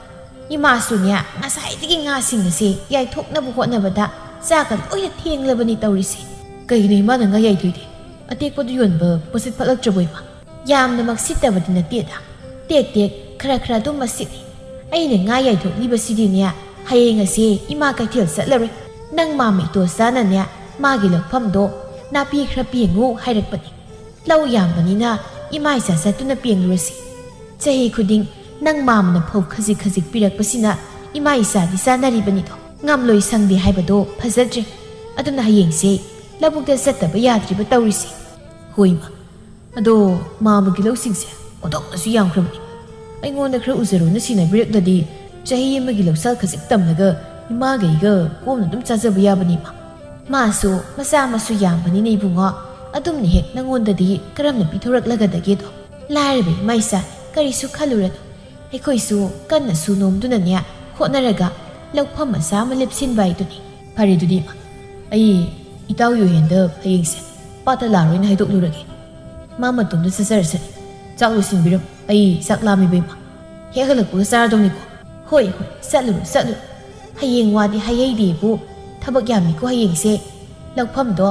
ꯏꯃꯥꯁꯨꯅꯦ ꯉꯁꯥꯏꯗꯒꯤ ꯉꯥꯁꯤꯡ ꯑꯁꯦ ꯌꯥꯏꯊꯣꯛꯅꯕ ꯍꯣꯠꯅꯕꯗ ꯆꯥꯛꯀ ꯂꯣꯏꯅ ꯊꯦꯡꯂꯕꯅꯤ ꯇꯧꯔꯤꯁꯦ꯫" "ꯀꯩꯒꯤꯅꯣ ꯏꯃꯥꯅ ꯉꯥ ꯌꯥꯏꯊꯣꯛꯏꯗꯤ? ꯑꯇꯦꯛꯄꯗꯨ ꯌꯣꯟꯕ ꯄꯣꯠꯁꯤꯠ ꯐꯠꯂꯛꯇ꯭ꯔꯕꯣ ꯏꯃꯥ?" "ꯌꯥꯝꯅꯃꯛ ꯁꯤꯠꯇꯕꯗꯤ ꯅꯠꯇꯦꯗ꯫ ꯇꯦꯛ ꯇꯦꯛ ꯈꯔ ꯈꯔ ꯑꯗꯨꯝ ꯃꯁꯤꯠꯂꯤ꯫ ꯑꯩꯅ ꯉꯥ ꯌꯥꯏꯊꯣꯛꯂꯤꯕꯁꯤꯗꯤꯅꯦ, ꯍꯌꯦꯡ ꯑꯁꯦ ꯏꯃꯥ ꯀꯩꯊꯦꯜ ꯆꯠꯂꯔꯣꯏ꯫ ꯅꯪ ꯃꯥꯝꯃ ꯏꯇꯣꯆꯥꯅꯅꯦ ꯃꯥꯒꯤ ꯂꯧꯐꯝꯗꯣ ꯅꯥꯄꯤ ꯈꯔ ꯄꯦꯡꯉꯨ ꯍꯥꯏꯔꯛꯄꯅꯤ꯫ ꯂꯧ ꯌꯥꯝꯕꯅꯤꯅ ꯏꯃꯥ ꯏꯆꯥ ꯆꯠꯇꯨꯅ ꯄꯦꯡꯂꯨꯔꯁꯤ꯫ ꯆꯍꯤ ꯈꯨꯗꯤꯡ ꯅꯪ ꯃꯥꯝꯃꯅ ꯐꯧ ꯈꯖꯤꯛ ꯈꯖꯤꯛ ꯄꯤꯔꯛꯄꯁꯤꯅ ꯏꯃꯥ ꯏꯆꯥꯗꯤ ꯆꯥꯅꯔꯤꯕꯅꯤꯗꯣ꯫ ꯉꯝꯂꯣꯏ ꯁꯪꯗꯦ ꯍꯥꯏꯕꯗꯣ ꯐꯖꯗ꯭ꯔꯦ꯫ ꯑꯗꯨꯅ ꯍꯌꯦꯡꯁꯦ ꯂꯧꯕꯨꯛꯇ ꯆꯠꯇꯕ ꯌꯥꯗ꯭ꯔꯤꯕ ꯇꯧꯔꯤꯁꯦ꯫" "ꯍꯣꯏ ꯏꯃꯥ, ꯑꯗꯣ ꯃꯥꯝꯃꯒꯤ ꯂꯧꯁꯤꯡꯁꯦ ꯑꯣꯟꯊꯣꯛꯅꯁꯨ ꯌꯥꯝꯈ꯭ꯔꯕꯅꯤ꯫ ꯑꯩꯉꯣꯟꯗ ꯈꯔ ꯎꯖꯔꯣꯅ ꯁꯤꯟꯅꯕꯤꯔꯛꯂꯗꯤ ꯆꯍꯤ ꯑꯃꯒꯤ ꯂꯧꯁꯥꯜ ꯈꯖꯤꯛ ꯇꯝꯂꯒ ꯏꯃꯥꯒ ꯑꯩꯒ ꯀꯣꯝꯅ ꯑꯗꯨꯝ ꯆꯥꯖꯕ ꯌꯥꯕꯅꯤ ꯏꯃꯥ꯫" "ꯃꯥꯁꯨ ꯃꯆꯥ ꯃꯁꯨ ꯌꯥꯝꯕꯅꯤꯅ ꯏꯕꯨꯡꯉꯣ, ꯑꯗꯨꯝꯅ ꯍꯦꯛ ꯅꯪꯉꯣꯟꯗꯒꯤ ꯀꯔꯝꯅ ꯄꯤꯊꯣꯔꯛꯂꯒꯗꯒꯦꯗꯣ꯫ ꯂꯥꯏꯔꯕ ꯏꯃꯥ ꯏꯆꯥ, ꯀꯔꯤꯁꯨ ꯈꯜꯂꯨꯔꯅꯨ꯫ ꯑꯩꯈꯣꯏꯁꯨ ꯀꯟꯅ ꯁꯨ ꯅꯣꯝꯗꯨꯅꯅꯦ ꯍꯣꯠꯅꯔꯒ ꯂꯧꯐꯝ ꯃꯆꯥ ꯑꯃ ꯂꯦꯞꯁꯤꯟꯕ ꯍꯥꯏꯗꯨꯅꯤ꯫" "ꯐꯔꯦ ꯑꯗꯨꯗꯤ ꯏꯃꯥ, ꯑꯩ ꯏꯇꯥꯎꯒꯤ ꯑꯣꯏꯍꯦꯟꯗ ꯍꯌꯦꯡꯁꯦ ꯄꯥꯠꯇ ꯂꯥꯛꯑꯔꯣꯏꯅ ꯍꯥꯏꯗꯣꯛꯂꯨꯔꯒꯦ꯫ ꯃꯥ ꯃꯇꯣꯝꯗ ꯆꯠꯆꯔꯁꯅꯤ꯫ ꯆꯥꯛ ꯂꯣꯏꯁꯤꯟꯕꯤꯔꯝꯃꯨ, ꯑꯩ ꯆꯥꯛ ꯂꯥꯝꯃꯤꯕ ꯏꯃꯥ꯫ ꯍꯦꯛ ꯍꯜꯂꯛꯄꯒ ꯆꯥꯔꯗꯧꯅꯤꯀꯣ꯫" "ꯍꯣꯏ, ꯍꯣꯏ, ꯆꯠꯂꯨꯔꯣ, ꯆꯠꯂꯨꯔꯣ꯫ ꯍꯌꯦꯡ ꯋꯥꯗꯤ ꯍꯥꯏꯍꯩꯗꯦꯕꯨ, ꯊꯕꯛ ꯌꯥꯝꯃꯤꯀꯣ ꯍꯌꯦꯡꯁꯦ꯫ ꯂꯧꯐꯝꯗꯣ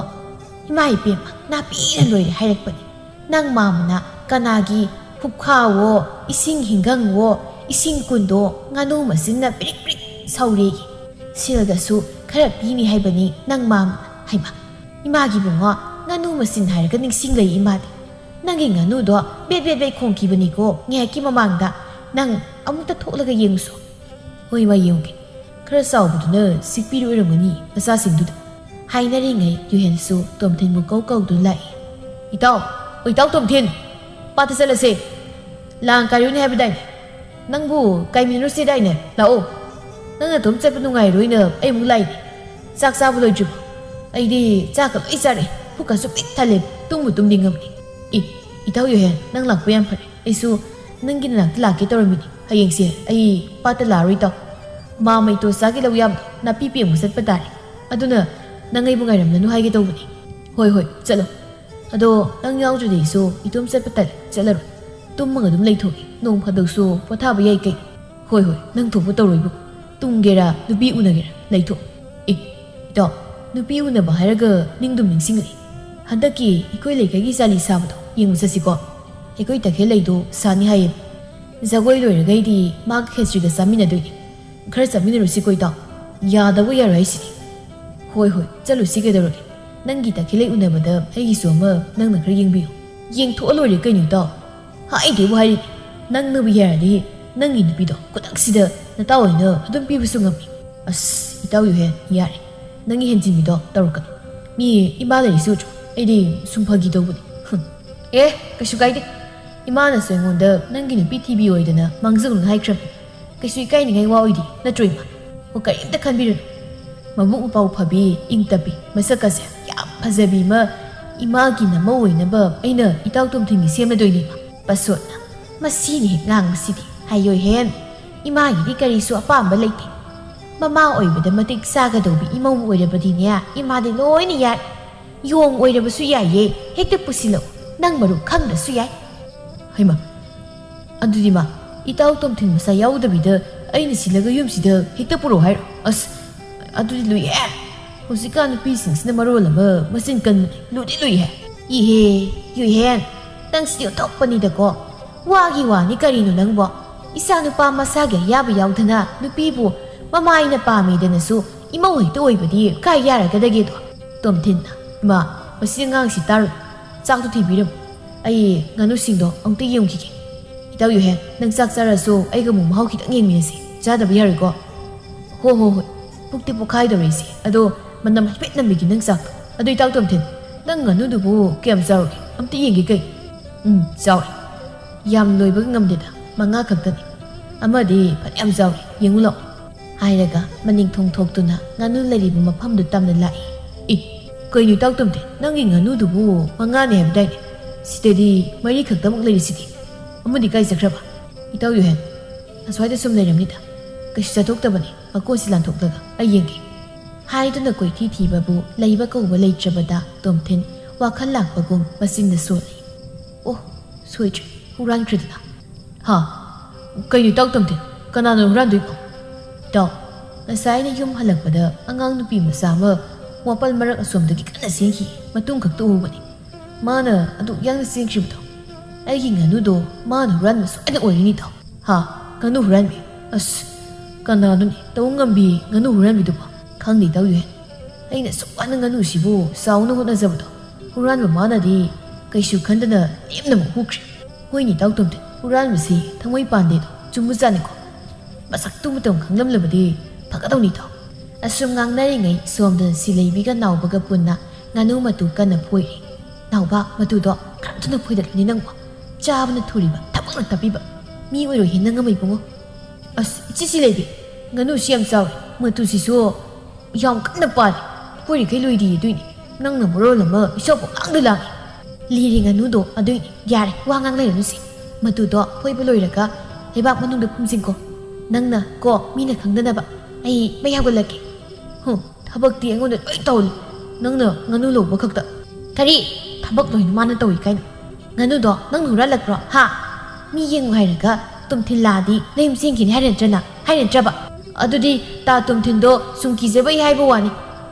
ꯏꯃꯥ ꯏꯕꯦꯝꯃ ꯅꯥꯄꯤꯅ ꯂꯣꯏꯔꯦ ꯍꯥꯏꯔꯛꯄꯅꯦ꯫ ꯅꯪ ꯃꯥꯝꯃꯅ ꯀꯅꯥꯒꯤ ꯍꯨꯞꯈꯥꯋꯣ, ꯏꯁꯤꯡ ꯍꯤꯡꯒꯪꯋꯣ, ꯏꯁꯤꯡ ꯀꯨꯟꯗꯣ ꯉꯥꯅꯨ ꯃꯆꯤꯟꯅ ꯄ꯭ꯔꯤꯛ ꯄ꯭ꯔꯤꯛ ꯁꯧꯔꯦꯌꯦ꯫ ꯁꯤꯜꯒꯁꯨ ꯈꯔ ꯄꯤꯅꯤ ꯍꯥꯏꯕꯅꯤ ꯅꯪ ꯃꯥꯝꯃꯅ꯫ ꯍꯩꯃꯥ, ꯏꯃꯥꯒꯤ ꯏꯕꯨꯡꯉꯣ, ꯉꯥꯅꯨ ꯃꯆꯤꯟ ꯍꯥꯏꯔꯒ ꯅꯤꯡꯁꯤꯡꯂꯛꯏ ꯏꯃꯥꯗꯤ꯫ ꯅꯪꯒꯤ ꯉꯥꯅꯨꯗꯣ ꯕꯦꯠ ꯕꯦꯠ ꯕꯦꯠ ꯈꯣꯡꯈꯤꯕꯅꯤꯀꯣ ꯉꯥꯏꯍꯥꯛꯀꯤ ꯃꯃꯥꯡꯗ꯫ ꯅꯪ ꯑꯃꯨꯛꯇ ꯊꯣꯛꯂꯒ ꯌꯦꯡꯉꯨꯁꯣ꯫ ꯍꯣꯏ ꯏꯃꯥ, ꯌꯦꯡꯉꯨꯒꯦ꯫ ꯈꯔ ꯆꯥꯎꯕꯗꯨꯅ ꯁꯤꯛꯄꯤꯔ ꯑꯣꯏꯔꯝꯒꯅꯤ ꯃꯆꯥꯁꯤꯡꯗꯨꯗ꯫ ꯍꯥꯏꯅꯔꯤꯉꯩ ꯌꯨꯍꯦꯟꯁꯨ ꯇꯣꯝꯊꯤꯟꯕꯨ ꯀꯧ ꯀꯧꯗꯨꯅ ꯂꯥꯛꯏ꯫ ꯏꯇꯥꯎ, ꯑꯣ ꯏꯇꯥꯎ ꯇꯣꯝꯊꯤꯟ, ꯄꯥꯠꯇ ꯆꯠꯂꯁꯦ꯫ ꯂꯥꯡ ꯀꯥꯏꯔꯨꯅꯤ ꯍꯥꯏꯕꯗꯥꯏꯅꯦ? ꯅꯪꯕꯨ ꯀꯥꯏꯃꯤꯟꯅꯔꯨꯁꯦꯗꯥꯏꯅꯦ? ꯂꯥꯛꯑꯣ꯫ ꯅꯪ ꯅꯇꯣꯝ ꯆꯠꯄ ꯅꯨꯡꯉꯥꯏꯔꯣꯏꯅ ꯑꯩ ꯑꯃꯨꯛ ꯂꯥꯛꯏꯅꯦ꯫ ꯆꯥꯛ ꯆꯥꯕ ꯂꯣꯏꯗ꯭ꯔꯤꯕꯣ? ꯑꯩꯗꯤ ꯆꯥꯛꯀ ꯂꯣꯏ ꯆꯥꯔꯦ꯫ ꯄꯨꯛꯀꯁꯨ ꯄꯤꯛ ꯊꯜꯂꯦ꯫ ꯇꯨꯝꯕꯨ ꯇꯨꯝꯅꯤꯡꯉꯕꯅꯦ꯫ ꯑꯦ, ꯏꯇꯥꯎ ꯌꯨꯍꯦꯟ, ꯅꯪ ꯂꯥꯛꯄ ꯌꯥꯝ ꯐꯔꯦ꯫ ꯑꯩꯁꯨ ꯅꯪꯒꯤ ꯅꯅꯥꯛꯇ ꯂꯥꯛꯀꯦ ꯇꯧꯔꯝꯃꯤꯅꯦ꯫ ꯍꯌꯦꯡꯁꯦ ꯑꯩ ꯄꯥꯠꯇ ꯂꯥꯛꯑꯔꯣꯏ ꯏꯇꯥꯎ꯫ ꯃꯥꯝꯃ ꯏꯇꯣꯆꯥꯒꯤ ꯂꯧ ꯌꯥꯝꯗꯣ ꯅꯥꯄꯤ ꯄꯦꯡꯕ ꯆꯠꯄ ꯇꯥꯔꯦ꯫ ꯑꯗꯨꯅ ꯅꯪ ꯑꯩꯕꯨ ꯉꯥꯏꯔꯝꯂꯅꯨ ꯍꯥꯏꯒꯦ ꯇꯧꯕꯅꯦ꯫ ꯍꯣꯏ ꯍꯣꯏ, ꯆꯠꯂꯣ꯫ ꯑꯗꯣ ꯅꯪ ꯌꯥꯎꯗ꯭ꯔꯗꯤ ꯑꯩꯁꯨ ꯏꯇꯣꯝ ꯆꯠꯄ ꯇꯜꯂꯦ, ꯆꯠꯂꯔꯣꯏ꯫ ꯇꯨꯝꯃꯒ ꯑꯗꯨꯝ ꯂꯩꯊꯣꯛꯏ, ꯅꯣꯡ ꯐꯥꯗꯣꯛꯁꯨ ꯄꯣꯊꯥꯕ ꯌꯥꯏ ꯀꯩꯅꯣ꯫ ꯍꯣꯏ ꯍꯣꯏ, ꯅꯪ ꯊꯣꯛꯄ ꯇꯧꯔꯣꯏꯕꯨ꯫ ꯇꯨꯝꯒꯦꯔꯥ ꯅꯨꯄꯤ ꯎꯅꯒꯦꯔꯥ ꯂꯩꯊꯣꯛ꯫ ꯑꯦ, ꯏꯇꯥꯎ, ꯅꯨꯄꯤ ꯎꯅꯕ ꯍꯥꯏꯔꯒ ꯅꯤꯡꯗꯨꯝ ꯅꯤꯡꯁꯤꯡꯂꯛꯏ꯫ ꯍꯟꯗꯛꯀꯤ ꯑꯩꯈꯣꯏ ꯂꯩꯀꯥꯏꯒꯤ ꯆꯥꯂꯤ ꯁꯥꯕꯗꯣ ꯌꯦꯡꯕ ꯆꯠꯁꯤꯀꯣ꯫ ꯑꯩꯈꯣꯏ ꯇꯈꯦꯜ ꯂꯩꯗꯣ ꯁꯥꯅꯤ ꯍꯥꯏꯌꯦ꯫ ꯖꯒꯣꯏ ꯂꯣꯏꯔꯒ ꯑꯩꯗꯤ ꯃꯥꯒ ꯈꯦꯆ꯭ꯔꯤꯒ ꯆꯥꯃꯤꯟꯅꯗꯣꯏꯅꯦ꯫ ꯈꯔ ꯆꯠꯃꯤꯟꯅꯔꯨꯁꯤꯀꯣ ꯏꯇꯥꯎ꯫ ꯌꯥꯗꯕꯨ ꯌꯥꯔꯣꯏ ꯍꯥꯏꯁꯤꯗꯤ꯫ ꯍꯣꯏ ꯍꯣꯏ, ꯆꯠꯂꯨꯁꯤ ꯀꯩꯗꯧꯔꯒꯦ꯫ ꯅꯪꯒꯤ ꯇꯈꯦꯜꯂꯩ ꯎꯅꯕꯗ ꯑꯩꯒꯤꯁꯨ ꯑꯃ ꯅꯪꯅ ꯈꯔ ꯌꯦꯡꯕꯤꯌꯨ꯫ ꯌꯦꯡꯊꯣꯛꯑ ꯂꯣꯏꯔꯦ ꯀꯩꯅꯣ ꯏꯇꯥꯎ꯫ ꯍꯥꯏꯗꯦꯕꯨ ꯍꯥꯏꯔꯤꯅꯦ꯫ ꯅꯪꯅꯕꯨ ꯌꯥꯔꯗꯤ ꯅꯪꯒꯤ ꯅꯨꯄꯤꯗꯣ ꯈꯨꯗꯛꯁꯤꯗ ꯅꯇꯥꯎ ꯍꯣꯏꯅ ꯑꯗꯨꯝ ꯄꯤꯕꯁꯨ ꯉꯝꯃꯤ꯫ ꯑꯁ ꯏꯇꯥꯎ ꯌꯨꯍꯦꯟ, ꯌꯥꯔꯦ꯫ ꯅꯪꯒꯤ ꯍꯦꯟꯖꯤꯟꯕꯤꯗꯣ ꯇꯧꯔꯛꯀꯅꯨ꯫ ꯃꯤ ꯏꯃꯥ ꯂꯩꯔꯤꯁꯤ ꯎꯗ꯭ꯔꯣ? ꯑꯩꯗꯤ ꯁꯨꯝ ꯐꯥꯒꯤ ꯇꯧꯕꯅꯤ꯫ ꯍꯨꯝ꯫ ꯑꯦ, ꯀꯩꯁꯨ ꯀꯥꯏꯗꯦ꯫ ꯏꯃꯥꯅꯁꯨ ꯑꯩꯉꯣꯟꯗ ꯅꯪꯒꯤ ꯅꯨꯄꯤ ꯊꯤꯕꯤꯌꯣꯏꯗꯅ ꯃꯥꯡꯖꯧꯅꯅ ꯍꯥꯏꯈ꯭ꯔꯕꯅꯤ꯫ ꯀꯩꯁꯨ ꯏꯀꯥꯏꯅꯤꯡꯉꯥꯏ ꯋꯥ ꯑꯣꯏꯗꯦ, ꯅꯠꯇ꯭ꯔꯣ ꯏꯃꯥ? ꯑꯣ, ꯀꯔꯤꯝꯇ ꯈꯟꯕꯤꯔꯨꯅꯨ꯫ ꯃꯕꯨꯛ ꯃꯄꯥꯎ ꯐꯕꯤ, ꯏꯪ ꯇꯞꯄꯤ, ꯃꯁꯛꯀꯁꯦ ꯌꯥꯝ ꯐꯖꯕꯤ ꯑꯃ ꯏꯃꯥꯒꯤ ꯅꯃꯧ ꯑꯣꯏꯅꯕ ꯑꯩꯅ ꯏꯇꯥꯎ ꯇꯣꯝꯊꯤꯟꯒꯤ ꯁꯦꯝꯂꯗꯣꯏꯅꯦ ꯏꯃꯥ꯫ ꯄꯁꯣꯠꯅ ꯃꯁꯤꯅ ꯍꯦꯛ ꯉꯥꯡꯕꯁꯤꯗꯤ꯫ ꯍꯥꯏꯌꯣꯏ ꯍꯦꯟ, ꯏꯃꯥꯒꯤꯗꯤ ꯀꯔꯤꯁꯨ ꯑꯄꯥꯝꯕ ꯂꯩꯇꯦ꯫ ꯃꯃꯥ ꯑꯣꯏꯕꯗ ꯃꯇꯤꯛ ꯆꯥꯒꯗꯧꯕꯤ ꯏꯃꯧ ꯑꯣꯏꯔꯕꯗꯤꯅꯦ, ꯏꯃꯥꯗꯤ ꯂꯣꯏꯅ ꯌꯥꯏ꯫ ꯌꯣꯡ ꯑꯣꯏꯔꯕꯁꯨ ꯌꯥꯏꯌꯦ, ꯍꯦꯛꯇ ꯄꯨꯁꯤꯜꯂꯛꯎ꯫ ꯅꯪ ꯃꯔꯨꯞ ꯈꯪꯗ꯭ꯔꯁꯨ ꯌꯥꯏ꯫ ꯍꯩꯃꯥ, ꯑꯗꯨꯗꯤ ꯃꯥ, ꯏꯇꯥꯎ ꯇꯣꯝꯊꯤꯟ ꯃꯁꯥ ꯌꯥꯎꯗꯕꯤꯗ ꯑꯩꯅ ꯁꯤꯜꯂꯒ ꯌꯨꯝꯁꯤꯗ ꯍꯦꯛꯇ ꯄꯨꯔꯛꯑꯣ ꯍꯥꯏꯔꯣ? ꯑꯁ, ꯑꯗꯨꯗꯤ ꯂꯨꯏꯍꯦ꯫ ꯍꯧꯖꯤꯛꯀꯥꯟ ꯅꯨꯄꯤꯁꯤꯡꯁꯤꯅ ꯃꯔꯣꯜ ꯑꯃ ꯃꯆꯤꯟ ꯀꯟꯕꯅꯦ꯫ ꯂꯨꯗꯤ ꯂꯨꯏꯍꯦ꯫ ꯏꯍꯦ, ꯌꯨꯏꯍꯦꯟ, ꯅꯪꯁꯤꯗꯤ ꯑꯣꯟꯊꯣꯛꯄꯅꯤꯗꯀꯣ꯫ ꯋꯥꯒꯤ ꯋꯥꯅꯤ ꯀꯔꯤꯅꯣ ꯅꯪꯕꯣ? ꯏꯆꯥ ꯅꯨꯄꯥ ꯃꯁꯥꯒꯤ ꯑꯌꯥꯕ ꯌꯥꯎꯗꯅ ꯅꯨꯄꯤꯕꯨ ꯃꯃꯥꯏꯅ ꯄꯥꯝꯃꯦꯗꯅꯁꯨ ꯏꯃꯧ ꯍꯦꯛꯇ ꯑꯣꯏꯕꯗꯤ ꯀꯥꯏ ꯌꯥꯔꯒꯗꯒꯦꯗꯣ? ꯇꯣꯝꯊꯤꯟꯅ, "ꯏꯃꯥ, ꯃꯁꯤ ꯑꯉꯥꯡꯁꯤ ꯇꯥꯔꯨ꯫ ꯆꯥꯛꯇꯨ ꯊꯤꯕꯤꯔꯝꯃꯨ꯫ ꯑꯩ ꯉꯥꯅꯨꯁꯤꯡꯗꯣ ꯑꯃꯨꯛꯇ ꯌꯦꯡꯈꯤꯒꯦ꯫ ꯏꯇꯥꯎ ꯌꯨꯍꯦꯟ, ꯅꯪ ꯆꯥꯛ ꯆꯥꯔꯁꯨ ꯑꯩꯒ ꯑꯃꯨꯛ ꯃꯍꯥꯎ ꯈꯤꯇꯪ ꯌꯦꯡꯃꯤꯟꯅꯁꯤ꯫ ꯆꯥꯗꯕ ꯌꯥꯔꯣꯏꯀꯣ?" "ꯍꯣ, ꯍꯣ, ꯍꯣꯏ꯫ ꯄꯨꯛꯇꯤ ꯄꯣꯛꯈꯥꯏꯗꯧꯔꯦ ꯏꯆꯦ꯫ ꯑꯗꯣ ꯃꯅꯝ ꯍꯥꯏꯐꯦꯠ ꯅꯝꯕꯤꯒꯦ ꯅꯪ ꯆꯥꯛꯇꯣ꯫ ꯑꯗꯣ ꯏꯇꯥꯎ ꯇꯣꯝꯊꯤꯟ, ꯅꯪ ꯉꯥꯅꯨꯗꯨꯕꯨ ꯀꯌꯥꯝ ꯆꯥꯎꯔꯒꯦ? ꯑꯝꯇ ꯌꯦꯡꯒꯦ ꯀꯩ?" "ꯎꯝ, ꯆꯥꯎꯔꯦ꯫ ꯌꯥꯝ ꯂꯣꯏꯕꯒ ꯉꯝꯗꯦꯗ, ꯃꯉꯥ ꯈꯛꯇꯅꯤ꯫ ꯑꯃꯗꯤ ꯐꯅꯌꯥꯝ ꯆꯥꯎꯔꯦ, ꯌꯦꯡꯉꯨ ꯂꯥꯛꯑꯣ," ꯍꯥꯏꯔꯒ ꯃꯅꯤꯡ ꯊꯣꯡ ꯊꯣꯛꯇꯨꯅ ꯉꯥꯅꯨ ꯂꯩꯔꯤꯕ ꯃꯐꯝꯗꯨ ꯇꯝꯅ ꯂꯥꯛꯏ꯫ "ꯏ, ꯀꯩꯅꯣ ꯏꯇꯥꯎ ꯇꯣꯝꯊꯤꯟ, ꯅꯪꯒꯤ ꯉꯥꯅꯨꯗꯨꯕꯨ ꯃꯉꯥꯅꯤ ꯍꯥꯏꯕꯗꯥꯏꯅꯦ? ꯁꯤꯗꯗꯤ ꯃꯔꯤ ꯈꯛꯇꯃꯛ ꯂꯩꯔꯤꯁꯤꯗꯤ꯫ ꯑꯃꯗꯤ ꯀꯥꯏ ꯆꯠꯈ꯭ꯔꯕ?" "ꯏꯇꯥꯎ ꯌꯨꯍꯦꯟ, ꯑꯁ꯭ꯋꯥꯏꯗ ꯁꯨꯝ ꯂꯩꯔꯝꯅꯤꯗ꯫ ꯀꯩꯁꯨ ꯆꯠꯊꯣꯛꯇꯕꯅꯤ꯫ ꯃꯀꯣꯟꯁꯤ ꯂꯥꯟꯊꯣꯛꯂꯒ ꯑꯩ ꯌꯦꯡꯒꯦ," ꯍꯥꯏꯗꯨꯅ ꯀꯣꯏꯊꯤ ꯊꯤꯕꯕꯨ ꯂꯩꯕ ꯀꯧꯕ ꯂꯩꯇ꯭ꯔꯕꯗ ꯇꯣꯝꯊꯤꯟ ꯋꯥꯈꯜ ꯂꯥꯛꯄꯒꯨꯝ ꯃꯆꯤꯟꯗ ꯁꯣꯜꯂꯤ꯫ "ꯑꯣ, ꯁꯣꯏꯗ꯭ꯔꯦ, ꯍꯨꯔꯥꯟꯈ꯭ꯔꯦꯗꯅ꯫ ꯍꯥ? ꯀꯩꯅꯣ ꯏꯇꯥꯎ ꯇꯣꯝꯊꯤꯟ? ꯀꯅꯥꯅ ꯍꯨꯔꯥꯟꯗꯣꯏꯅꯣ?" "ꯏꯇꯥꯎ, ꯉꯁꯥꯏ ꯑꯩꯅ ꯌꯨꯝ ꯍꯜꯂꯛꯄꯗ ꯑꯉꯥꯡ ꯅꯨꯄꯤ ꯃꯆꯥ ꯑꯃ ꯋꯥꯄꯜ ꯃꯔꯛ ꯑꯁꯣꯝꯗꯒꯤ ꯀꯟꯅ ꯆꯦꯟꯈꯤ꯫ ꯃꯇꯨꯡ ꯈꯛꯇ ꯎꯍꯧꯕꯅꯤ꯫ ꯃꯥꯅ ꯑꯗꯨꯛ ꯌꯥꯡꯅ ꯆꯦꯟꯈ꯭ꯔꯤꯕꯗꯣ ꯑꯩꯒꯤ ꯉꯥꯅꯨꯗꯣ ꯃꯥꯅ ꯍꯨꯔꯥꯟꯕ ꯁꯣꯏꯗꯅ ꯑꯣꯏꯔꯅꯤ ꯏꯇꯥꯎ꯫" "ꯍꯥ? ꯉꯥꯅꯨ ꯍꯨꯔꯥꯟꯕꯤ? ꯑꯁ, ꯀꯅꯥꯅꯣꯅꯦ ꯇꯧ ꯉꯝꯕꯤ ꯉꯥꯅꯨ ꯍꯨꯔꯥꯟꯕꯤꯗꯨꯕꯣ?" "ꯈꯪꯗꯦ ꯏꯇꯥꯎ ꯌꯨꯍꯦꯟ꯫ ꯑꯩꯅ ꯑꯁꯨꯛ ꯋꯥꯅ ꯉꯥꯅꯨꯁꯤꯕꯨ ꯆꯥꯎꯅ ꯍꯣꯠꯅꯖꯕꯗꯣ ꯍꯨꯔꯥꯟꯕ ꯃꯥꯅꯗꯤ ꯀꯩꯁꯨ ꯈꯟꯗꯅ ꯂꯦꯝꯅꯃꯛ ꯍꯨꯈ꯭ꯔꯦ꯫ ꯍꯣꯏꯅꯦ ꯏꯇꯥꯎ ꯇꯣꯝꯊꯤꯟ, ꯍꯨꯔꯥꯟꯕꯁꯤ ꯊꯃꯣꯏ ꯄꯥꯟꯗꯦꯗꯣ ꯆꯨꯝꯕꯖꯥꯠꯅꯤꯀꯣ꯫ ꯃꯁꯛꯇꯨ ꯃꯇꯧ ꯈꯪꯂꯝꯂꯕꯗꯤ ꯐꯒꯗꯧꯅꯤ ꯏꯇꯥꯎ꯫" ꯑꯁꯨꯝ ꯉꯥꯡꯅꯔꯤꯉꯩ ꯁꯣꯝꯗ ꯁꯤꯂꯩꯕꯤꯒ ꯅꯥꯎꯕꯒ ꯄꯨꯟꯅ ꯉꯥꯅꯨ ꯃꯇꯨ ꯀꯟꯅ ꯐꯣꯏꯔꯤ꯫ "ꯅꯥꯎꯕ, ꯃꯇꯨꯗꯣ ꯈꯔ ꯊꯨꯅ ꯐꯣꯏꯗꯠꯂꯨꯅꯦ ꯅꯪꯕꯣ꯫ ꯆꯥꯕꯅ ꯊꯨꯔꯤꯕ, ꯊꯕꯛꯅ ꯇꯞꯄꯤꯕ꯫ ꯃꯤ ꯑꯣꯏꯔꯣꯏꯍꯦ ꯅꯪ ꯑꯃ ꯏꯕꯨꯡꯉꯣ꯫ ꯑꯁ, ꯏꯆꯦ ꯁꯤꯂꯩꯕꯤ, ꯉꯥꯅꯨꯁꯤ ꯌꯥꯝ ꯆꯥꯎꯔꯦ꯫ ꯃꯇꯨꯁꯤꯁꯨ ꯌꯥꯝ ꯀꯟꯅ ꯄꯥꯜꯂꯦ꯫ ꯐꯣꯏꯔꯤꯈꯩ ꯂꯣꯏꯗꯦ ꯑꯗꯨꯏꯅꯦ꯫ ꯅꯪꯅ ꯃꯔꯣꯜ ꯑꯃ ꯏꯁꯧ ꯄꯪꯂꯥꯡꯗ ꯂꯥꯡꯉꯤ꯫" "ꯂꯤꯔꯦ ꯉꯥꯅꯨꯗꯣ ꯑꯗꯨꯏꯅꯦ꯫ ꯌꯥꯔꯦ, ꯋꯥ ꯉꯥꯡ ꯂꯩꯔꯅꯨꯁꯦ꯫ ꯃꯇꯨꯗꯣ ꯐꯣꯏꯕ ꯂꯣꯏꯔꯒ ꯂꯩꯕꯥꯛ ꯃꯅꯨꯡꯗ ꯐꯨꯝꯖꯤꯟꯈꯣ꯫ ꯅꯪꯅ ꯀꯣ ꯃꯤꯅ ꯈꯪꯗꯅꯕ꯫ ꯑꯩ ꯃꯩ ꯍꯧꯒꯠꯂꯛꯀꯦ꯫" "ꯍꯨꯝ, ꯊꯕꯛꯇꯤ ꯑꯩꯉꯣꯟꯗ ꯂꯣꯏ ꯇꯧꯍꯜꯂꯤ꯫ ꯅꯪꯅ ꯉꯥꯅꯨ ꯂꯧꯕ ꯈꯛꯇ꯫" "ꯀꯔꯤ? ꯊꯕꯛ ꯂꯣꯏꯅ ꯃꯥꯅ ꯇꯧꯏ ꯀꯥꯏꯅ? ꯉꯥꯅꯨꯗꯣ ꯅꯪꯅ ꯍꯨꯔꯥꯜꯂꯛꯄ꯭ꯔꯣ? ꯍꯥ? ꯃꯤ ꯌꯦꯡꯉꯨ ꯍꯥꯏꯔꯒ ꯇꯨꯝꯊꯤꯜꯂꯛꯑꯗꯤ ꯅꯌꯨꯝ ꯆꯦꯟꯈꯤꯅꯤ ꯍꯥꯏꯔ ꯅꯠꯇ꯭ꯔꯅ? ꯍꯥꯏꯔ ꯅꯠꯇ꯭ꯔꯕ?" ꯑꯗꯨꯗꯤ ꯇꯥ ꯇꯣꯝꯊꯤꯟꯗꯣ ꯁꯨꯝ ꯀꯤꯖꯕꯩ ꯍꯥꯏꯕ ꯋꯥꯅꯤ꯫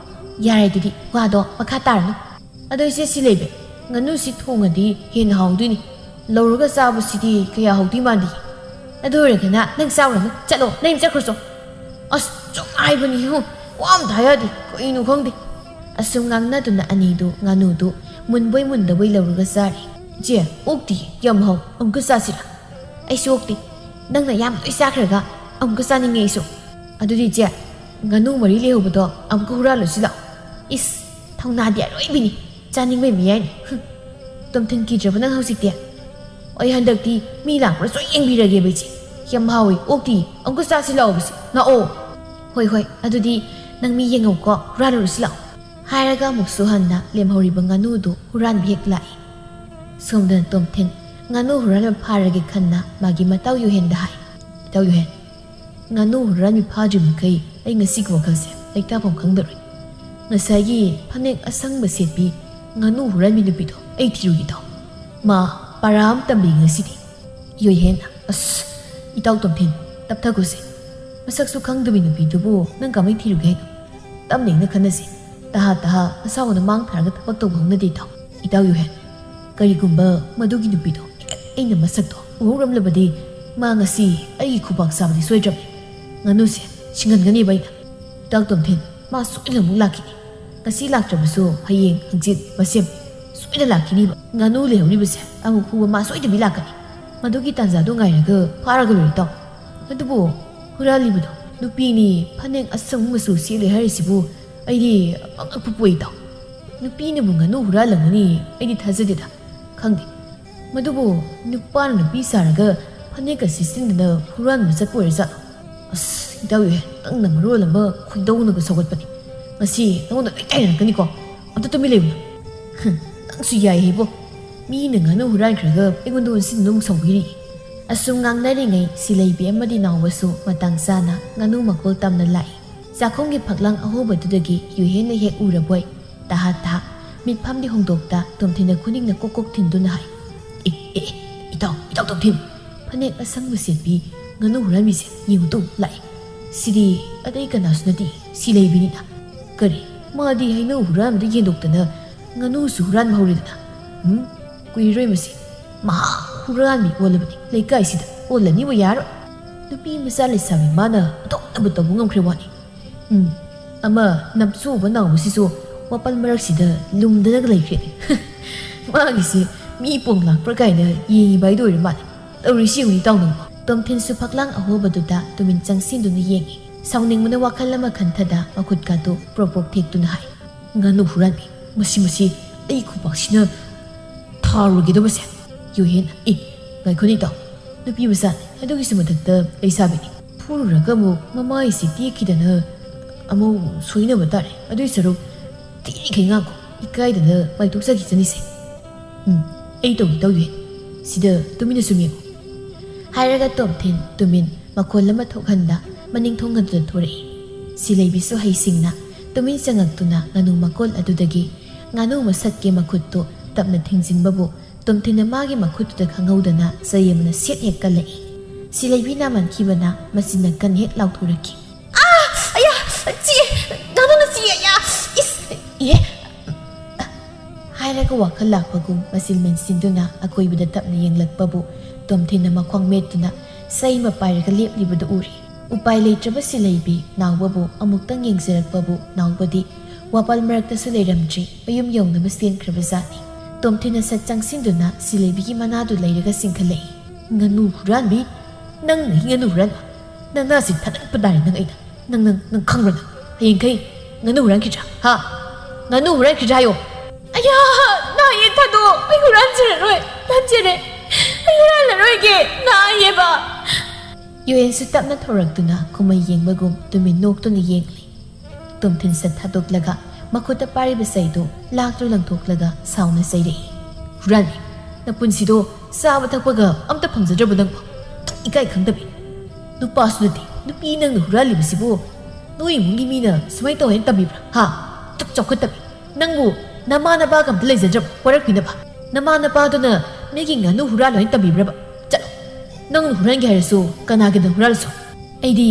ꯌꯥꯔꯦ, ꯑꯗꯨꯗꯤ ꯋꯥꯗꯣ ꯃꯈꯥ ꯇꯥꯔꯅꯨ꯫ ꯑꯗꯣ ꯏꯆꯦ ꯁꯤꯂꯩꯕꯤ, ꯉꯥꯅꯨꯁꯤ ꯊꯣꯡꯉꯗꯤ ꯍꯦꯟꯅ ꯍꯥꯎꯗꯣꯏꯅꯤ꯫ ꯂꯧꯔꯒ ꯆꯥꯕꯁꯤꯗꯤ ꯀꯌꯥ ꯍꯥꯎꯗꯣꯏ ꯃꯥꯟꯗꯦ꯫ ꯑꯗꯨ ꯑꯣꯏꯔꯒꯅ ꯅꯪ ꯆꯥꯎꯔꯅꯨ, ꯆꯠꯂꯣ, ꯅꯪ ꯆꯠꯈ꯭ꯔꯣ ꯆꯣ꯫ ꯑꯁ, ꯆꯨꯝ ꯍꯥꯏꯕꯅꯤ ꯍꯨ, ꯋꯥ ꯑꯝꯇ ꯍꯥꯏ ꯌꯥꯗꯦ, ꯀꯩꯅꯣ ꯈꯪꯗꯦ꯫ ꯑꯁꯨꯝ ꯉꯥꯡꯅꯗꯨꯅ ꯑꯅꯤꯗꯨ ꯉꯥꯅꯨꯗꯨ ꯃꯨꯟꯕꯣꯏ ꯃꯨꯟꯗꯕꯣꯏ ꯂꯧꯔꯒ ꯆꯥꯔꯦ꯫ "ꯏꯆꯦ, ꯑꯣꯛꯇꯤ ꯌꯥꯝ ꯍꯥꯎ, ꯑꯃꯨꯛꯀ ꯆꯥꯁꯤꯔꯥ?" "ꯑꯩꯁꯨ ꯑꯣꯛꯇꯤ, ꯅꯪꯅ ꯌꯥꯝ ꯂꯣꯏ ꯆꯥꯈ꯭ꯔꯒ ꯑꯃꯨꯛꯀ ꯆꯥꯅꯤꯡꯉꯦ ꯑꯩꯁꯨ꯫" "ꯑꯗꯨꯗꯤ ꯏꯆꯦ, ꯉꯥꯅꯨ ꯃꯔꯤ ꯂꯩꯍꯧꯕꯗꯣ ꯑꯃꯨꯛꯀ ꯍꯨꯔꯥꯜꯂꯨꯁꯤ ꯂꯥꯛꯑꯣ꯫" "ꯏꯁ, ꯊꯧꯅꯥꯗꯤ ꯑꯔꯣꯏꯕꯤꯅꯤ, ꯆꯥꯅꯤꯡꯕꯩ ꯃꯌꯥꯏꯅꯤ꯫ ꯍꯨꯝ, ꯇꯣꯝꯊꯤꯟ ꯀꯤꯗ꯭ꯔꯕ ꯅꯪ ꯍꯧꯖꯤꯛꯇꯤ?" "ꯑꯩ ꯍꯟꯗꯛꯇꯤ ꯃꯤ ꯂꯥꯛꯄ꯭ꯔꯥ ꯁꯣꯏ ꯌꯦꯡꯕꯤꯔꯒꯦꯕ ꯏꯆꯦ꯫ ꯌꯥꯝ ꯍꯥꯎꯋꯤ ꯑꯣꯛꯇꯤ, ꯑꯃꯨꯛꯀ ꯆꯥꯁꯤ ꯂꯥꯛꯑꯣꯕꯁꯦ, ꯂꯥꯛꯑꯣ꯫" "ꯍꯣꯏ, ꯍꯣꯏ, ꯑꯗꯨꯗꯤ ꯅꯪ ꯃꯤ ꯌꯦꯡꯉꯧꯀꯣ, ꯍꯨꯔꯥꯜꯂꯨꯔꯁꯤ ꯂꯥꯛꯑꯣ꯫" ꯍꯥꯏꯔꯒ ꯑꯃꯨꯛꯁꯨ ꯍꯟꯅ ꯂꯦꯝꯍꯧꯔꯤꯕ ꯉꯥꯅꯨꯗꯨ ꯍꯨꯔꯥꯟꯕ ꯍꯦꯛ ꯂꯥꯛꯏ꯫ ꯁꯣꯝꯗꯅ ꯇꯣꯝꯊꯤꯟ ꯉꯥꯅꯨ ꯍꯨꯔꯥꯟꯕ ꯐꯥꯔꯒꯦ ꯈꯟꯅ ꯃꯥꯒꯤ ꯃꯇꯥꯎ ꯌꯨꯍꯦꯟꯗ ꯍꯥꯏ, "ꯏꯇꯥꯎ ꯌꯨꯍꯦꯟ, ꯉꯥꯅꯨ ꯍꯨꯔꯥꯟꯕꯤ ꯐꯥꯗ꯭ꯔꯤ ꯃꯈꯩ ꯑꯩ ꯉꯁꯤꯒꯤ ꯋꯥꯈꯜꯁꯦ ꯂꯩꯇꯥꯐꯝ ꯈꯪꯗꯔꯦ꯫ ꯉꯁꯥꯏꯒꯤ ꯐꯅꯦꯛ ꯑꯁꯪꯕ ꯁꯦꯠꯄꯤ ꯉꯥꯅꯨ ꯍꯨꯔꯥꯟꯕꯤ ꯅꯨꯄꯤꯗꯣ ꯑꯩ ꯊꯤꯔꯨꯒꯦ ꯇꯧ꯫ ꯃꯥ ꯄꯔꯥ ꯑꯃ ꯇꯝꯕꯤꯒꯦ ꯉꯁꯤꯗꯤ꯫" ꯌꯨꯍꯦꯟꯅ, "ꯑꯁ, ꯏꯇꯥꯎ ꯇꯣꯝꯊꯤꯟ, ꯇꯞꯊꯈꯣꯁꯦ꯫ ꯃꯁꯛꯁꯨ ꯈꯪꯗꯕꯤ ꯅꯨꯄꯤꯗꯨꯕꯨ ꯅꯪ ꯀꯃꯥꯏ ꯊꯤꯔꯨꯒꯦ ꯍꯥꯏꯅꯣ? ꯇꯞꯅ ꯏꯪꯅ ꯈꯟꯅꯁꯤ꯫ ꯇꯍꯥ ꯇꯍꯥ ꯅꯁꯥ ꯋꯥꯅ ꯃꯥꯡ ꯊꯥꯔꯒ ꯊꯕꯛ ꯇꯧꯕ ꯍꯧꯅꯗꯦ ꯏꯇꯥꯎ꯫" ꯏꯇꯥꯎ ꯌꯨꯍꯦꯟ, ꯀꯔꯤꯒꯨꯝꯕ ꯃꯗꯨꯒꯤ ꯅꯨꯄꯤꯗꯣ ꯍꯦꯛ ꯑꯩꯅ ꯃꯁꯛꯇꯣ ꯎꯍꯧꯔꯝꯂꯕꯗꯤ ꯃꯥ ꯉꯁꯤ ꯑꯩꯒꯤ ꯈꯨꯕꯥꯛ ꯆꯥꯕꯗꯤ ꯁꯣꯏꯗ꯭ꯔꯕꯅꯤ꯫ ꯉꯥꯅꯨꯁꯦ ꯁꯤꯡꯍꯟꯒꯅꯦꯕ ꯑꯩꯅ꯫ ꯏꯇꯥꯎ ꯇꯣꯝꯊꯤꯟ, ꯃꯥ ꯁꯣꯏꯗꯅ ꯑꯃꯨꯛ ꯂꯥꯛꯈꯤꯅꯤ꯫ ꯉꯁꯤ ꯂꯥꯛꯇ꯭ꯔꯕꯁꯨ ꯍꯌꯦꯡ, ꯍꯪꯆꯤꯠ, ꯃꯁꯦꯝ ꯁꯣꯏꯗꯅ ꯂꯥꯛꯈꯤꯅꯤꯕ꯫ ꯉꯥꯅꯨ ꯂꯩꯍꯧꯔꯤꯕꯁꯦ ꯑꯃꯨꯛ ꯍꯨꯕ ꯃꯥ ꯁꯣꯏꯗꯕꯤ ꯂꯥꯛꯀꯅꯤ꯫ ꯃꯗꯨꯒꯤ ꯇꯥꯟꯖꯥꯗꯣ ꯉꯥꯏꯔꯒ ꯐꯥꯔꯒ ꯂꯣꯏꯔꯦ ꯏꯇꯥꯎ꯫ ꯑꯗꯨꯕꯨ ꯍꯨꯔꯥꯜꯂꯤꯕꯗꯣ ꯅꯨꯄꯤꯅꯤ, ꯐꯅꯦꯛ ꯑꯁꯪꯕ ꯃꯆꯨ ꯁꯦꯠꯂꯦ ꯍꯥꯏꯔꯤꯁꯤꯕꯨ ꯑꯩꯗꯤ ꯑꯉꯛꯄ ꯄꯣꯛꯏ ꯏꯇꯥꯎ꯫ ꯅꯨꯄꯤꯅꯕꯨ ꯉꯥꯅꯨ ꯍꯨꯔꯥꯜꯂꯝꯒꯅꯤ ꯑꯩꯗꯤ ꯊꯥꯖꯗꯦꯗ꯫ ꯈꯪꯗꯦ, ꯃꯗꯨꯕꯨ ꯅꯨꯄꯥꯅ ꯅꯨꯄꯤ ꯁꯥꯔꯒ ꯐꯅꯦꯛꯀ ꯁꯦꯠꯆꯤꯟꯗꯅ ꯍꯨꯔꯥꯟꯕ ꯆꯠꯄ ꯑꯣꯏꯔꯖꯥꯠꯂꯣ? ꯑꯁ, ꯏꯇꯥꯎ ꯌꯨꯍꯦꯟ, ꯅꯪꯅ ꯃꯔꯣꯜ ꯑꯃ ꯈꯣꯏꯗꯧꯅꯒ ꯁꯧꯒꯠꯄꯅꯤ꯫ ꯉꯁꯤ ꯅꯉꯣꯟꯗ ꯂꯣꯏ ꯇꯥꯏꯅꯔꯛꯀꯅꯤꯀꯣ꯫ ꯑꯝꯇ ꯇꯨꯃꯤꯟ ꯂꯩꯌꯨ ꯅꯪ꯫ ꯍꯨꯝ, ꯅꯪꯁꯨ ꯌꯥꯏ ꯍꯩꯕꯣ꯫ ꯃꯤꯅ ꯉꯥꯅꯨ ꯍꯨꯔꯥꯟꯈ꯭ꯔꯒ ꯑꯩꯉꯣꯟꯗ ꯑꯣꯟꯁꯤꯟꯗꯨꯅ ꯑꯃꯨꯛ ꯁꯥꯎꯕꯤꯔꯤ꯫ ꯑꯁꯨꯝ ꯉꯥꯡꯅꯔꯤꯉꯩ ꯁꯤꯂꯩꯕꯤ ꯑꯃꯗꯤ ꯅꯥꯎꯕꯁꯨ ꯃꯇꯥꯡ ꯆꯥꯅ ꯉꯥꯅꯨ ꯃꯀꯣꯜ ꯇꯝꯅ ꯂꯥꯛꯏ꯫ ꯆꯥꯛꯈꯨꯝꯒꯤ ꯐꯛꯂꯥꯡ ꯑꯍꯣꯕꯗꯨꯗꯒꯤ ꯌꯨꯍꯦꯟꯅ ꯍꯦꯛ ꯎꯔꯕꯣꯏ ꯇꯍꯥ ꯇꯍꯥ ꯃꯤꯠꯐꯝꯗꯤ ꯍꯣꯡꯗꯣꯛꯇ ꯇꯣꯝꯊꯤꯟꯅ ꯈꯨꯅꯤꯡꯅ ꯀꯣꯛ ꯀꯣꯛ ꯊꯤꯟꯗꯨꯅ ꯍꯥꯏ, "ꯑꯦ, ꯑꯦ, ꯑꯦ, ꯏꯇꯥꯎ, ꯏꯇꯥꯎ ꯇꯣꯝꯊꯤꯟ, ꯐꯅꯦꯛ ꯑꯁꯪꯕ ꯁꯦꯠꯄꯤ ꯉꯥꯅꯨ ꯍꯨꯔꯥꯟꯕꯤꯁꯦ ꯌꯦꯡꯉꯨ ꯇꯨ ꯂꯥꯛꯑꯦ꯫ ꯁꯤꯗꯤ ꯑꯇꯩ ꯀꯅꯥꯁꯨ ꯅꯠꯇꯦ, ꯁꯤꯂꯩꯕꯤꯅꯤꯅ꯫ ꯀꯔꯤ? ꯃꯥꯗꯤ ꯍꯩꯅꯧ ꯍꯨꯔꯥꯟꯕꯗ ꯌꯦꯟꯗꯣꯛꯇꯅ ꯉꯥꯅꯨꯁꯨ ꯍꯨꯔꯥꯟꯕ ꯍꯧꯔꯦꯗꯅ꯫ ꯎꯝ? ꯀꯨꯏꯔꯣꯏ ꯃꯁꯤ꯫ ꯃꯍꯥ ꯍꯨꯔꯥꯟꯕꯤ ꯑꯣꯜꯂꯕꯅꯤ꯫ ꯂꯩꯀꯥꯏꯁꯤꯗ ꯑꯣꯜꯂꯅꯤꯕꯨ ꯌꯥꯔꯣꯏ꯫ ꯅꯨꯄꯤ ꯃꯆꯥ ꯂꯩꯁꯥꯕꯤ ꯃꯥꯅ ꯑꯣꯟꯊꯣꯛꯅꯕ ꯇꯧꯕ ꯉꯝꯈ꯭ꯔꯦ ꯋꯥꯅꯤ꯫ ꯎꯝ, ꯑꯃ ꯅꯞꯁꯨꯕ ꯅꯥꯎꯕꯁꯤꯁꯨ ꯋꯥꯄꯜ ꯃꯔꯛꯁꯤꯗ ꯂꯨꯝꯗꯅꯒ ꯂꯩꯈ꯭ꯔꯦꯅꯦ꯫ ꯃꯥꯒꯤꯁꯤ ꯃꯤ ꯄꯣꯡ ꯂꯥꯛꯄ꯭ꯔꯥ ꯀꯥꯏꯅ ꯌꯦꯡꯉꯤꯕ ꯍꯥꯏꯗꯣ ꯑꯣꯏꯔ ꯃꯥꯜꯂꯦ꯫ ꯇꯧꯔꯤꯁꯤ ꯌꯦꯡꯉꯨꯅꯦ ꯏꯇꯥꯎ ꯅꯪꯕꯣ꯫ ꯇꯣꯝꯊꯤꯟꯁꯨ ꯐꯛꯂꯥꯡ ꯑꯍꯣꯕꯗꯨꯗ ꯇꯨꯃꯤꯟ ꯆꯪꯁꯤꯟꯗꯨꯅ ꯌꯦꯡꯉꯤ꯫ ꯁꯥꯎꯅꯤꯡꯕꯅ ꯋꯥꯈꯜ ꯑꯃ ꯈꯟꯊꯗ ꯃꯈꯨꯠꯀꯥꯗꯨ ꯄ꯭ꯔꯣꯞ ꯄ꯭ꯔꯣꯞ ꯊꯦꯛꯇꯨꯅ ꯍꯥꯏ, "ꯉꯥꯅꯨ ꯍꯨꯔꯥꯟꯕꯤ, ꯃꯁꯤ, ꯃꯁꯤ ꯑꯩ ꯈꯨꯕꯥꯛꯁꯤꯅ ꯊꯥꯔꯨꯔꯒꯦꯗꯧꯕꯁꯦ꯫ ꯌꯨꯍꯦꯟ, ꯑꯦ, ꯉꯥꯏꯈꯣꯅꯦ ꯏꯇꯥꯎ, ꯅꯨꯄꯤ ꯃꯆꯥꯅꯤ, ꯑꯗꯨꯒꯤꯁꯨ ꯃꯊꯛꯇ ꯂꯩꯁꯥꯕꯤꯅꯤ꯫ ꯐꯨꯔꯨꯔꯒ ꯑꯃꯨꯛ ꯃꯃꯥꯏꯁꯤ ꯇꯦꯛꯈꯤꯗꯅ ꯑꯃꯨꯛ ꯁꯣꯏꯅꯕ ꯇꯥꯔꯦ꯫ ꯑꯗꯨꯏ ꯁꯔꯨꯛ ꯊꯤꯔꯤꯈꯩ ꯉꯥꯡꯈꯣ, ꯏꯀꯥꯏꯗꯅ ꯃꯥꯏꯊꯣꯛꯆꯈꯤꯁꯅꯤꯁꯦ꯫ ꯎꯝ, ꯑꯩ ꯇꯧꯒꯦ ꯇꯧꯒꯦ꯫ ꯁꯤꯗ ꯇꯨꯃꯤꯟꯅ ꯁꯨꯝ ꯌꯦꯡꯉꯨ꯫" ꯍꯥꯏꯔꯒ ꯇꯣꯝꯊꯤꯟ ꯇꯨꯃꯤꯟ ꯃꯈꯣꯜ ꯑꯃ ꯊꯣꯛꯍꯟꯗ ꯃꯅꯤꯡ ꯊꯣꯡ ꯑꯗꯨꯗ ꯊꯣꯔꯛꯏ꯫ ꯁꯤꯂꯩꯕꯤꯁꯨ ꯍꯩꯁꯤꯡꯅ ꯇꯨꯃꯤꯟ ꯆꯪꯉꯛꯇꯨꯅ ꯉꯥꯅꯨ ꯃꯀꯣꯜ ꯑꯗꯨꯗꯒꯤ ꯉꯥꯅꯨ ꯃꯁꯛꯀꯤ ꯃꯈꯨꯠꯇꯨ ꯇꯞꯅ ꯊꯤꯡꯖꯤꯟꯕꯕꯨ ꯇꯣꯝꯊꯤꯟꯅ ꯃꯥꯒꯤ ꯃꯈꯨꯠꯇꯨꯗ ꯈꯪꯍꯧꯗꯅ ꯆꯩ ꯑꯃꯅ ꯁꯦꯠ ꯍꯦꯛ ꯀꯜꯂꯛꯏ꯫ ꯁꯤꯂꯩꯕꯤ ꯅꯥꯃꯟꯈꯤꯕꯅ ꯃꯆꯤꯟꯅ ꯀꯟ ꯍꯦꯛ ꯂꯥꯎꯊꯣꯔꯛꯈꯤ꯫ "ꯑꯥ! ꯑꯌꯥ! ꯆꯤꯛꯑꯦ! ꯉꯥꯅꯨꯅ ꯆꯤꯛꯑꯦ! ꯑꯌꯥ! ꯏꯁ! ꯏꯍꯦ!" ꯍꯥꯏꯔꯒ ꯋꯥꯈꯜ ꯂꯥꯛꯄꯒꯨꯝ ꯃꯆꯤꯟ ꯃꯦꯟꯁꯤꯟꯗꯨꯅ ꯑꯀꯣꯏꯕꯗ ꯇꯞꯅ ꯌꯦꯡꯂꯛꯄꯕꯨ ꯇꯣꯝꯊꯤꯟꯅ ꯃꯈꯣꯡ ꯃꯦꯠꯇꯨꯅ ꯆꯩ ꯑꯃ ꯄꯥꯏꯔꯒ ꯂꯦꯞꯂꯤꯕꯗꯨ ꯎꯔꯤ꯫ ꯎꯄꯥꯏ ꯂꯩꯇ꯭ꯔꯕ ꯁꯤꯂꯩꯕꯤ ꯅꯥꯎꯕꯕꯨ ꯑꯃꯨꯛꯇꯪ ꯌꯦꯡꯖꯔꯛꯄꯕꯨ ꯅꯥꯎꯕꯗꯤ ꯋꯥꯄꯜ ꯃꯔꯛꯇꯁꯨ ꯂꯩꯔꯝꯗ꯭ꯔꯤ, ꯃꯌꯨꯝ ꯌꯧꯅꯕ ꯆꯦꯟꯈ꯭ꯔꯕ ꯖꯥꯠꯅꯤ꯫ ꯇꯣꯝꯊꯤꯟꯅ ꯁꯠ ꯆꯪꯁꯤꯟꯗꯨꯅ ꯁꯤꯂꯩꯕꯤꯒꯤ ꯃꯅꯥꯗꯨ ꯂꯩꯔꯒ ꯆꯤꯡꯈꯠꯂꯛꯏ꯫ "ꯉꯥꯅꯨ ꯍꯨꯔꯥꯟꯕꯤ! ꯅꯪꯅ ꯉꯥꯅꯨ ꯍꯨꯔꯥꯟꯕ! ꯅꯅꯥꯁꯤ ꯊꯥꯗꯠꯄ ꯇꯥꯔꯦ ꯅꯪ ꯑꯩꯅ꯫ ꯅꯪ, ꯅꯪ, ꯅꯪ ꯈꯪꯕ꯭ꯔꯥ ꯅꯪ? ꯍꯌꯦꯡꯈꯩ ꯉꯥꯅꯨ ꯍꯨꯔꯥꯟꯈꯤꯗ꯭ꯔꯥ? ꯍꯥ? ꯉꯥꯅꯨ ꯍꯨꯔꯥꯟꯈꯤꯗ꯭ꯔꯥ ꯍꯥꯏꯌꯣ!" "ꯑꯌꯥ! ꯅꯥꯏꯌꯦ ꯊꯥꯗꯣꯛ! ꯑꯩ ꯍꯨꯔꯥꯟꯖꯔꯔꯣꯏ! ꯂꯥꯟꯖꯔꯦ! ꯑꯩ ꯍꯨꯔꯥꯜꯂꯔꯣꯏꯒꯦ! ꯅꯥꯏꯌꯦꯕ!" ꯌꯨꯍꯦꯟꯁꯨ ꯇꯞꯅ ꯊꯧꯔꯛꯇꯨꯅ ꯀꯨꯝꯍꯩ ꯌꯦꯡꯕꯒꯨꯝ ꯇꯨꯃꯤꯟ ꯅꯣꯛꯇꯨꯅ ꯌꯦꯡꯂꯤ꯫ ꯇꯣꯝꯊꯤꯟ ꯁꯠ ꯊꯥꯗꯣꯛꯂꯒ ꯃꯈꯨꯠꯇ ꯄꯥꯏꯔꯤꯕ ꯆꯩꯗꯨ ꯂꯥꯛꯇ꯭ꯔꯨ ꯂꯪꯊꯣꯛꯂꯒ ꯁꯥꯎꯅ ꯆꯩꯔꯛꯏ꯫ "ꯍꯨꯔꯥꯟꯕꯤ! ꯅꯄꯨꯟꯁꯤꯗꯣ ꯆꯥꯕ ꯊꯛꯄꯒ ꯑꯝꯇ ꯐꯪꯖꯗ꯭ꯔꯕ ꯅꯪꯕꯣ? ꯏꯀꯥꯏ ꯈꯪꯗꯕꯤ! ꯅꯨꯄꯥꯁꯨ ꯅꯠꯇꯦ, ꯅꯨꯄꯤ ꯅꯪꯅ ꯍꯨꯔꯥꯜꯂꯤꯕꯁꯤꯕꯨ ꯅꯣꯏ ꯏꯃꯨꯡꯒꯤ ꯃꯤꯅ ꯁꯨꯃꯥꯏꯅ ꯇꯧ ꯍꯥꯏꯅ ꯇꯝꯕꯤꯕ꯭ꯔꯥ? ꯍꯥ? ꯗꯨꯛ ꯆꯥꯎꯈꯠꯇꯕꯤ! ꯅꯪꯕꯨ ꯅꯃꯥ ꯅꯄꯥꯒ ꯑꯝꯇ ꯂꯩꯖꯗ꯭ꯔꯕ ꯋꯥꯔꯛꯄꯤꯅꯕ? ꯅꯃꯥ ꯅꯄꯥꯗꯨꯅ ꯃꯤꯒꯤ ꯉꯥꯅꯨ ꯍꯨꯔꯥꯜꯂꯣ ꯍꯥꯏꯅ ꯇꯝꯕꯤꯕ꯭ꯔꯕ? ꯆꯠꯂꯣ! ꯅꯪꯅ ꯍꯨꯔꯥꯟꯒꯦ ꯍꯥꯏꯔꯁꯨ ꯀꯅꯥꯒꯤꯗ ꯍꯨꯔꯥꯜꯂꯁꯨ ꯑꯩꯗꯤ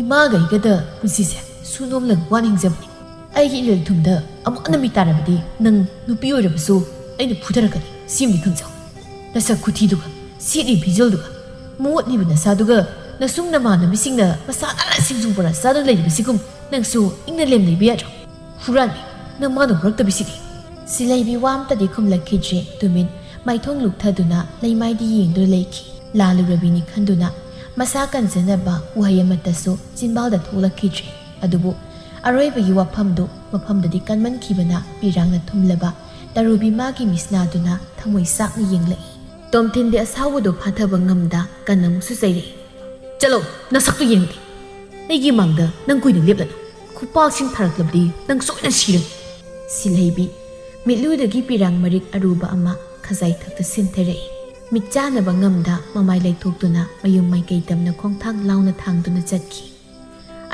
ꯏꯃꯥꯒ ꯑꯩꯒꯗ ꯄꯨꯟꯁꯤꯁꯦ ꯁꯨꯅꯣꯝꯂꯒ ꯋꯥꯅ ꯍꯤꯡꯖꯕꯅꯤ꯫ ꯑꯩꯒꯤ ꯏꯂꯦꯜ ꯊꯨꯝꯗ ꯑꯃꯨꯛ ꯍꯟꯅ ꯃꯤ ꯇꯥꯔꯕꯗꯤ ꯅꯪ ꯅꯨꯄꯤ ꯑꯣꯏꯔꯕꯁꯨ ꯑꯩꯅ ꯐꯨꯊꯔꯛꯀꯅꯤ꯫ ꯁꯤꯃꯗꯤ ꯈꯪꯖꯧ꯫ ꯅꯁꯛ ꯈꯨꯊꯤꯗꯨꯒ, ꯁꯦꯠꯂꯤ ꯐꯤꯖꯣꯜꯗꯨꯒ, ꯃꯣꯠꯂꯤꯕ ꯅꯁꯥꯗꯨꯒ, ꯅꯁꯨꯡ ꯅꯃꯥꯟꯅꯕꯤꯁꯤꯡꯅ ꯃꯁꯥ ꯅꯥꯟꯅ ꯁꯤꯡꯖꯨ ꯕꯣꯔꯥ ꯆꯥꯗꯨꯅ ꯂꯩꯔꯤꯕꯁꯤꯒꯨꯝ ꯅꯪꯁꯨ ꯏꯪꯅ ꯂꯦꯝ ꯂꯩꯕ ꯌꯥꯗ꯭ꯔꯣ? ꯍꯨꯔꯥꯟꯕꯤ, ꯅꯪ ꯃꯥꯅ ꯍꯧꯔꯛꯇꯕꯤꯁꯤꯗꯤ꯫ ꯁꯤꯂꯩꯕꯤ ꯋꯥ ꯑꯝꯇꯗꯤ ꯈꯨꯝꯂꯛꯈꯤꯗ꯭ꯔꯦ꯫ ꯇꯨꯃꯤꯟ ꯃꯥꯏꯊꯣꯡ ꯂꯨꯞꯊꯗꯨꯅ ꯂꯩꯃꯥꯏꯗ ꯌꯦꯡꯗꯨꯅ ꯂꯩꯈꯤ꯫ ꯂꯥꯜꯂꯨꯔꯕꯤꯅꯤ ꯈꯟꯗꯨꯅ ꯃꯁꯥ ꯀꯟꯖꯅꯕ ꯋꯥꯍꯩ ꯑꯃꯠꯇꯁꯨ ꯆꯤꯟꯕꯥꯜꯗ ꯊꯣꯛꯂꯛꯈꯤꯗ꯭ꯔꯦ꯫ ꯑꯗꯨꯕꯨ ꯑꯔꯣꯏꯕꯒꯤ ꯋꯥꯐꯝꯗꯨ ꯃꯐꯝꯗꯗꯤ ꯀꯟꯃꯟꯈꯤꯕꯅ ꯄꯤꯔꯥꯡꯅ ꯊꯨꯝꯂꯕ ꯇꯔꯨꯕꯤ ꯃꯥꯒꯤ ꯃꯤꯠꯁꯅꯥꯗꯨꯅ ꯊꯃꯣꯏ ꯆꯥꯛꯅ ꯌꯦꯡꯂꯛꯏ꯫ ꯇꯣꯝꯊꯤꯟꯗꯤ ꯑꯁꯥꯎꯕꯗꯨ ꯐꯥꯊꯕ ꯉꯝꯗ ꯀꯟꯅ ꯑꯃꯨꯛꯁꯨ ꯆꯩꯔꯛꯏ꯫ "ꯆꯠꯂꯣ, ꯅꯁꯛꯇꯨ ꯌꯦꯡꯗꯦ꯫ ꯑꯩꯒꯤ ꯃꯥꯡꯗ ꯅꯪ ꯀꯨꯏꯅ ꯂꯦꯞꯂꯅꯨ꯫ ꯈꯨꯄꯥꯛꯁꯤꯡ ꯊꯥꯔꯛꯂꯕꯗꯤ ꯅꯪ ꯁꯣꯏꯅ ꯁꯤꯔꯅꯤ꯫" ꯁꯤꯂꯩꯕꯤ ꯃꯤꯠꯂꯨꯗꯒꯤ ꯄꯤꯔꯥꯡ ꯃꯔꯤꯛ ꯑꯔꯨꯕ ꯑꯃ ꯈꯖꯥꯏ ꯊꯛꯇ ꯁꯤꯟꯊꯔꯛꯏ꯫ ꯃꯤꯠ ꯆꯥꯅꯕ ꯉꯝꯗ ꯃꯃꯥꯏ ꯂꯩꯊꯣꯛꯇꯨꯅ ꯃꯌꯨꯝ ꯃꯥꯏꯀꯩ ꯇꯝꯅ ꯈꯣꯡꯊꯥꯡ ꯂꯥꯎꯅ ꯊꯥꯡꯗꯨꯅ ꯆꯠꯈꯤ꯫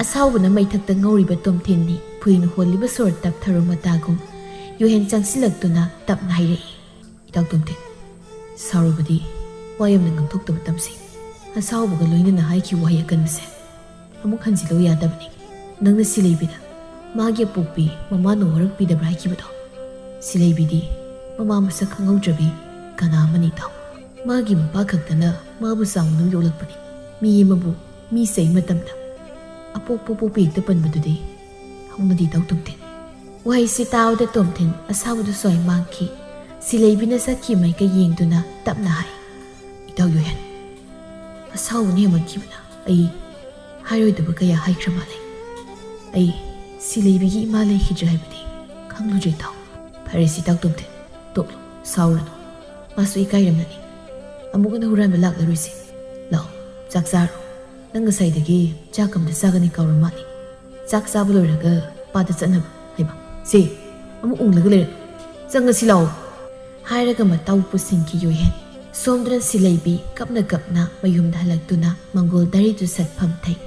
ꯑꯁꯥꯎꯕꯅ ꯃꯩꯊꯛꯇ ꯉꯧꯔꯤꯕ ꯇꯣꯝꯊꯤꯟꯅꯤ ꯐꯨꯏꯅ ꯍꯣꯜꯂꯤꯕ ꯁꯣꯔ ꯇꯞꯊꯔꯨ ꯃꯇꯥꯒꯨꯝ ꯌꯨꯍꯦꯟ ꯆꯪꯁꯤꯜꯂꯛꯇꯨꯅ ꯇꯞꯅ ꯍꯥꯏꯔꯛꯏ꯫ "ꯏꯇꯥꯎ ꯇꯣꯝꯊꯤꯟ, ꯁꯥꯎꯔꯕꯗꯤ ꯋꯥ ꯌꯥꯝꯅ ꯉꯥꯡꯊꯣꯛꯇꯕ ꯇꯝꯁꯤ꯫ ꯑꯁꯥꯎꯕꯒ ꯂꯣꯏꯅꯅ ꯍꯥꯏꯈꯤꯕ ꯋꯥꯍꯩ ꯑꯀꯟꯕꯁꯦ ꯑꯃꯨꯛ ꯍꯟꯖꯤꯜꯂꯨ ꯌꯥꯗꯕꯅꯤ꯫ ꯅꯪꯅ ꯁꯤꯂꯩꯕꯤꯗ ꯃꯥꯒꯤ ꯑꯄꯣꯛꯄꯤ ꯃꯃꯥꯅ ꯋꯥꯔꯛꯄꯤꯗꯕ꯭ꯔꯥ ꯍꯥꯏꯈꯤꯕꯗꯣ? ꯁꯤꯂꯩꯕꯤꯗꯤ ꯃꯃꯥ ꯃꯁꯛ ꯈꯪꯍꯧꯗ꯭ꯔꯕꯤ ꯀꯅꯥ ꯑꯃꯅꯤ ꯏꯇꯥꯎ꯫ ꯃꯥꯒꯤ ꯃꯄꯥ ꯈꯛꯇꯅ ꯃꯥꯕꯨ ꯆꯥꯎꯅ ꯌꯣꯛꯂꯛꯄꯅꯤ꯫ ꯃꯤ ꯑꯃꯕꯨ ꯃꯤ ꯆꯩ ꯃꯇꯝꯗ ꯑꯄꯣꯛꯄ ꯄꯣꯛꯄꯤ ꯍꯦꯛꯇ ꯄꯟꯕꯗꯨꯗꯤ ꯍꯧꯅꯗꯦ ꯏꯇꯥꯎ ꯇꯣꯝꯊꯤꯟ꯫" ꯋꯥꯍꯩꯁꯤ ꯇꯥꯕꯗ ꯇꯣꯝꯊꯤꯟ ꯑꯁꯥꯎꯕꯗ ꯁ꯭ꯋꯥꯏ ꯃꯥꯡꯈꯤ꯫ ꯁꯤꯂꯩꯕꯤꯅ ꯆꯠꯈꯤ ꯃꯥꯏꯀꯩ ꯌꯦꯡꯗꯨꯅ ꯇꯞꯅ ꯍꯥꯏ, "ꯏꯇꯥꯎ ꯌꯨꯍꯦꯟ, ꯑꯁꯥꯎꯕꯅ ꯍꯦꯟꯃꯟꯈꯤꯕꯅ ꯑꯩ ꯍꯥꯏꯔꯣꯏꯗꯕ ꯀꯌꯥ ꯍꯥꯏꯈ꯭ꯔ ꯃꯥꯜꯂꯦ꯫ ꯑꯩ ꯁꯤꯂꯩꯕꯤꯒꯤ ꯏꯃꯥ ꯂꯩꯈꯤꯗ꯭ꯔꯦ ꯍꯥꯏꯕꯗꯤ ꯈꯪꯂꯨꯗ꯭ꯔꯦ ꯏꯇꯥꯎ꯫" "ꯐꯔꯦꯁꯦ ꯏꯇꯥꯎ ꯇꯣꯝꯊꯤꯟ, ꯇꯣꯛꯂꯣ, ꯁꯥꯎꯔꯅꯨ꯫ ꯃꯥꯁꯨ ꯏꯀꯥꯏꯔꯝꯂꯅꯤ꯫ ꯑꯃꯨꯛ ꯍꯟꯅ ꯍꯨꯔꯥꯟꯕ ꯂꯥꯛꯂꯔꯣꯏꯁꯦ꯫ ꯂꯥꯛꯑꯣ, ꯆꯥꯛ ꯆꯥꯔꯣ꯫ ꯅꯪ ꯉꯁꯥꯏꯗꯒꯤ ꯆꯥꯛ ꯑꯝꯇ ꯆꯥꯒꯅꯤ ꯀꯥꯎꯔ ꯃꯥꯜꯂꯦ꯫ ꯆꯥꯛ ꯆꯥꯕ ꯂꯣꯏꯔꯒ ꯄꯥꯗ ꯆꯠꯅꯕ꯫ ꯍꯩꯃꯥ, ꯁꯦ, ꯑꯃꯨꯛ ꯎꯪꯂꯒ ꯂꯩꯔꯦ꯫ ꯆꯪꯉꯁꯤ ꯂꯥꯛꯑꯣ꯫" ꯍꯥꯏꯔꯒ ꯃꯇꯥꯎ ꯄꯨꯁꯤꯟꯈꯤ ꯌꯣꯏꯍꯦꯟ꯫ ꯁꯣꯝꯗꯅ ꯁꯤꯂꯩꯕꯤ ꯀꯞꯅ ꯀꯞꯅ ꯃꯌꯨꯝꯗ ꯍꯜꯂꯛꯇꯨꯅ ꯃꯪꯒꯣꯜ ꯗꯥꯏꯔꯤꯗꯨ ꯁꯠ ꯐꯝꯊꯩ꯫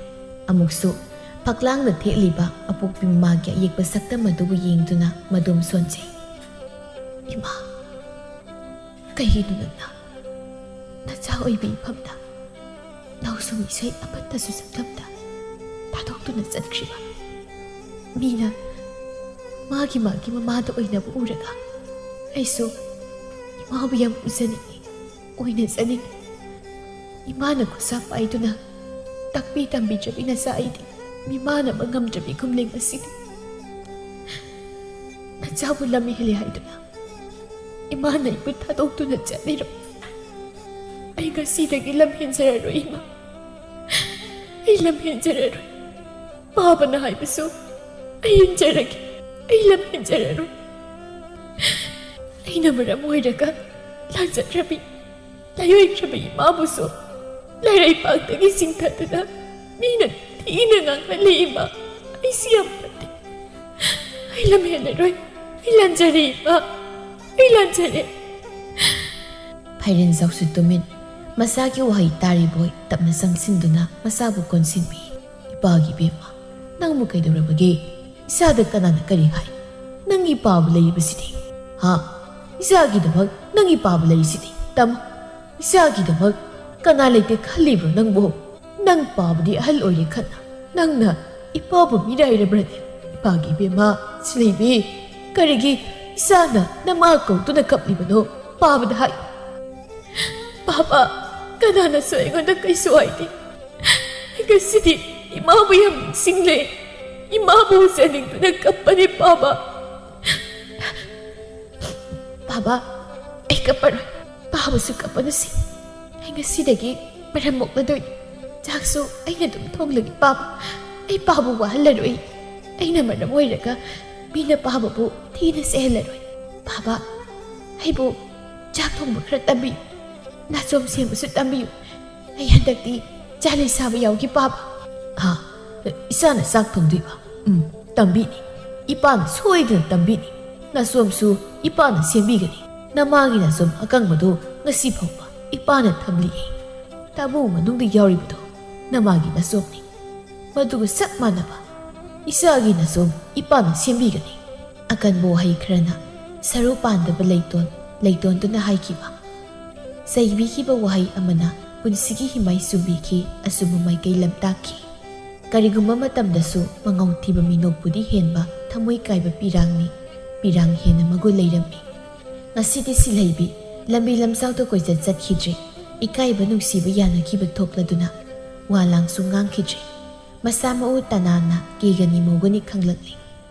ꯑꯃꯨꯛꯁꯨ ꯐꯛꯂꯥꯡꯗ ꯊꯦꯠꯂꯤꯕ ꯑꯄꯣꯛꯄꯤ ꯃꯃꯥꯒꯤ ꯑꯌꯦꯛꯄ ꯁꯛꯇꯝ ꯑꯗꯨꯕꯨ ꯌꯦꯡꯗꯨꯅ ꯃꯗꯣꯝ ꯁꯣꯟꯖꯩ꯫ "ꯏꯃꯥ, ꯀꯩꯒꯤꯅꯣ ꯅꯪꯅ ꯅꯆꯥ ꯑꯣꯏꯕꯤ ꯏꯐꯝꯗ ꯂꯧꯁꯨꯝ ꯏꯁꯩ ꯑꯃꯠꯇꯁꯨ ꯁꯛꯂꯝꯗ ꯇꯨꯅ ꯆꯠꯈ꯭ꯔꯤꯕ꯫ ꯃꯤꯅ ꯃꯥꯒꯤ ꯃꯥꯒꯤ ꯃꯃꯥꯗ ꯑꯣꯏꯅꯕ ꯎꯔꯒ ꯑꯩꯁꯨ ꯏꯃꯥꯕꯨ ꯌꯥꯝ ꯎꯖꯅꯤꯡꯉꯤ, ꯑꯣꯏꯅꯖꯅꯤꯡꯉꯤ꯫ ꯏꯃꯥꯅ ꯈꯨꯠꯁꯥ ꯄꯥꯏꯗꯨꯅ ꯇꯥꯛꯄꯤ ꯇꯝꯕꯤꯗ꯭ꯔꯕꯤ ꯅꯆꯥ ꯑꯩꯗꯤ ꯃꯤꯃꯥꯟꯅꯕ ꯉꯝꯗ꯭ꯔꯕꯤꯒꯨꯝꯂꯦ ꯉꯁꯤꯗꯤ꯫ ꯅꯆꯥꯕꯨ ꯂꯝ ꯍꯦꯜꯂꯦ ꯍꯥꯏꯗꯨꯅ ꯏꯃꯥꯅ ꯑꯩꯕꯨ ꯊꯥꯗꯣꯛꯇꯨꯅ ꯆꯠꯂꯤꯔꯣ? ꯑꯩ ꯉꯁꯤꯗꯒꯤ ꯂꯝ ꯍꯦꯟꯖꯔꯔꯣꯏ ꯏꯃꯥ, ꯑꯩ ꯂꯝ ꯍꯦꯟꯖꯔꯔꯣꯏ꯫ ꯄꯥꯕꯅ ꯍꯥꯏꯕꯁꯨ ꯑꯩ ꯏꯟꯖꯔꯒꯦ, ꯑꯩ ꯂꯝ ꯍꯦꯟꯖꯔꯔꯣꯏ꯫ ꯑꯩꯅ ꯃꯔꯝ ꯑꯣꯏꯔꯒ ꯂꯥꯟꯖꯠꯈ꯭ꯔꯕꯤ ꯂꯥꯏꯑꯣꯏꯈ꯭ꯔꯕ ꯏꯃꯥꯕꯨꯁꯨ ꯂꯩꯔꯩꯄꯥꯛꯇꯒꯤ ꯆꯤꯡꯊꯗꯨꯅ ꯃꯤꯅ ꯊꯤꯅ ꯉꯥꯡꯍꯜꯂꯤ ꯏꯃꯥ꯫ ꯑꯩꯁꯤ ꯌꯥꯝ ꯐꯠꯇꯦ꯫ ꯑꯩ ꯂꯝ ꯍꯦꯜꯂꯔꯣꯏ꯫ ꯑꯩ ꯂꯥꯟꯖꯔꯦ ꯏꯃꯥ꯫ ꯑꯩ ꯂꯥꯟꯖꯔꯦ꯫ ꯐꯥꯏꯔꯦꯟꯖꯥꯎꯁꯨ ꯇꯨꯃꯤꯟ꯫ ꯃꯆꯥꯒꯤ ꯋꯥꯍꯩ ꯇꯥꯔꯤꯕꯣꯏ ꯇꯞꯅ ꯆꯪꯁꯤꯟꯗꯨꯅ ꯃꯆꯥꯕꯨ ꯀꯣꯟꯁꯤꯟꯕꯤ꯫ ꯏꯄꯥꯒꯤ ꯏꯕꯦꯝꯃ, ꯅꯪꯕꯨ ꯀꯩꯗꯧꯔꯕꯒꯦ? ꯏꯆꯥꯗ ꯀꯅꯥꯅ ꯀꯔꯤ ꯍꯥꯏ? ꯅꯪꯒꯤ ꯄꯥꯕ ꯂꯩꯔꯤꯕꯁꯤꯗꯤ? ꯍꯥ? ꯏꯆꯥꯒꯤꯗꯃꯛ ꯅꯪꯒꯤ ꯄꯥꯕ ꯂꯩꯔꯤꯁꯤꯗꯤ? ꯇꯝ, ꯏꯆꯥꯒꯤꯗꯃꯛ ꯀꯅꯥ ꯂꯩꯇꯦ ꯈꯜꯂꯤꯕ꯭ꯔꯣ ꯅꯪꯕꯨ? ꯅꯪ ꯄꯥꯕꯗꯤ ꯑꯍꯜ ꯑꯣꯏꯔꯦ ꯈꯟꯅ ꯅꯪꯅ ꯏꯄꯥꯕꯨ ꯃꯤꯔꯥꯏꯔꯕ꯭ꯔꯅꯦ? ꯏꯄꯥꯒꯤ ꯏꯕꯦꯝꯃ, ꯁꯤꯂꯩꯕꯤ, ꯀꯔꯤꯒꯤ ꯏꯆꯥꯅ ꯅꯃꯥ ꯀꯧꯗꯨꯅ ꯀꯞꯂꯤꯕꯅꯣ? ꯄꯥꯕꯗ ꯍꯥꯏ꯫ ꯄꯥꯕ, ꯀꯅꯥꯅꯁꯨ ꯑꯩꯉꯣꯟꯗ ꯀꯩꯁꯨ ꯍꯥꯏꯗꯦ꯫ ꯑꯩ ꯉꯁꯤꯗꯤ ꯏꯃꯥꯕꯨ ꯌꯥꯝ ꯅꯤꯡꯁꯤꯡꯂꯦ꯫ ꯏꯃꯥꯕꯨ ꯎꯖꯅꯤꯡꯗꯨꯅ ꯀꯞꯄꯅꯦ ꯄꯥꯕ꯫ ꯄꯥꯕ, ꯑꯩ ꯀꯞꯄꯔꯣꯏ꯫ ꯄꯥꯕꯁꯨ ꯀꯞꯄꯅꯨꯁꯤ꯫ ꯑꯩ ꯉꯁꯤꯗꯒꯤ ꯃꯔꯝ ꯃꯣꯛꯂꯗꯣꯏꯅꯤ꯫ ꯆꯥꯛꯁꯨ ꯑꯩꯅ ꯑꯗꯨꯝ ꯊꯣꯡꯂꯒꯦ ꯄꯥꯕ꯫ ꯑꯩ ꯄꯥꯕꯨ ꯋꯥꯍꯜꯂꯔꯣꯏ꯫ ꯑꯩꯅ ꯃꯔꯝ ꯑꯣꯏꯔꯒ ꯃꯤꯅ ꯄꯥꯕꯕꯨ ꯊꯤꯅ ꯆꯩꯍꯜꯂꯔꯣꯏ꯫ ꯄꯥꯕ, ꯑꯩꯕꯨ ꯆꯥꯛ ꯊꯣꯡꯕ ꯈꯔ ꯇꯝꯕꯤꯌꯨ꯫ ꯅꯥꯆꯣꯝ ꯁꯦꯝꯕꯁꯨ ꯇꯝꯕꯤꯌꯨ꯫ ꯑꯩ ꯍꯟꯗꯛꯇꯤ ꯆꯥꯂꯩ ꯁꯥꯕ ꯌꯥꯎꯒꯦ ꯄꯥꯕ꯫ ꯍꯥ? ꯏꯆꯥꯅ ꯆꯥꯛ ꯊꯣꯡꯗꯣꯏꯕ? ꯎꯝ, ꯇꯝꯕꯤꯅꯤ꯫ ꯏꯄꯥꯅ ꯁꯣꯏꯗꯅ ꯇꯝꯕꯤꯅꯤ꯫ ꯅꯥꯆꯣꯝꯁꯨ ꯏꯄꯥꯅ ꯁꯦꯝꯕꯤꯒꯅꯤ꯫ ꯅꯃꯥꯒꯤ ꯅꯥꯆꯣꯝ ꯑꯀꯪꯕꯗꯨ ꯉꯁꯤ ꯐꯥꯎꯕ ꯏꯄꯥꯅ ꯊꯝꯂꯤꯌꯦ꯫ ꯇꯥꯕꯨ ꯃꯅꯨꯡꯗ ꯌꯥꯎꯔꯤꯕꯗꯨ ꯅꯃꯥꯒꯤ ꯅꯥꯆꯣꯝꯅꯤ꯫ ꯃꯗꯨꯒ ꯆꯞ ꯃꯥꯟꯅꯕ ꯏꯆꯥꯒꯤ ꯅꯥꯆꯣꯝ ꯏꯄꯥꯅ ꯁꯦꯝꯕꯤꯒꯅꯤ꯫ ꯑꯀꯟꯕ ꯋꯥꯍꯩ ꯈꯔꯅ ꯁꯔꯨ ꯄꯥꯟꯗꯕ ꯂꯩꯇꯣꯟ ꯂꯩꯇꯣꯟꯗꯨꯅ ꯍꯥꯏꯈꯤꯕ꯫ ꯆꯩꯕꯤꯈꯤꯕ ꯋꯥꯍꯩ ꯑꯃꯅ ꯄꯨꯟꯁꯤꯒꯤ ꯍꯤꯃꯥꯏ ꯆꯨꯝꯕꯤꯈꯤ, ꯑꯆꯨꯝꯕ ꯃꯥꯏꯀꯩ ꯂꯝꯇꯥꯛꯈꯤ꯫ ꯀꯔꯤꯒꯨꯝꯕ ꯃꯇꯝꯗꯁꯨ ꯃꯉꯥꯎ ꯊꯤꯕ ꯃꯤꯅꯣꯛꯄꯨꯗꯤ ꯍꯦꯟꯕ ꯊꯃꯣꯏ ꯀꯥꯏꯕ ꯄꯤꯔꯥꯡꯅꯤ꯫ ꯄꯤꯔꯥꯡ ꯍꯦꯟꯅ ꯃꯒꯨꯟ ꯂꯩꯔꯝꯃꯤ꯫ ꯉꯁꯤꯗꯤ ꯁꯤꯂꯩꯕꯤ ꯂꯝꯕꯤ ꯂꯝꯖꯥꯎꯗ ꯀꯣꯏꯆꯠ ꯆꯠꯈꯤꯗ꯭ꯔꯦ꯫ ꯏꯀꯥꯏꯕ ꯅꯨꯡꯁꯤꯕ ꯌꯥꯅꯈꯤꯕ ꯊꯣꯛꯂꯗꯨꯅ ꯋꯥ ꯂꯥꯡꯁꯨ ꯉꯥꯡꯈꯤꯗ꯭ꯔꯦ꯫ ꯃꯁꯥ ꯃꯎ ꯇꯅꯥꯟꯅ ꯀꯦꯒꯅꯤ ꯃꯧꯒꯅꯤ ꯈꯪꯂꯛꯂꯤ꯫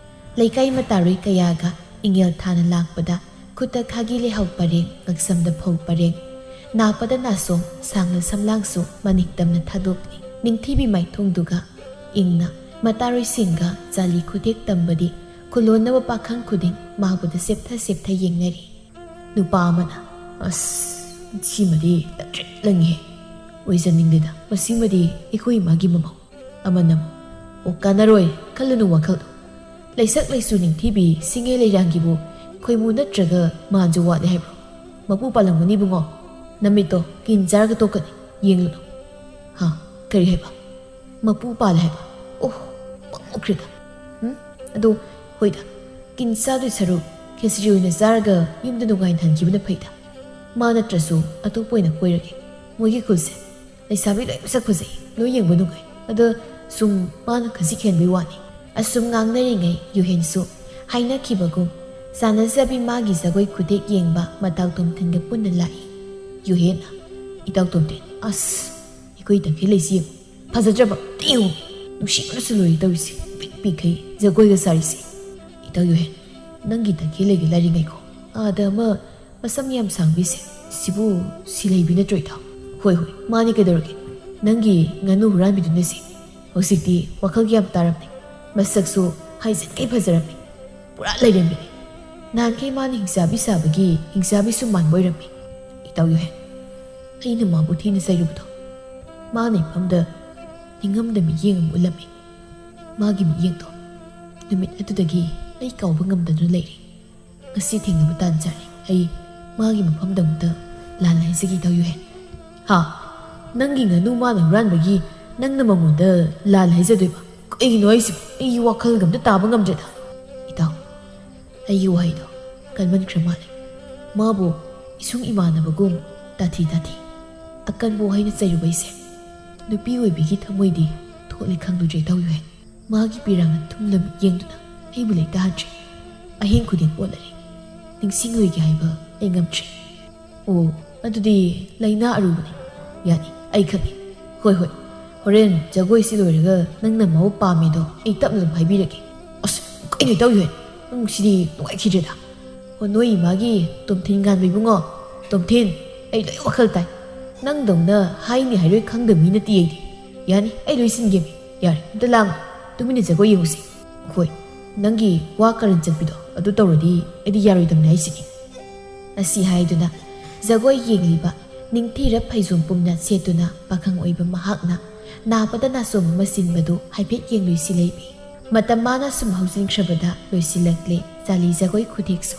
ꯂꯩꯀꯥꯏ ꯃꯇꯥꯔꯣꯏ ꯀꯌꯥꯒ ꯏꯪꯉꯦꯜ ꯊꯥꯅ ꯂꯥꯛꯄꯗ ꯈꯨꯠꯇ ꯈꯥꯒꯤ ꯂꯩꯍꯥꯎ ꯄꯔꯦꯡ, ꯉꯛꯁꯝꯗ ꯐꯧ ꯄꯔꯦꯡ, ꯅꯥꯄꯗ ꯅꯥꯁꯣꯡ, ꯁꯥꯡꯅ ꯁꯝꯂꯥꯡꯁꯨ ꯃꯅꯤꯡ ꯇꯝꯅ ꯊꯥꯗꯣꯛꯂꯤ꯫ ꯅꯤꯡꯊꯤꯕꯤ ꯃꯥꯏꯊꯣꯡꯗꯨꯒ ꯏꯪꯅ ꯃꯇꯥꯔꯣꯏꯁꯤꯡꯒ ꯆꯥꯂꯤ ꯈꯨꯗꯦꯛ ꯇꯝꯕꯗꯤ ꯈꯨꯂꯣꯟꯅꯕ ꯄꯥꯈꯪ ꯈꯨꯗꯤꯡ ꯃꯥꯕꯨꯗ ꯁꯦꯞꯊ ꯁꯦꯞꯊ ꯌꯦꯡꯅꯔꯤ꯫ ꯅꯨꯄꯥ ꯑꯃꯅ, "ꯑꯁ, ꯁꯤꯃꯗꯤ ꯇꯛꯇ꯭ꯔꯤꯛ ꯂꯪꯉꯤꯍꯦ꯫ ꯑꯣꯏꯖꯅꯤꯡꯗꯦꯗ, ꯃꯁꯤꯃꯗꯤ ꯑꯩꯈꯣꯏ ꯏꯃꯥꯒꯤ ꯃꯃꯧ"꯫ ꯑꯃꯅ ꯑꯃꯨꯛ, "ꯑꯣ, ꯀꯥꯟꯅꯔꯣꯏ, ꯈꯜꯂꯨꯅꯨ ꯋꯥꯈꯜ꯫ ꯂꯩꯁꯛ ꯂꯩꯁꯨ ꯅꯤꯡꯊꯤꯕꯤ ꯁꯤꯡꯉꯦ ꯂꯩꯔꯥꯡꯒꯤꯕꯨ ꯈꯣꯏꯃꯨ ꯅꯠꯇ꯭ꯔꯒ ꯃꯥꯟꯁꯨ ꯋꯥꯠꯂꯦ ꯍꯥꯏꯕ꯭ꯔꯣ? ꯃꯄꯨ ꯄꯥꯜꯂꯝꯒꯅꯤ ꯏꯕꯨꯡꯉꯣ꯫ ꯅꯃꯤꯠꯇꯣ ꯀꯤꯟ ꯆꯥꯔꯒ ꯇꯣꯛꯀꯅꯤ, ꯌꯦꯡꯂꯨꯅꯨ"꯫ "ꯍꯥ? ꯀꯔꯤ ꯍꯥꯏꯕ? ꯃꯄꯨ ꯄꯥꯜꯂꯦ ꯍꯥꯏꯕ? ꯑꯣ, ꯄꯪꯃꯨꯈ꯭ꯔꯦꯗ꯫ ꯎꯝ? ꯑꯗꯣ, ꯍꯣꯏꯗ, ꯀꯤꯟ ꯆꯥꯗꯣꯏ ꯁꯔꯨꯛ ꯈꯦꯆ꯭ꯔꯤ ꯑꯣꯏꯅ ꯆꯥꯔꯒ ꯌꯨꯝꯗ ꯅꯨꯡꯉꯥꯏꯅ ꯍꯟꯈꯤꯕꯅ ꯐꯩꯗ꯫ ꯃꯥ ꯅꯠꯇ꯭ꯔꯁꯨ ꯑꯇꯣꯞꯄ ꯑꯣꯏꯅ ꯀꯣꯏꯔꯒꯦ꯫ ꯃꯣꯏꯒꯤ ꯈꯨꯜꯁꯦ ꯂꯩꯁꯥꯕꯤ ꯂꯣꯏ ꯃꯁꯛ ꯐꯖꯩ, ꯂꯣꯏ ꯌꯦꯡꯕ ꯅꯨꯡꯉꯥꯏ꯫ ꯑꯗꯣ ꯁꯨꯝ ꯃꯥꯅ ꯈꯖꯤꯛ ꯍꯦꯟꯕꯩ ꯋꯥꯅꯤ"꯫ ꯑꯁꯨꯝ ꯉꯥꯡꯅꯔꯤꯉꯩ ꯌꯨꯍꯦꯟꯁꯨ ꯍꯥꯏꯅꯈꯤꯕꯒꯨꯝ ꯆꯥꯟꯅꯖꯕꯤ ꯃꯥꯒꯤ ꯖꯒꯣꯏ ꯈꯨꯊꯦꯛ ꯌꯦꯡꯕ ꯃꯇꯥꯎ ꯇꯣꯝꯊꯤꯟꯒ ꯄꯨꯟꯅ ꯂꯥꯛꯏ꯫ ꯌꯨꯍꯦꯟꯅ, "ꯏꯇꯥꯎ ꯇꯣꯝꯊꯤꯟ, ꯑꯁ, ꯑꯩꯈꯣꯏ ꯇꯈꯦꯜ ꯂꯩꯁꯤ ꯌꯦꯡꯉꯨ꯫ ꯐꯖꯗ꯭ꯔꯕ? ꯑꯝꯇ ꯌꯦꯡꯉꯨ꯫ ꯅꯨꯡꯁꯤꯕꯅꯁꯨ ꯂꯣꯏꯔꯦ ꯇꯧꯔꯤꯁꯦ꯫ ꯄꯤꯛ ꯄꯤꯛꯈꯩ ꯖꯒꯣꯏꯒ ꯁꯥꯔꯤꯁꯦ꯫ ꯏꯇꯥꯎ ꯌꯨꯍꯦꯟ, ꯅꯪꯒꯤ ꯇꯈꯦꯜ ꯂꯩꯒ ꯂꯥꯏꯔꯤꯉꯩꯀꯣ, ꯑꯥꯗ ꯑꯃ ꯃꯁꯝ ꯌꯥꯝ ꯁꯥꯡꯕꯤꯁꯦ, ꯁꯤꯕꯨ ꯁꯤꯂꯩꯕꯤ ꯅꯠꯇ꯭ꯔꯣ ꯏꯇꯥꯎ?" "ꯍꯣꯏ, ꯍꯣꯏ, ꯃꯥꯅꯤ, ꯀꯩꯗꯧꯔꯒꯦ? ꯅꯪꯒꯤ ꯉꯥꯅꯨ ꯍꯨꯔꯥꯟꯕꯤꯗꯨꯅ ꯁꯤ꯫ ꯍꯧꯖꯤꯛꯇꯤ ꯋꯥꯈꯜꯒ ꯌꯥꯝ ꯇꯥꯔꯝꯃꯦ꯫ ꯃꯁꯛꯁꯨ ꯍꯥꯏꯖꯟꯈꯩ ꯐꯖꯔꯝꯃꯦ꯫ ꯄꯨꯔꯥ ꯂꯩꯔꯦꯝꯕꯤꯅꯦ꯫ ꯅꯍꯥꯟꯈꯩ ꯃꯥꯅ ꯍꯤꯡꯆꯥꯕꯤ ꯁꯥꯕꯒꯤ ꯍꯤꯡꯆꯥꯕꯤꯁꯨ ꯃꯥꯟꯕ ꯑꯣꯏꯔꯝꯃꯤ"꯫ ꯏꯇꯥꯎ ꯌꯨꯍꯦꯟ, ꯑꯩꯅ ꯃꯥꯕꯨ ꯊꯤꯅ ꯆꯩꯔꯨꯕꯗꯣ, ꯃꯥꯅ ꯏꯐꯝꯗ ꯅꯤꯡꯉꯝꯗ ꯃꯤꯠꯌꯦꯡ ꯑꯃ ꯎꯠꯂꯝꯃꯤ꯫ ꯃꯥꯒꯤ ꯃꯤꯠꯌꯦꯡꯗꯣ ꯅꯨꯃꯤꯠ ꯑꯗꯨꯗꯒꯤ ꯑꯩ ꯀꯥꯎꯕ ꯉꯝꯗꯗꯨꯅ ꯂꯩꯔꯦ꯫ ꯉꯁꯤ ꯊꯦꯡꯅꯕ ꯇꯥꯟ ꯆꯥꯔꯦ꯫ ꯑꯩ ꯃꯥꯒꯤ ꯃꯐꯝꯗ ꯑꯃꯨꯛꯇ ꯂꯥꯟꯅ ꯍꯥꯏꯖꯒꯦ, ꯏꯇꯥꯎ ꯌꯨꯍꯦꯟ꯫ "ꯍꯥ? ꯅꯪꯒꯤ ꯉꯥꯅꯨ ꯃꯥꯅ ꯍꯨꯔꯥꯟꯕꯒꯤ ꯅꯪꯅ ꯃꯉꯣꯟꯗ ꯂꯥꯟꯅ ꯍꯥꯏꯖꯗꯣꯏꯕ? ꯀꯩꯒꯤꯅꯣ ꯍꯥꯏꯁꯤꯕꯣ? ꯑꯩ ꯋꯥꯈꯜꯒ ꯑꯝꯇ ꯇꯥꯕ ꯉꯝꯗ꯭ꯔꯦꯗ"꯫ ꯏꯇꯥꯎ, ꯑꯩꯒꯤ ꯋꯥꯍꯩꯗꯣ ꯀꯟꯃꯟꯈ꯭ꯔ ꯃꯥꯜꯂꯦ꯫ ꯃꯥꯕꯨ ꯏꯁꯨꯡ ꯏꯃꯥꯟꯅꯕꯒꯨꯝ ꯇꯥꯊꯤ ꯇꯥꯊꯤ ꯑꯀꯟꯕ ꯋꯥꯍꯩꯅ ꯆꯩꯔꯨꯕꯩꯁꯦ ꯅꯨꯄꯤ ꯑꯣꯏꯕꯤꯒꯤ ꯊꯃꯣꯏꯗꯤ ꯊꯣꯛꯂꯤ ꯈꯪꯂꯨꯗ꯭ꯔꯦ ꯇꯧ ꯌꯨꯍꯦꯟ꯫ ꯃꯥꯒꯤ ꯄꯤꯔꯥꯡꯅ ꯊꯨꯝꯅ ꯃꯤꯠ ꯌꯦꯡꯗꯨꯅ ꯑꯩꯕꯨ ꯂꯩꯇꯥꯍꯟꯗ꯭ꯔꯦ꯫ ꯑꯍꯤꯡ ꯈꯨꯗꯤꯡ ꯑꯣꯠꯂꯔꯦ꯫ ꯅꯤꯡꯁꯤꯡꯂꯣꯏꯒꯦ ꯍꯥꯏꯕ ꯑꯩ ꯉꯝꯗ꯭ꯔꯦ꯫ ꯑꯣ, ꯑꯗꯨꯗꯤ ꯂꯥꯏꯅꯥ ꯑꯔꯨꯕꯅꯤ꯫ ꯌꯥꯅꯤ, ꯑꯩ ꯈꯪꯉꯤ꯫ ꯍꯣꯏ, ꯍꯣꯏ, ꯍꯣꯔꯦꯟ ꯖꯒꯣꯏꯁꯤ ꯂꯣꯏꯔꯒ ꯅꯪꯅ ꯃꯕꯨ ꯄꯥꯝꯃꯤꯗꯣ ꯑꯩ ꯇꯞꯅ ꯑꯗꯨꯝ ꯍꯥꯏꯕꯤꯔꯒꯦ꯫ ꯑꯁ, ꯀꯩꯅꯣ ꯇꯧ ꯌꯨꯍꯦꯟ? ꯅꯪ ꯁꯤꯗꯤ ꯅꯨꯡꯉꯥꯏꯈꯤꯗ꯭ꯔꯦꯗ꯫ ꯑꯣ, ꯅꯣꯏ ꯏꯃꯥꯒꯤ ꯇꯣꯝꯊꯤꯟ ꯉꯥꯟꯕ ꯏꯕꯨꯡꯉꯣ꯫ ꯇꯣꯝꯊꯤꯟ, ꯑꯩ ꯂꯣꯏ ꯋꯥꯈꯜ ꯇꯥꯏ꯫ ꯅꯪꯗꯧꯅ ꯍꯥꯏꯅꯤ ꯍꯥꯏꯔꯣꯏ ꯈꯪꯗꯕ ꯃꯤ ꯅꯠꯇꯦ ꯑꯩꯗꯤ꯫ ꯌꯥꯅꯤ, ꯑꯩ ꯂꯣꯏ ꯁꯤꯟꯒꯦꯃꯤ꯫ ꯌꯥꯔꯦ, ꯑꯝꯇ ꯂꯥꯡꯅꯨ꯫ ꯇꯨꯃꯤꯟꯅ ꯖꯒꯣꯏ ꯌꯦꯡꯉꯨꯁꯤ꯫ ꯍꯣꯏ, ꯅꯪꯒꯤ ꯋꯥ ꯀꯔꯟ ꯆꯠꯄꯤꯗꯣ ꯑꯗꯨ ꯇꯧꯔꯗꯤ ꯑꯩꯗꯤ ꯌꯥꯔꯣꯏꯗꯕꯅꯤ ꯍꯥꯏꯁꯤꯅꯤ꯫ ꯑꯁꯤ ꯍꯥꯏꯗꯨꯅ ꯖꯒꯣꯏ ꯌꯦꯡꯂꯤꯕ ꯅꯤꯡꯊꯤꯔꯞ ꯐꯩꯖꯣꯝ ꯄꯨꯝꯅ ꯁꯦꯠꯇꯨꯅ ꯄꯥꯈꯪ ꯑꯣꯏꯕ ꯃꯍꯥꯛꯅ ꯅꯥꯕꯗ ꯅꯥꯆꯣꯝ ꯑꯃ ꯁꯤꯟꯕꯗꯨ ꯍꯥꯏꯐꯦꯠ ꯌꯦꯡꯂꯨꯏ ꯁꯤꯂꯩꯕꯤ꯫ ꯃꯇꯝ ꯃꯥꯅ ꯁꯨꯝ ꯍꯧꯖꯤꯟꯈ꯭ꯔꯕꯗ ꯂꯣꯏꯁꯤꯜꯂꯛꯂꯦ ꯆꯥꯂꯤ ꯖꯒꯣꯏ ꯈꯨꯊꯦꯛꯁꯨ꯫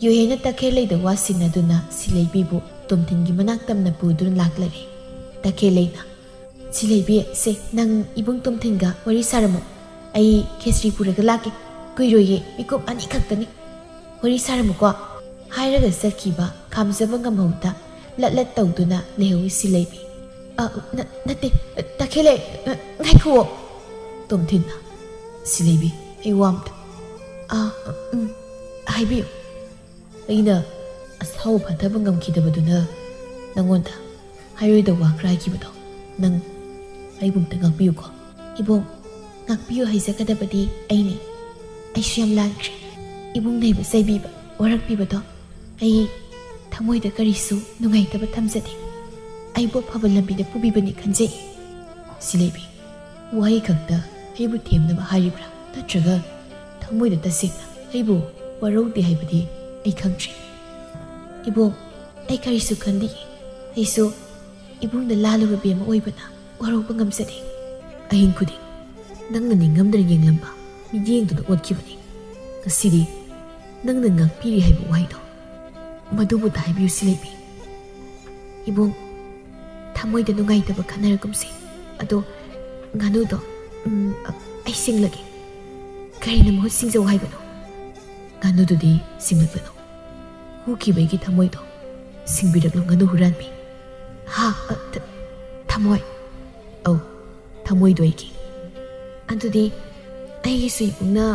ꯌꯨꯍꯦꯟꯅ ꯇꯈꯦꯜꯂꯩꯗ ꯋꯥ ꯁꯤꯟꯅꯗꯨꯅ ꯁꯤꯂꯩꯕꯤꯕꯨ ꯇꯣꯝꯊꯤꯟꯒꯤ ꯃꯅꯥꯛ ꯇꯝꯅ ꯄꯨꯗꯨꯅ ꯂꯥꯛꯂꯔꯦ꯫ ꯇꯈꯦꯜꯂꯩꯅ, "ꯁꯤꯂꯩꯕꯤ, ꯁꯦ, ꯅꯪ ꯏꯕꯨꯡ ꯇꯣꯝꯊꯤꯟꯒ ꯋꯥꯔꯤ ꯁꯥꯔꯝꯃꯨ꯫ ꯑꯩ ꯈꯦꯆ꯭ꯔꯤ ꯄꯨꯔꯒ ꯂꯥꯛꯀꯦ꯫ ꯀꯨꯏꯔꯣꯏꯌꯦ, ꯃꯤꯀꯨꯞ ꯑꯅꯤ ꯈꯛꯇꯅꯤ꯫ ꯋꯥꯔꯤ ꯁꯥꯔꯝꯃꯨꯀꯣ?" ꯍꯥꯏꯔꯒ ꯆꯠꯈꯤꯕ ꯈꯥꯝꯖꯕ ꯉꯝꯍꯧꯗ ꯂꯠ ꯂꯠ ꯇꯧꯗꯨꯅ ꯂꯩꯍꯧꯏ ꯁꯤꯂꯩꯕꯤ꯫ "ꯑ, ꯅ-, ꯅꯠꯇꯦ, ꯇꯈꯦꯜꯂꯩ, ꯑ, ꯉꯥꯏꯈꯨꯑꯣ!" ꯇꯣꯝꯊꯤꯟꯅ, "ꯁꯤꯂꯩꯕꯤ, ꯑꯩ ꯋꯥ ꯑꯝꯇ꯫" "ꯑ, ꯎꯝ, ꯍꯥꯏꯕꯤꯌꯨ꯫" "ꯑꯩꯅ ꯑꯁꯥꯎꯕ ꯐꯥꯊꯕ ꯉꯝꯈꯤꯗꯕꯗꯨꯅ ꯅꯪꯉꯣꯟꯗ ꯍꯥꯏꯔꯣꯏꯗꯕ ꯋꯥ ꯈꯔ ꯍꯥꯏꯈꯤꯕꯗꯣ ꯅꯪ ꯑꯩꯕꯨ ꯑꯝꯇ ꯉꯥꯛꯄꯤꯌꯨꯀꯣ꯫" "ꯏꯕꯨꯡ, ꯉꯥꯛꯄꯤꯌꯨ ꯍꯥꯏꯖꯒꯗꯕꯗꯤ ꯑꯩꯅꯤ꯫ ꯑꯩꯁꯨ ꯌꯥꯝ ꯂꯥꯟꯈ꯭ꯔꯦ꯫ ꯏꯕꯨꯡꯅ ꯑꯩꯕꯨ ꯆꯩꯕꯤꯕ, ꯋꯥꯔꯛꯄꯤꯕꯗꯣ ꯑꯩ ꯊꯃꯣꯏꯗ ꯀꯔꯤꯁꯨ ꯅꯨꯡꯉꯥꯏꯇꯕ ꯊꯝꯖꯗꯦ꯫ ꯑꯩꯕꯨ ꯑꯐꯕ ꯂꯝꯕꯤꯗ ꯄꯨꯕꯤꯕꯅꯤ ꯈꯟꯖꯩ꯫" "ꯁꯤꯂꯩꯕꯤ, ꯋꯥꯍꯩ ꯈꯛꯇ ꯑꯩꯕꯨ ꯊꯦꯝꯅꯕ ꯍꯥꯏꯔꯤꯕ꯭ꯔꯥ? ꯅꯠꯇ꯭ꯔꯒ ꯊꯃꯣꯏꯗ ꯇꯁꯦꯡꯅ ꯑꯩꯕꯨ ꯋꯥꯔꯧꯗꯦ ꯍꯥꯏꯕꯗꯤ ꯑꯩ ꯈꯪꯗ꯭ꯔꯦ꯫" "ꯏꯕꯨꯡ, ꯑꯩ ꯀꯔꯤꯁꯨ ꯈꯟꯗꯤꯌꯦ꯫ ꯑꯩꯁꯨ ꯏꯕꯨꯡꯗ ꯂꯥꯜꯂꯨꯔꯕꯤ ꯑꯃ ꯑꯣꯏꯕꯅ ꯋꯥꯔꯧꯕ ꯉꯝꯖꯗꯦ꯫" "ꯑꯍꯤꯡ ꯈꯨꯗꯤꯡ ꯅꯪꯅ ꯅꯤꯡꯉꯝꯗꯅ ꯌꯦꯡꯂꯝꯕ ꯃꯤꯠꯌꯦꯡꯗꯨꯗ ꯑꯣꯠꯈꯤꯕꯅꯤ꯫ ꯉꯁꯤꯗꯤ ꯅꯪꯅ ꯉꯥꯛꯄꯤꯔꯤ ꯍꯥꯏꯕ ꯋꯥꯍꯩꯗꯣ ꯃꯗꯨꯕꯨ ꯇꯥꯕꯤꯌꯨ ꯁꯤꯂꯩꯕꯤ꯫ ꯏꯕꯨꯡ, ꯊꯃꯣꯏꯗ ꯅꯨꯡꯉꯥꯏꯇꯕ ꯈꯟꯅꯔꯒꯨꯝꯁꯦ꯫ ꯑꯗꯣ ꯉꯥꯅꯨꯗꯣ, ꯎꯝ, ꯑ, ꯑꯩ ꯁꯤꯡꯂꯒꯦ꯫ ꯀꯔꯤꯅ ꯃꯍꯨꯠ ꯁꯤꯡꯖꯧ ꯍꯥꯏꯕꯅꯣ?" "ꯉꯥꯅꯨꯗꯨꯗꯤ ꯁꯤꯡꯂꯛꯂꯅꯨ꯫ ꯍꯨꯈꯤꯕꯒꯤ ꯊꯃꯣꯏꯗꯣ ꯁꯤꯡꯕꯤꯔꯛꯂꯨ ꯉꯥꯅꯨ ꯍꯨꯔꯥꯟꯕꯤ꯫" "ꯍꯥ? ꯑ, ꯊ-, ꯊꯃꯣꯏ?" "ꯑꯧ, ꯊꯃꯣꯏꯗꯣ ꯑꯩꯒꯤ꯫ "ꯑꯗꯨꯗꯤ ꯑꯩꯒꯤꯁꯨ ꯏꯕꯨꯡꯅ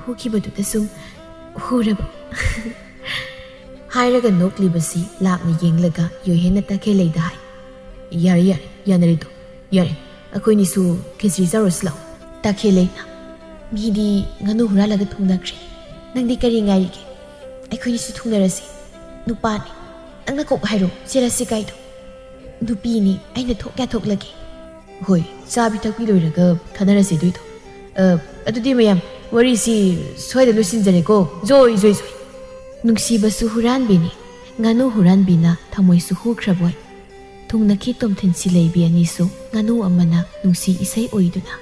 ꯍꯨꯈꯤꯕꯗꯨꯗ ꯁꯨꯝ ꯍꯨꯔꯕ?" ꯍꯥꯏꯔꯒ ꯅꯣꯛꯂꯤꯕꯁꯤ ꯂꯥꯞꯅ ꯌꯦꯡꯂꯒ ꯌꯣꯏꯍꯦꯟꯅ ꯇꯈꯦꯜꯂꯩꯗ ꯍꯥꯏ꯫ "ꯌꯥꯔꯦ, ꯌꯥꯔꯦ, ꯌꯥꯅꯔꯦꯗꯣ꯫ ꯌꯥꯔꯦ, ꯑꯩꯈꯣꯏꯅꯤꯁꯨ ꯈꯦꯆ꯭ꯔꯤ ꯆꯥꯔꯨꯁꯤ ꯂꯥꯛꯑꯣ꯫" ꯇꯈꯦꯜꯂꯩꯅ, "ꯃꯤꯗꯤ ꯉꯥꯅꯨ ꯍꯨꯔꯥꯜꯂꯒ ꯊꯣꯡꯅꯈ꯭ꯔꯦ, ꯅꯪꯗꯤ ꯀꯔꯤ ꯉꯥꯏꯔꯤꯒꯦ? ꯑꯩꯈꯣꯏꯅꯤꯁꯨ ꯊꯣꯡꯅꯔꯁꯤ꯫ ꯅꯨꯄꯥꯅꯤ, ꯅꯪꯅ ꯀꯣꯛ ꯍꯥꯏꯔꯣ, ꯆꯦꯜꯂꯁꯤ ꯀꯥꯏꯗꯣ꯫ ꯅꯨꯄꯤꯅꯤ, ꯑꯩꯅ ꯊꯣꯛ ꯌꯥꯊꯣꯛꯂꯒꯦ꯫" "ꯍꯣꯏ, ꯆꯥꯕꯤ ꯊꯛꯄꯤ ꯂꯣꯏꯔꯒ ꯈꯟꯅꯔꯁꯦ ꯑꯗꯨꯏꯗꯣ꯫ ꯑ, ꯑꯗꯨꯗꯤ ꯃꯌꯥꯝ, ꯋꯥꯔꯤꯁꯤ ꯁ꯭ꯋꯥꯏꯗ ꯂꯣꯏꯁꯤꯟꯖꯔꯦꯀꯣ꯫ ꯖꯣꯏ, ꯖꯣꯏ, ꯖꯣꯏ꯫" ꯅꯨꯡꯁꯤꯕꯁꯨ ꯍꯨꯔꯥꯟꯕꯤꯅꯤ, ꯉꯥꯅꯨ ꯍꯨꯔꯥꯟꯕꯤꯅ ꯊꯃꯣꯏꯁꯨ ꯍꯨꯈ꯭ꯔꯕꯣꯏ꯫ ꯊꯨꯡꯅꯈꯤ ꯇꯣꯝꯊꯤꯟ ꯁꯤꯂꯩꯕꯤ ꯑꯅꯤꯁꯨ ꯉꯥꯅꯨ ꯑꯃꯅ ꯅꯨꯡꯁꯤ ꯏꯁꯩ ꯑꯣꯏꯗꯨꯅ꯫